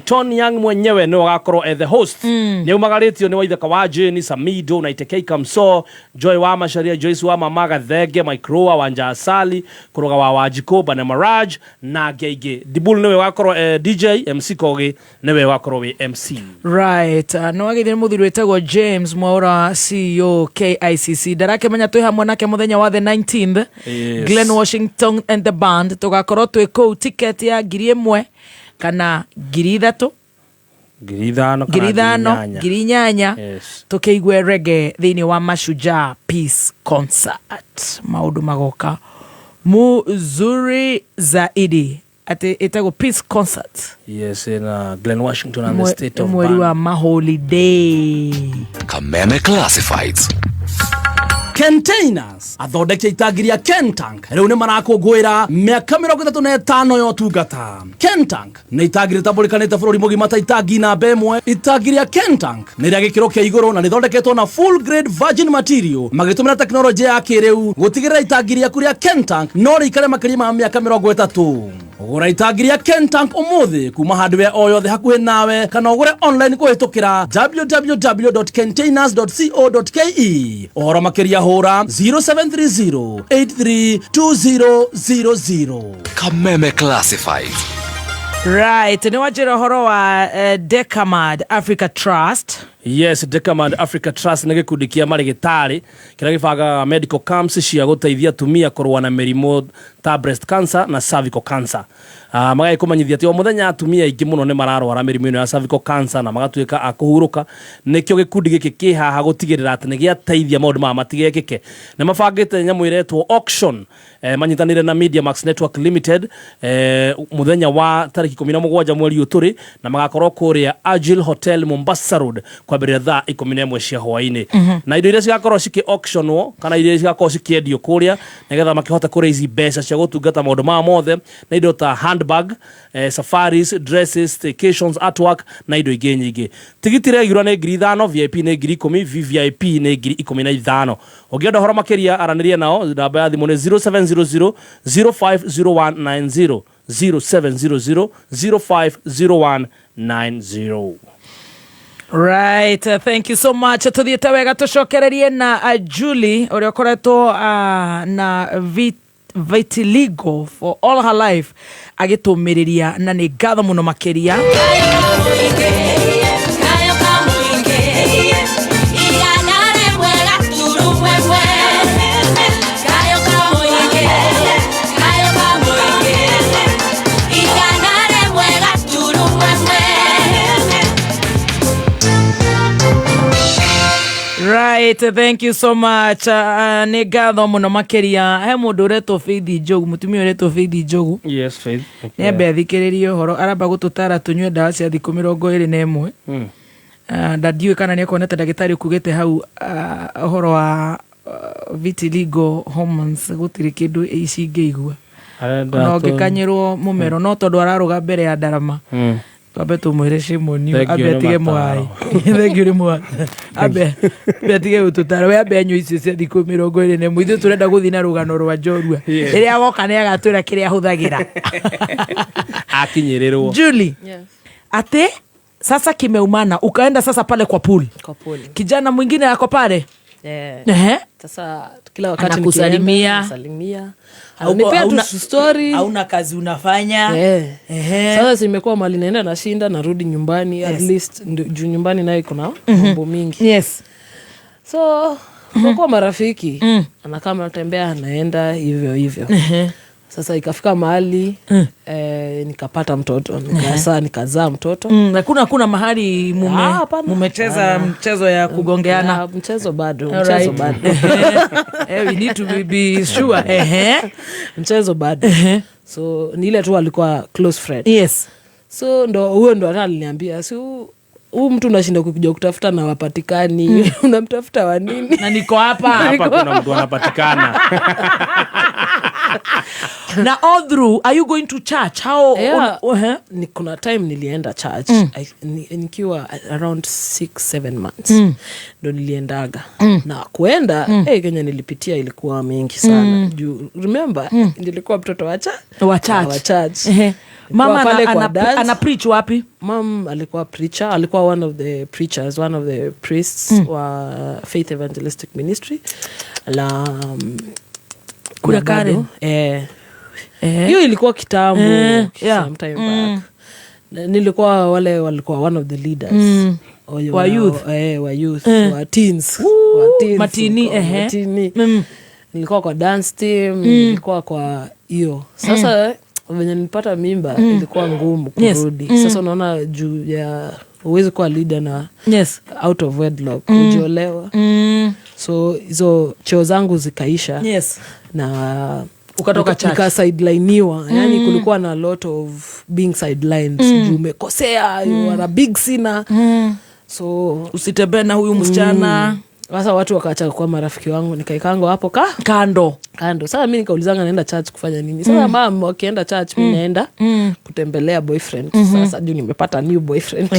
Tony Young mwenyewe nĩwe agakorwo the host. Nĩ aumagarĩtio nĩ Waithaka wa Jane, Samido na Itekei Kamso, Joy wa Macharia, Joyce wa Mama Gathenge, Mike Roa Wanja, Asali Kuruga wa Wanjikũ, Bana Maraj na angĩ aingĩ. Dibul nĩwe wakorwo DJ, MC Kogi nĩwe wakorwo wĩ MC. Right, no wagithire muthuri witagwo James Mwaura, CEO KICC, ndarakĩmenya twĩ hamwe nake mũthenya wa the 19th. Glen Washington and the band, tũgakorwo twĩ kũu. Ticket ya 1,000 kana 3,000. 5,000 kana 5,000 8,000. 8,000. Yes. Tukeigue reggae thiini wa Mashujaa Peace Concert, maundu magoka muzuri zaidi ati itagwo Peace Concert. Yes, in Glen Washington and the state of Mweri Band. wa maholiday. Kameme Classifieds. Containers athondeki a itangi rĩa Kentank rĩu nĩ marakũngũĩra mĩaka 35 ya ũtungata. Kentank nĩ itangi rĩtambũrĩkanĩte bũrũri mũgima ta itangi namba ĩmwe. Itangi rĩa Kentank nĩ rĩa gĩkĩro kĩa igũrũ na rĩthondeketwo na full grade virgin material magĩtũmĩra tekinoronjĩ ya kĩrĩu gũtigĩrĩra itangi rĩaku rĩa Kentank no rĩikare makĩria ma mĩaka 30. Gũra itangi rĩa Kentank ũmũthĩ kuma hardware o yothe hakuhĩ nawe kana ũgũre online kũhĩtũkĩra www.containers.co.ke. Ũhoro makĩria hũra 0730 832000. Kameme Classifieds. Right, nĩ wanjĩra ũhoro wa Decamad Africa Trust. Yes, Decamand Africa Trust nĩ gĩkundi kĩa marĩgĩtarĩ kĩrĩa gĩbangaga medical camps cia gũteithia atumia kũrũa na mĩrimũ ta breast cancer na cervical cancer. Magagĩkũmenyithia atĩ o mũthenya atumia aingĩ mũno nĩ mararwara mĩrimũ ĩno ya cervical cancer na magatuĩka a kũhurũka. Nĩkĩo gĩkundi gĩkĩ kĩ haha gũtigĩrĩra atĩ nĩ gĩateithia maũndũ maya matigekĩke. Nĩ mabangĩte nyamũ ĩretwo auction, manyitanĩire na Media Max Network Limited, mũthenya wa tarĩki 17 mweri ũyũ tũrĩ, na magakorwo kũrĩa Agile Hotel Mombasa Road kwambĩrĩria thaa 11 cia hwaĩ-inĩ. Na indo iria cigakorwo cikĩ auctionwo kana iria cigakorwo cikĩendio kũrĩa nĩgetha makĩhote kũ raise mbeca cia gũtungata maũndũ maya mothe na indo ta handbag, safaris, dresses, staycations, artwork na indo ingĩ nyingĩ. Tigiti regular nĩ 5,000, VIP nĩ 10,000, VVIP nĩ 15,000. Ũngĩenda ũhoro makĩria aranĩria nao, namba ya thimũ nĩ 0700 050190, 0700 050190. Right, thank you so much. Tuthiĩte wega tũcokererie na Julie ũrĩa ũkoretwo na vitiligo for all her life agĩtũmĩrĩria, na nĩ ngatho mũno makĩria. Right, thank you so much. Nĩ ngatho mũno makĩria. He mũndũ ũretwo Faith Njogu, mũtumia ũretwo Faith Njogu. Yes, Faith. Nĩ ambe athikĩrĩrie ũhoro, aramba gũtũtara tũnyue ndawa cia thikũ 21. Na ndiũĩ kana nĩ akonete ndagĩtarĩ ũkugĩte hau ũhoro wa vitiligo hormones gũtirĩ kĩndũ ici ingĩigua. Arenda Ona ũngĩkanyĩrwo mũmero no tondũ ararũga mbere ya ndarama. Twambe tũmwĩre shame on you, Thank you ambe nĩ atige mataro. mwai. Thank you nĩ mwai. Ambe atige gũtũtara, we ambe anyue icio cia thikũ 21. Ithuĩ tũrenda gũthiĩ na rũgano rwa njorua. Yes. Rĩrĩa woka nĩ agatwĩra kĩrĩa ahũthagĩra. Akinyĩrĩrwo. Julie, ate sasa kimeumana, ukaenda sasa pale kwa pool. Kwa pool. Kijana mwingine ako pale. Yeah. Ehe. Sasa kila wakati Anakusalimia. nikienda, anasalimia. Hauko- Ananipea tu story. Hauna kazi unafanya. Eh. Sasa simekuwa mali naenda nashinda narudi nyumbani. Yes. At least juu nyumbani nayo iko na mambo mingi. Yes. So tukakuwa marafiki. Anakaa anatembea anaenda hivyo hivyo. Sasa ikafika mahali nikapata mtoto. Sasa nikazaa mtoto. Na kuna mahali Hapana. mumecheza mchezo ya kugongeana. Mchezo bado, All mchezo right. bado. We need to be sure. Mchezo bado. So ni ile tu alikuwa close friend. Yes. So ndo huyo ndo hata aliniambia si huu mtu unashinda kukuja kutafuta na wapatikani. Unamtafuta wa nini? Na niko hapa. Hapa kuna mtu anapatikana. Na all through, are you going to church? How? Yeah. On, Ni kuna time nilienda church. Nikiwa around 6-7 months. Ndo niliendaga. Na kuenda, Kenya nilipitia ilikuwa mingi sana. Juu, remember, nilikuwa mtoto wa Wa church. Wa church. Ehe. Nilikuwa Mama pale kwa dance. ana preach wapi? Mom alikuwa preacher, alikuwa one of the preachers, one of the priests wa Faith Evangelistic Ministry. La, Kuna na bado, Karen. Hiyo ilikuwa kitambo, sometime back. Nilikuwa wale walikuwa one of the leaders. Oyo Wa youth. Wa youth, wa teens. Woo, Wa teens, matini, wa matini. Nilikuwa kwa dance team, nilikuwa kwa hiyo. Sasa venye nilipata mimba, ilikuwa ngumu Yes. kurudi. Sasa unaona juu ya Huwezi kuwa leader na out of wedlock, ujiolewa. So hizo cheo zangu zikaisha. Na Ukatoka church. Nika sidelineiwa. Yani kulikuwa na lot of being sidelined. Juu umekosea, you are a big sinner. So usitembee na huyu msichana. Sasa watu wakaacha kuwa marafiki wangu, nikaikango hapo kando. Kando. Sasa mimi nikaulizanga naenda church kufanya nini? Sasa mama wakienda church mimi naenda kutembelea boyfriend. Sasa juu nimepata new boyfriend.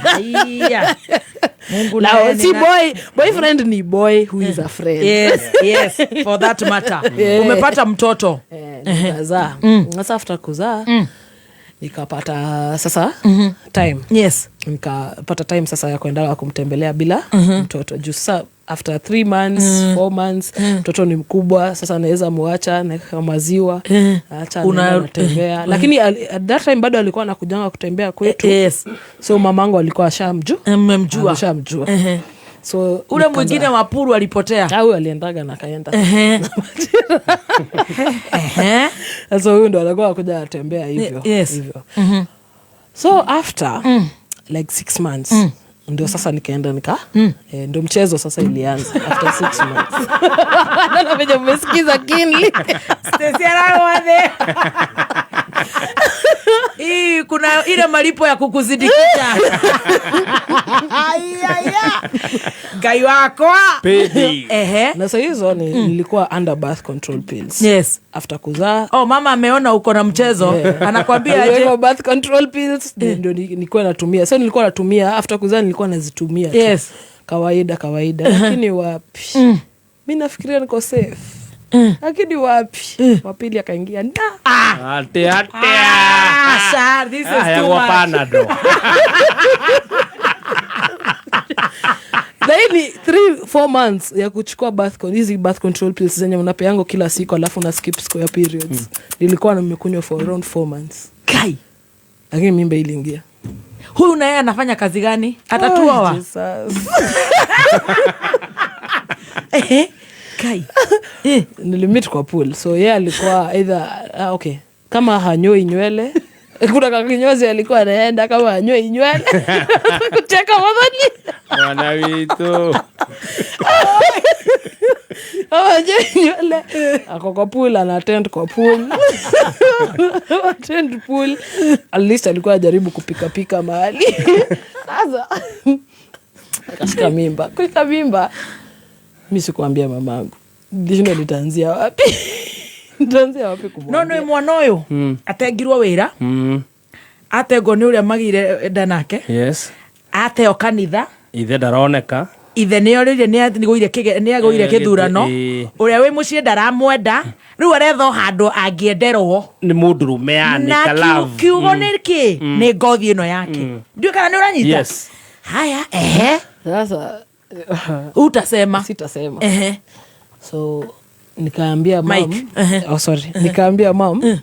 Haya. Mungu Now, naye si boy, boyfriend ni boy who is a friend. Yes, yes, for that matter. Umepata mtoto. Nikazaa. Sasa after kuzaa, nikapata sasa time. Nikapata time sasa ya kwenda kumtembelea bila mtoto. Juu sasa after 3 months, 4 months, mtoto ni mkubwa, sasa naweza muacha na maziwa, acha anatembea. Lakini at that time bado alikuwa anakujanga kutembea kwetu. So mamangu alikuwa ashamjua. Mmemjua. Ashamjua. So ule nikaanza mwingine wa Puru alipotea. Au aliendaga na kaenda. Sasa huyu ndo alikuwa anakuja atembea hivyo. Hivyo. So after like 6 months ndio sasa nikaenda nika, ndio mchezo sasa ilianza after 6 months. Naona venye mmesikiza keenly. Stacy Arawade. Hii kuna ile malipo ya kukuzidikisha. Ai. Ngai wakwa. Pedi. Na sasa hizo nilikuwa under birth control pills. After kuzaa. Oh, mama ameona uko na mchezo. Anakuambia aje? Nilikuwa birth control pills, ndio nilikuwa natumia. So nilikuwa natumia after kuzaa, nilikuwa nazitumia tu. Kawaida, kawaida. Lakini wapi? Mimi nafikiria niko safe. Lakini wapi? Wa pili akaingia. Na. Ate, ate. Sir, this is Ah, too ya much. Panado. Na hii ni 3-4 months ya kuchukua hizi birth control pills zenye unapeango kila siku alafu una skip siku ya periods. Nilikuwa nimekunywa for around 4 months. Kai. Lakini mimba iliingia. Huyu na yeye anafanya kazi gani? Atatuoa. Oh, Jesus. Kai. Nilimit kwa pool. So yeye alikuwa either, okay, kama hanyoi nywele. Kuna kakinyozi alikuwa anaenda kama hanyoi nywele. Kucheka madhani. Mwana witu. Kama hanyoi nywele. Ako kwa pool, ana attend kwa pool. Attend pool. At least alikuwa anajaribu kupika pika mahali. Sasa akashika mimba. Kushika mimba. Mimi sikuambia mamangu. Ndishino nitaanzia wapi? Nitaanzia wapi kumwambia? No, no, mwana ũyũ atengirwo wĩra. Atengwo nĩ ũrĩa magire nda nake. Ateo kanitha. Ithe ndaroneka. Ithe nĩ orĩire nĩ agũire nĩ agũire kĩthurano. Ũrĩa wĩ mũciĩ ndaramwenda. Rĩu aretha o handũ angĩenderwo. Nĩ mũndũrũme yani, Na ka love. kiugo nĩ kĩ? Nĩ ngothi ĩno yake. Ndiũĩ kana nĩ ũranyita? Haya, ehe. Sasa utasema? Sitasema. So nikaambia mom. Mike. Oh, sorry. Nikaambia mom.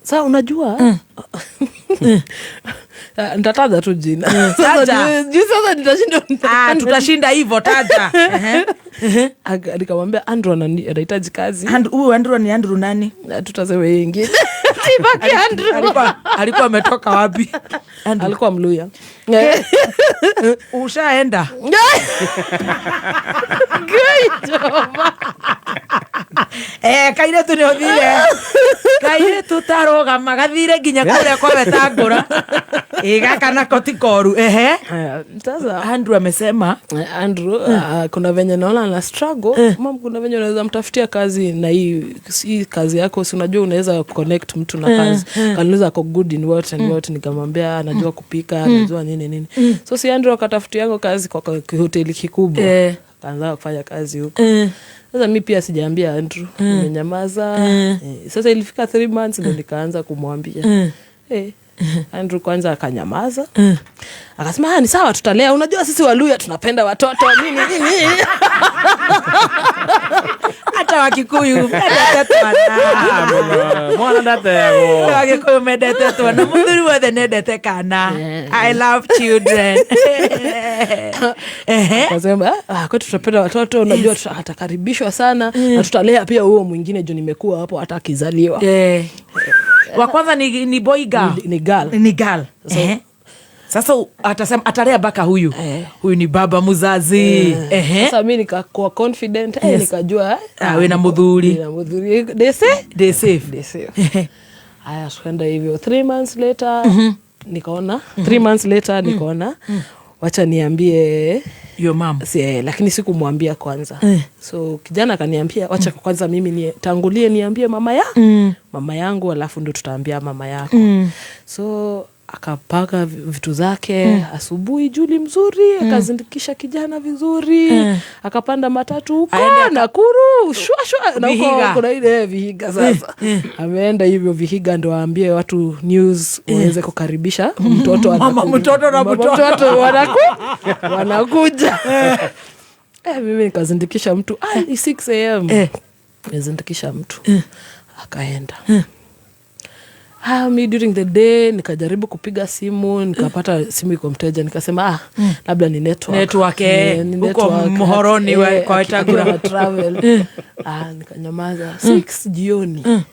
Sasa unajua? Nitataja tu jina. Sasa Taja. juu sasa nitashinda. Tutashinda hivyo, taja. Nikamwambia Andrew anahitaji kazi. Huyu Andrew ni Andrew nani? Tutasema yeye ingine. Sibaki Andrew. Alikuwa ametoka wapi? Andrew. Alikuwa Mluya. Ushaenda? Great, Jehova. Kairetu nĩ ũthire. Kairetu tarũgama, gathire nginya kũrĩa kwa Wetangũra. Gaka nako ti koru. Ehe. Sasa Andrew amesema. Andrew, kuna venye naona ana struggle. Mom, kuna venye unaweza mtafutia kazi na hii kazi yako, si unajua unaweza connect mtu na kazi. Kaniuliza ako good in what and what, nikamwambia anajua kupika, anajua nini nini. So si Andrew akatafutia yangu kazi kwa hoteli kikubwa. Akaanza kufanya kazi huko. Sasa mi pia sijaambia Andrew, nimenyamaza. Sasa ilifika 3 months ndio nikaanza kumwambia. Andrew kwanza akanyamaza. Akasema, ni sawa tutalea. Unajua sisi Waluya tunapenda watoto nini nini. Hata Wakikuyu mendete twana. Mwana ndateagwo. Hata Wakikuyu mendete twana. Muthuri wothe nendete kana. I love children. Akasema, kwetu tunapenda watoto, unajua atakaribishwa sana na tutalea pia huo mwingine juu nimekuwa hapo hata akizaliwa. Wa kwanza ni boy girl? Ni girl. Ni girl. So, Sasa atasema atalea baka huyu. Huyu ni baba muzazi. Ehe. Sasa mi nikakuwa confident, nikajua Ah, we na muthuri. Nina muthuri they They safe. They safe. Aya, tukaenda hivyo 3 months later, nikaona 3 months later nikaona wacha niambie your mom. Si, lakini sikumwambia kwanza. So kijana akaniambia wacha kwanza mimi tangulie niambie mama ya mama yangu, alafu ndo tutaambia mama yako. So akapaka vitu zake asubuhi, Juli mzuri, akazindikisha kijana vizuri, akapanda matatu huko Aende Nakuru shwa shwa, na huko Vihiga. kuna ile Vihiga. Sasa ameenda hivyo Vihiga ndo aambie watu news waweze kukaribisha mtoto Mama anakuja. mtoto na Mama mtoto. mtoto wanakuja. Mimi nikazindikisha mtu, ni 6 a.m. Nikazindikisha mtu akaenda. Mi during the day nikajaribu kupiga simu, nikapata simu iko mteja, nikasema labda ni network. Network, Ni Huko network. Mhoroni kwa Wetangula. Akiwa na travel. Nikanyamaza. 6 jioni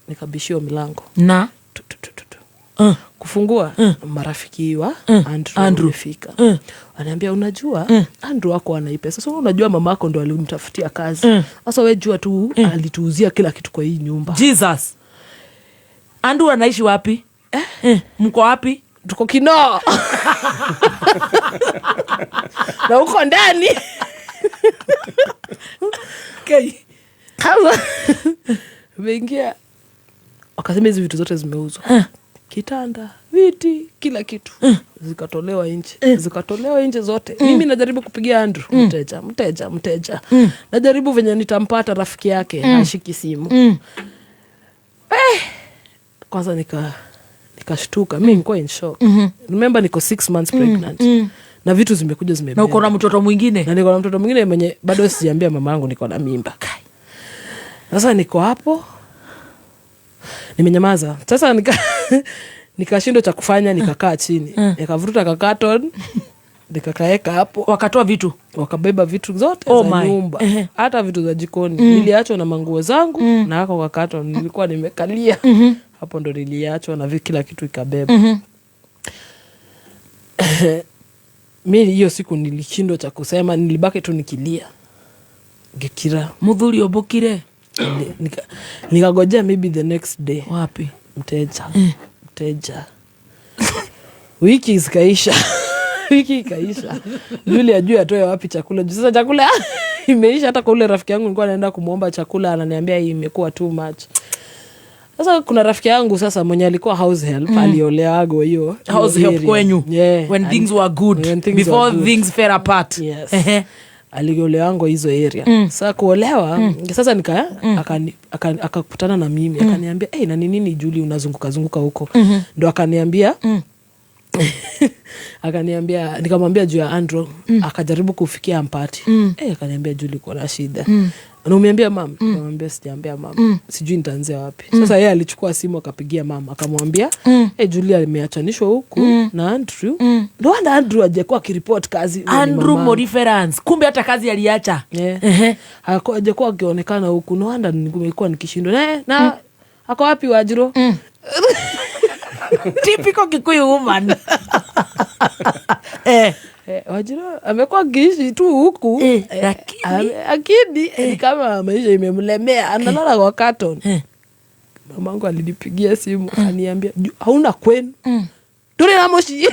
nikabishiwa milango na Tu, tu, tu, tu, tu. Kufungua, marafiki wa Andrew, Andrew. wamefika. Wanaambia, unajua Andrew wako anai pesa, so unajua mamako ndo alimtafutia kazi. Sasa we jua tu alituuzia kila kitu kwa hii nyumba. Jesus. Andrew anaishi wapi? Mko wapi? Tuko Kinoo na huko ndani. Sasa meingia, wakasema hizi vitu zote zimeuzwa, kitanda, viti, kila kitu zikatolewa nje, zikatolewa nje zote. Mimi najaribu kupigia Andrew, mteja, mteja, mteja. Najaribu venye nitampata rafiki yake, hashiki simu. Kwanza nikashtuka, mi nilikuwa in shock. Remember niko 6 months pregnant na vitu zimekuja zimebebwa. Na uko na mtoto mwingine. Na niko na mtoto mwingine mwenye bado sijaambia mama yangu niko na mimba. Sasa niko hapo nimenyamaza. Sasa nikashindwa cha kufanya, nikakaa chini, nikavuruta kakaton, nikakaeka hapo. Wakatoa vitu? Wakabeba vitu zote Oh za my. nyumba, hata vitu za jikoni. Niliachwa na manguo zangu na ako kakaton nilikuwa nimekalia hapo, ndo niliachwa na kila kitu ikabeba. Mi hiyo siku nilishindwa cha kusema, nilibaki tu nikilia, ngikira. Muthuri obukire. Nikagojea maybe the next day. Wapi? Mteja, mteja. Wiki zikaisha, wiki ikaisha. Yule ajui atoe wapi chakula juu sasa chakula imeisha. Hata kwa ule rafiki yangu nilikuwa naenda kumwomba chakula, ananiambia hii imekuwa too much. Sasa kuna rafiki yangu sasa mwenye alikuwa house help, alioleago hiyo House help area. kwenyu. Yeah. When things were good. When things Before were good. things fell apart. Yes. Ehe. Aliolewango hizo area. Sasa kuolewa, sasa nika akakutana na mimi, akaniambia, "Hey, na ni nini Juli unazunguka zunguka huko?" Ndo akaniambia, akaniambia, nikamwambia juu ya Andrew. Akajaribu kufikia ampati. Hey, akaniambia, "Juli, kuna shida. Na umeambia mam?" Nikamwambia sijaambia mam, sijui nitaanzia wapi. Sasa yeye alichukua simu akapigia mama akamwambia, "Hey, Julia ameachanishwa huku na Andrew. Ndo wanda Andrew ajakuwa akiripot kazi." Huyo ni Andrew mamangu. Moriference. Kumbe hata kazi aliacha. Yeah. Ehe. Hajakuwa akionekana huku, no wonder nimekuwa nikishindwa na ako wapi Wajiro?" Typical Kikuyu woman. Wajiro amekuwa akiishi tu huku, lakini lakini ni kama maisha imemlemea, analala kwa carton. Mamangu alinipigia simu akaniambia, "Hauna kwenu, tule na moshi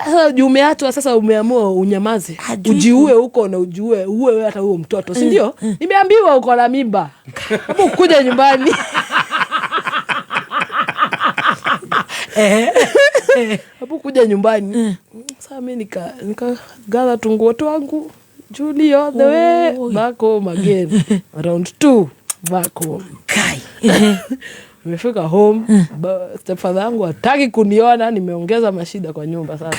sasa juu umeachwa, sasa umeamua unyamaze, ujiue huko na ujiue uue wewe hata huo mtoto, si ndio? Nimeambiwa uko na mimba, hebu kuja nyumbani, hebu kuja nyumbani." Sasa mi nikagather tunguo twangu, Julie all the way back home again, round two back home. Kai. Nimefika home, stepfather yangu hataki kuniona, nimeongeza mashida kwa nyumba. Sasa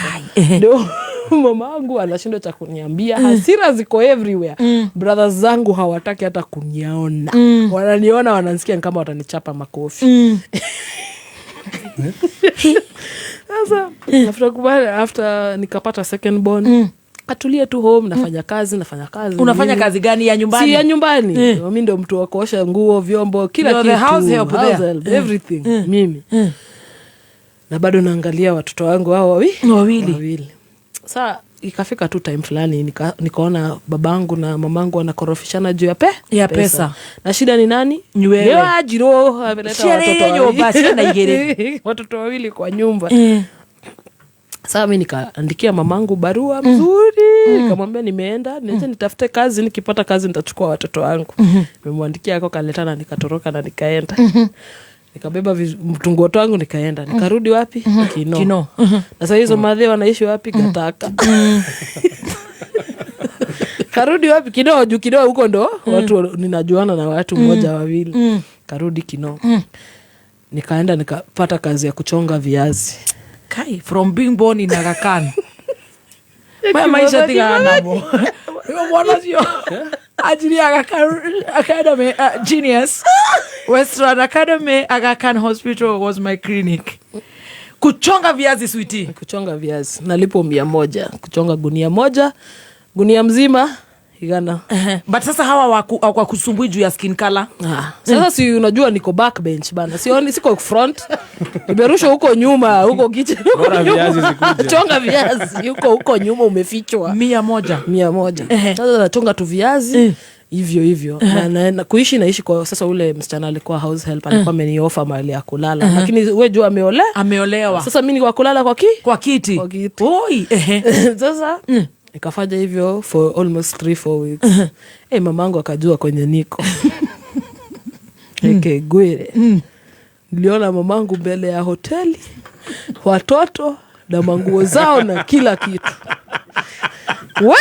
ndio mama yangu anashindwa cha kuniambia, hasira ziko everywhere. Brothers zangu hawataki hata kuniona. Wananiona, wanansikia ni kama watanichapa makofi. Sasa after nikapata second born, katulia tu home, nafanya kazi, nafanya kazi. Unafanya Nini. kazi gani ya nyumbani? Si ya nyumbani. Mi ndo mtu wa kuosha nguo, vyombo, kila You're the kitu. house help House there. help, everything mimi. Na bado naangalia watoto wangu hao Wawili. Wawili. Saa ikafika tu time fulani nikaona babangu na mamangu wanakorofishana juu ya Ya pesa. Na shida ni nani? Ni wewe. Ni Wanjiru ameleta Ciarĩire watoto nyũmba wawili. ciana igĩrĩ. Watoto wawili kwa nyumba. Saa mi nikaandikia mamangu barua mzuri, nikamwambia nimeenda niache nitafute kazi, nikipata kazi nitachukua watoto wangu. Nimemwandikia ako kaleta na nikatoroka na nikaenda. Nikabeba mtunguo wangu nikaenda. Nikarudi wapi? Kino. Kino. Na saa hizo madhe wanaishi wapi? Gataka. Karudi wapi? Kinoo, juu Kinoo huko ndo watu ninajuana na watu mmoja wawili. Karudi Kinoo. Nikaenda nikapata kazi ya kuchonga viazi. Kai, from being born in Aga Khan. Maya maisha tigana namo. Yo mwana ũcio anjirie Aga Khan Academy, genius. Western Academy, Aga Khan Hospital was my clinic. Kuchonga viazi, sweetie. Kuchonga viazi. Nalipo 100. Kuchonga gunia moja, gunia mzima igana. But sasa hawa wakusumbui juu ya skin color? Ah, sasa si unajua niko backbench bana. Sioni, siko front. Nimerushwa huko nyuma, huko kitchen, huko Bora nyuma. viazi zikuje. Chonga viazi, huko huko nyuma umefichwa. 100. 100. Sasa nachonga tu viazi hivyo hivyo. Na kuishi naishi kwa sasa ule msichana alikuwa house help, alikuwa ameniofa mahali ya kulala. Lakini wewe jua Ameolewa. Sasa mimi ni wa kulala kwa Kwa kiti. Kwa kiti. Oi, ehe. Sasa nikafanya hivyo for almost 3-4 weeks. Mamangu akajua kwenye niko. Eke gwere. Niliona mamangu mbele ya hoteli, watoto na manguo zao na kila kitu. We!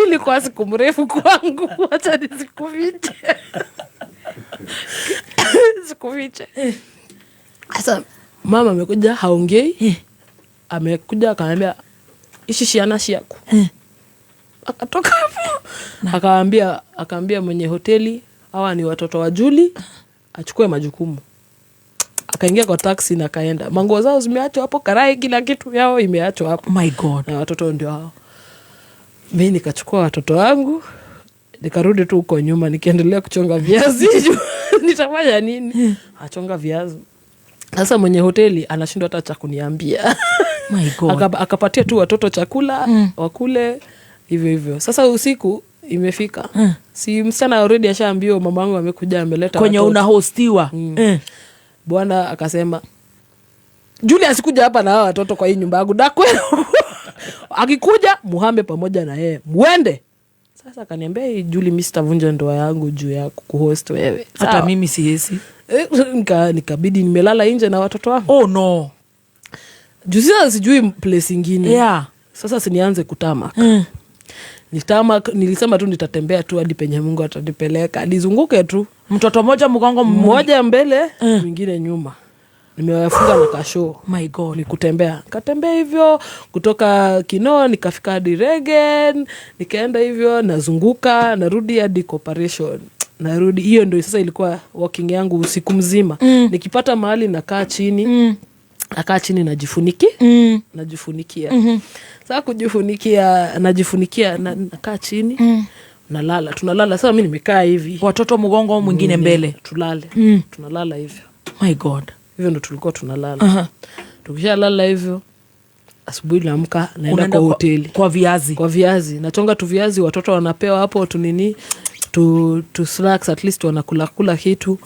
Ilikuwa siku mrefu kwangu, wacha nisikufiche. Sikufiche. Sasa mama amekuja haongei. Amekuja akaniambia ici ciana ciaku. Akatoka hapo. Akaambia mwenye hoteli hawa ni watoto wa Julie, achukue majukumu. Akaingia kwa taxi na akaenda. Manguo zao zimeachwa hapo, karai kila kitu yao imeachwa hapo. My God. Na watoto ndio hao. Mimi nikachukua watoto wangu, nikarudi tu huko nyuma nikiendelea kuchonga viazi. Nitafanya nini? Achonga viazi. Sasa mwenye hoteli anashindwa hata cha kuniambia. My God. Akapatia tu watoto chakula, wakule hivyo hivyo. Sasa usiku imefika. Si msichana already ashaambiwa mamangu amekuja ameleta Kwenye watoto. unahostiwa. Bwana akasema Julie asikuja hapa na hawa watoto kwa hii nyumba yangu. Na kweli akikuja muhame pamoja na yeye. Muende. Sasa akaniambia, hey, Julie, mimi sitavunja ndoa yangu juu ya kuhost wewe. Hata Sawa. mimi siwezi. Nikabidi nimelala nje na watoto wangu. Oh no. Juu sasa sijui place ingine. Sasa sinianze kutamak. Nitamak, nilisema tu nitatembea tu hadi penye Mungu atanipeleka. Nizunguke tu. Mtoto mmoja mgongo mmoja mbele, mwingine nyuma. Nimewafunga na kasho. My God. Ni kutembea. Katembea hivyo kutoka Kinoo nikafika hadi Regen, nikaenda hivyo nazunguka, narudi hadi Corporation. Narudi. Hiyo ndio sasa ilikuwa walking yangu usiku mzima. Nikipata mahali nakaa chini. Nakaa chini najifuniki. Najifunikia. Sasa kujifunikia, najifunikia, nakaa chini. Nalala, tunalala. Sasa mimi nimekaa hivi. Watoto mgongo mwingine mbele. Tulale. Tunalala hivyo. My God. Hivyo ndo tulikuwa tunalala. Tukishalala hivyo asubuhi naamka naenda Unaenda kwa hoteli. Kwa viazi. Kwa viazi. Nachonga tu viazi, watoto wanapewa hapo tu nini, tu snacks, at least wanakula kula kitu.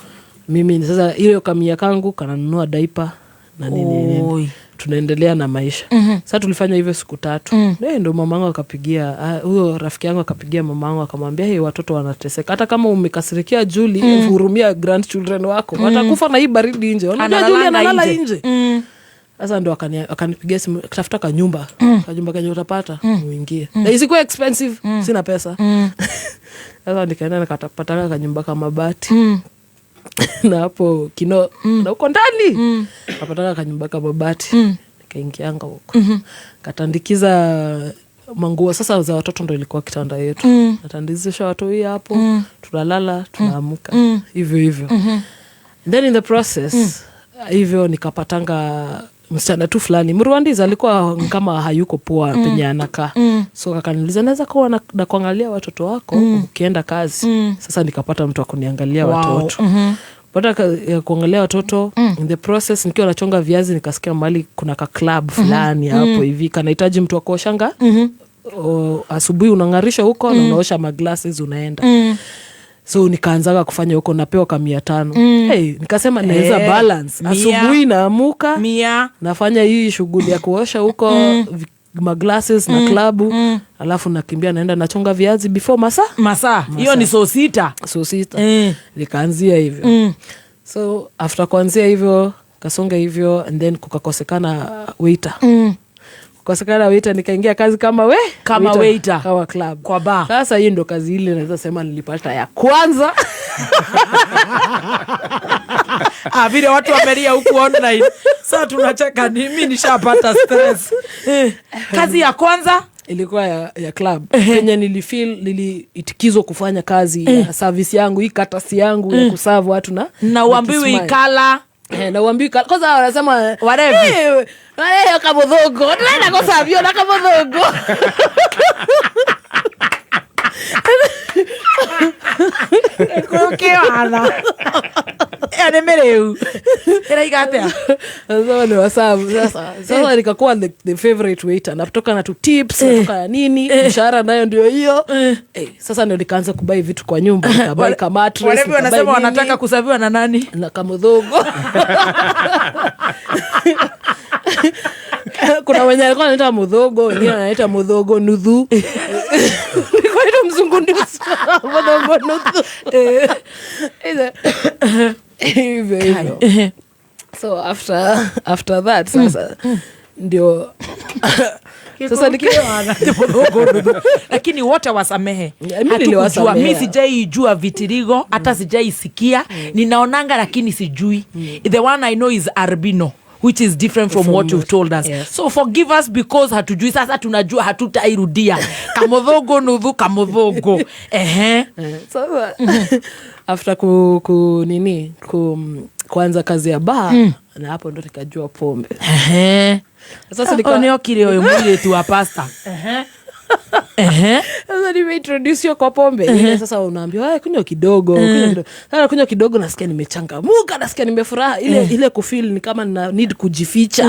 Mimi sasa hiyo kamia kangu kananunua diaper na nini nini. Oi. Tunaendelea na maisha. Sasa tulifanya hivyo siku 3. Ndo mamangu akapigia, huyo rafiki yangu akapigia mamangu akamwambia, hey, watoto wanateseka. Hata kama umekasirikia Julie, hurumia grandchildren wako. Watakufa na hii baridi nje. Unajua Analalanga Julie analala nje. nje. Sasa ndo akanipigia simu, tafuta kanyumba. Kanyumba kenye utapata, uingie. Na isikuwe expensive, sina pesa. Sasa nikaenda nikapata kanyumba kama mabati. Na hapo Kinoo, na huko ndani. Kapataka kanyumba kama mabati. Nikaingianga huko. Katandikiza manguo sasa za watoto ndo ilikuwa kitanda yetu. Natandizisha watu hii hapo, tunalala, tunaamka. Hivyo hivyo. Then in the process, hivyo nikapatanga msichana tu fulani Mrwandis alikuwa kama hayuko poa penye anakaa. So akaniuliza naweza kuwa na kuangalia watoto wako ukienda kazi. Sasa nikapata mtu wa kuniangalia watoto. Kupata ya kuangalia watoto, in the process nikiwa nachonga viazi nikasikia mahali kuna ka club fulani hapo hivi kanahitaji mtu wa kuoshanga. Asubuhi unang'arisha huko na unaosha maglasses unaenda. So nikaanzaga kufanya huko, napewa ka 500. Hey, nikasema naweza balance. Mia. Asubuhi naamuka, Mia. nafanya hii shughuli ya kuosha huko maglasses na klabu, alafu nakimbia naenda nachonga viazi before masaa. Masaa hiyo ni so 6. So 6. Nikaanzia hivyo. So after kuanzia hivyo, kasonga hivyo, and then kukakosekana waiter. Kukosekana waiter, nikaingia kazi kama we Kama waiter. Kama club. Kwa bar. Sasa hii ndo kazi ile naweza sema nilipata ya kwanza. Ah, vile watu wamelia huku online. Sasa tunacheka ni mimi nishapata stress. Kazi ya kwanza ilikuwa ya club. Penye nilifeel niliitikizwa kufanya kazi ya service yangu, hii katasi yangu ya kuserve watu na Na uambiwi nikismile. ikala. Na uambiwi ikala. Kwanza wanasema, Whatever. Kamothogo. Tunaenda kusavio na kamothogo. Kukiwana. Ĩyo nĩ mĩrĩu. Ĩraiga atĩa? Sasa ni wasabu. Sasa nikakuwa the favorite waiter. Natoka na tu tips, natoka na nini, mshahara nayo ndio hiyo. Sasa ndio nikaanza kubuy vitu kwa nyumba, nikabuy kama mattress, Walevi nikabuy wanasema nini. wanataka kusaviwa na nani? Na kamothogo. Kuna wenye alikuwa anaita muthogo, wengine wanaita muthogo nudhu. Nilikuwa naitwa mzungu nusu. Muthogo nudhu. Hivyo hivyo. So after that sasa ndio sasa Lakini wote wasamehe. Yeah, mimi Hatukujua. niliwasamehea. Mi sijaijua vitiligo, hata sijaisikia. Ninaonanga lakini sijui. The one I know is albino, which is different from From what you've what told us. Yes. So forgive us because hatujui. Sasa tunajua hatutairudia. Kamothogo nudhu kamothogo. Sasa after ku, ku nini ku, kuanza kazi ya bar, na hapo ndo nikajua pombe. Sasa Nĩokire ũyũ mũirĩtu wa pasta. Sasa nimeintroduce kwa pombe. Ile sasa unaambiwa, kunywa kidogo, kunywa kidogo. Sasa kunywa kidogo nasikia nimechangamuka, nasikia nimefuraha. Ile kufeel ni kama nina need kujificha.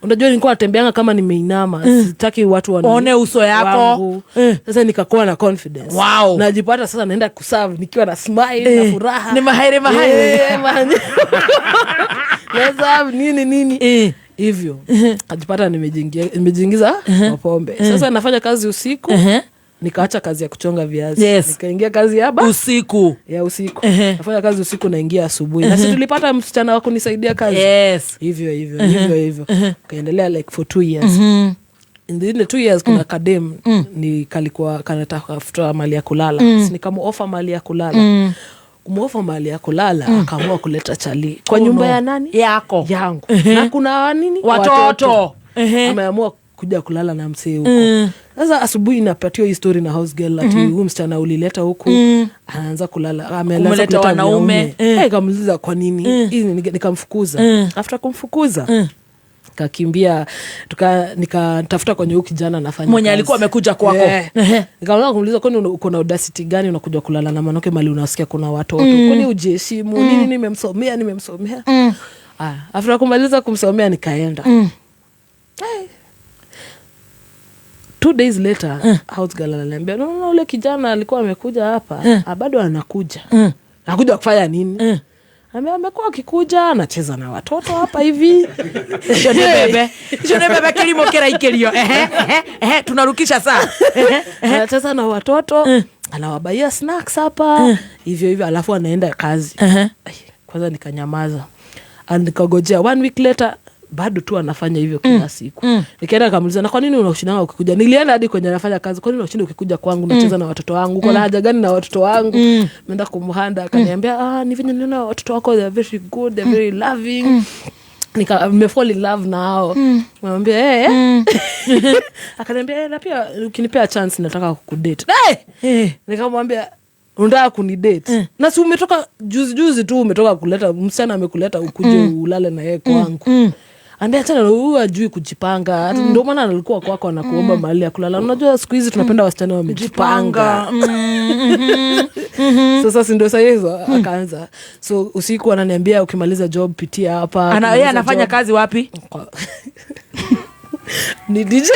Unajua nilikuwa natembeanga kama nimeinama, sitaki watu One uso yako. wangu. Sasa nikakuwa na confidence. Wow. Najipata sasa naenda kuserve nikiwa na smile na furaha. Ni mahairi, mahairi. Na serve nini nini. Hivyo. Kajipata nimejiingiza kwa pombe. Sasa nafanya kazi usiku. Nikaacha kazi ya kuchonga viazi. Nikaingia kazi ya ba? Usiku. Ya usiku. Nafanya kazi usiku naingia asubuhi. Na si tulipata msichana wa kunisaidia kazi. Hivyo hivyo, hivyo hivyo. Kaendelea like for 2 years. In the 2 years kuna kadem ni kalikuwa kanataka kutafuta mali ya kulala. Si nikamuoffer mali ya kulala. Kumuoffer mali ya kulala, akaamua kuleta chali kwa Oh, nyumba no. ya nani? Yako. Yangu. Na kuna nini? Watoto. Watoto. Ameamua kuja kulala na msee huko. Sasa asubuhi napatiwa hii story na house girl ati huyu msichana ulileta huku, anaanza kulala, ameanza Kumleta kuleta wanaume. wanaume. Nikamuuliza kwa nini? Hii nikamfukuza. After kumfukuza, kakimbia, nikatafuta kwenye huyu kijana anafanya Mwenye kazi. alikuwa amekuja kwako. Nikaanza kumuuliza, kwani uko na audacity gani unakuja kulala na mwanamke mali unasikia kuna watoto? Kwani hujiheshimu? Nini nimemsomea, nimemsomea. After kumaliza kumsomea nikaenda. 2 days later, house girl ananiambia, no, no, no, ule kijana alikuwa amekuja hapa, bado anakuja. Anakuja kufanya nini? Amekuwa akikuja, anacheza na watoto hapa hivi. Icio nĩ mbembe. Icio nĩ mbembe kĩrimũ kĩraikĩrio. Ehe, ehe, ehe, tunarukisha saa. Ehe, ehe. Anacheza na watoto, anawabaia snacks hapa, hivyo hivyo, alafu anaenda kazi. Ai, kwanza nikanyamaza. And nikagojea 1 week later, bado tu anafanya hivyo kila siku. Nikaenda nikamuuliza, na kwa nini unashindanga ukikuja? Nilienda hadi kwenye anafanya kazi, kwa nini unashinda ukikuja kwangu unacheza na watoto wangu? Uko na haja gani na watoto wangu? Nimeenda kumhanda, akaniambia, ni venye niliona watoto wako, they are very good, they are very loving. Nimefall in love nao. Namwambia, Akaniambia, na pia ukinipea chance nataka kukudate. Nikamwambia, unataka kunidate? Na si umetoka juzi juzi tu umetoka kuleta msichana amekuleta ukuje ulale na yeye kwangu. Ambia achana na huyu, ajui kujipanga. Ndio maana alikuwa kwako anakuomba mahali ya kulala. Unajua siku hizi tunapenda wasichana wamejipanga. Sasa si ndio saa hizo akaanza, so usiku ananiambia, "Ukimaliza job pitia hapa." Ana, yeye Ukimaliza anafanya job. Kazi wapi? Ni DJ.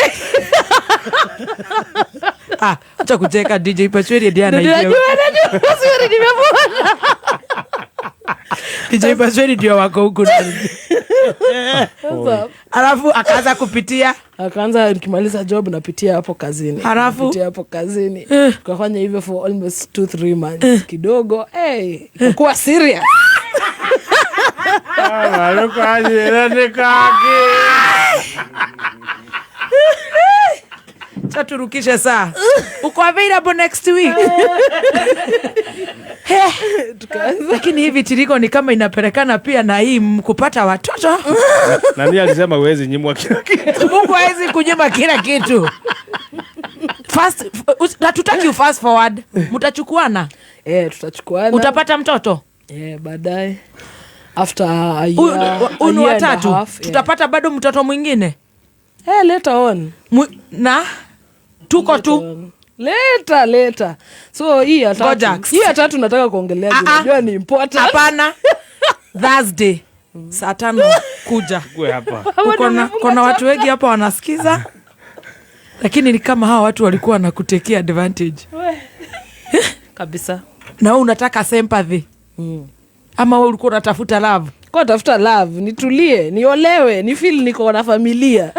Ah, acha kucheka. DJ Pachweri ndiye Ndio. anaijua. Najua, najua. Sorry, nimepona. DJ Pachweri ndio wako huku ndani. Sasa, Alafu akaanza kupitia. Akaanza, nikimaliza job napitia hapo kazini. Halafu? Napitia hapo kazini. Tukafanya hivyo for almost 2-3 months kidogo. Hey, ikakuwa serious. Alukajira nĩ kangĩ. Chaturukishe saa. Uko available next week? Lakini hivi tiriko ni kama inapelekana pia na hii kupata watoto. Nani alisema huwezi nyimwa kila kitu? Mungu hawezi kunyima kila kitu. Hatutaki fast forward. Mtachukuana? Eh, tutachukuana. Utapata mtoto? Eh, baadaye. After a year, Huyu ni a year and a watatu. half, yeah. Tutapata bado mtoto mwingine? Eh, later on. Na tuko tu. Later, later. So hii ya tatu. Ngoja. Hii ya tatu nataka kuongelea juu Ah, ah. najua ni important. Hapana. Thursday saa 5 kuja. Kwe hapa. Uko na watu wengi hapa wanasikiza, lakini ni kama hawa watu walikuwa wanakutekea advantage. Kabisa. Na wewe unataka sympathy ama wewe ulikuwa unatafuta love? Kwa tafuta love, nitulie, niolewe, ni feel niko na familia.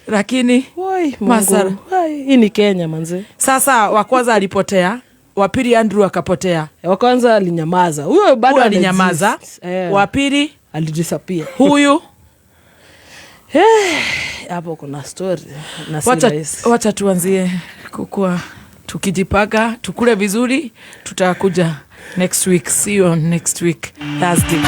Lakini Woi, Mungu. Masara. Wai, hii ni Kenya manze. Sasa wa kwanza alipotea, wa pili Andrew akapotea. Wa kwanza alinyamaza. Huyo bado Huyo alinyamaza. anaexist. Eh. Wa pili alidisappear. Huyu Eh, hapo kuna story na si rahisi. Wacha tuanzie kukua tukijipanga, tukule vizuri, tutakuja next week. See you on next week Thursday.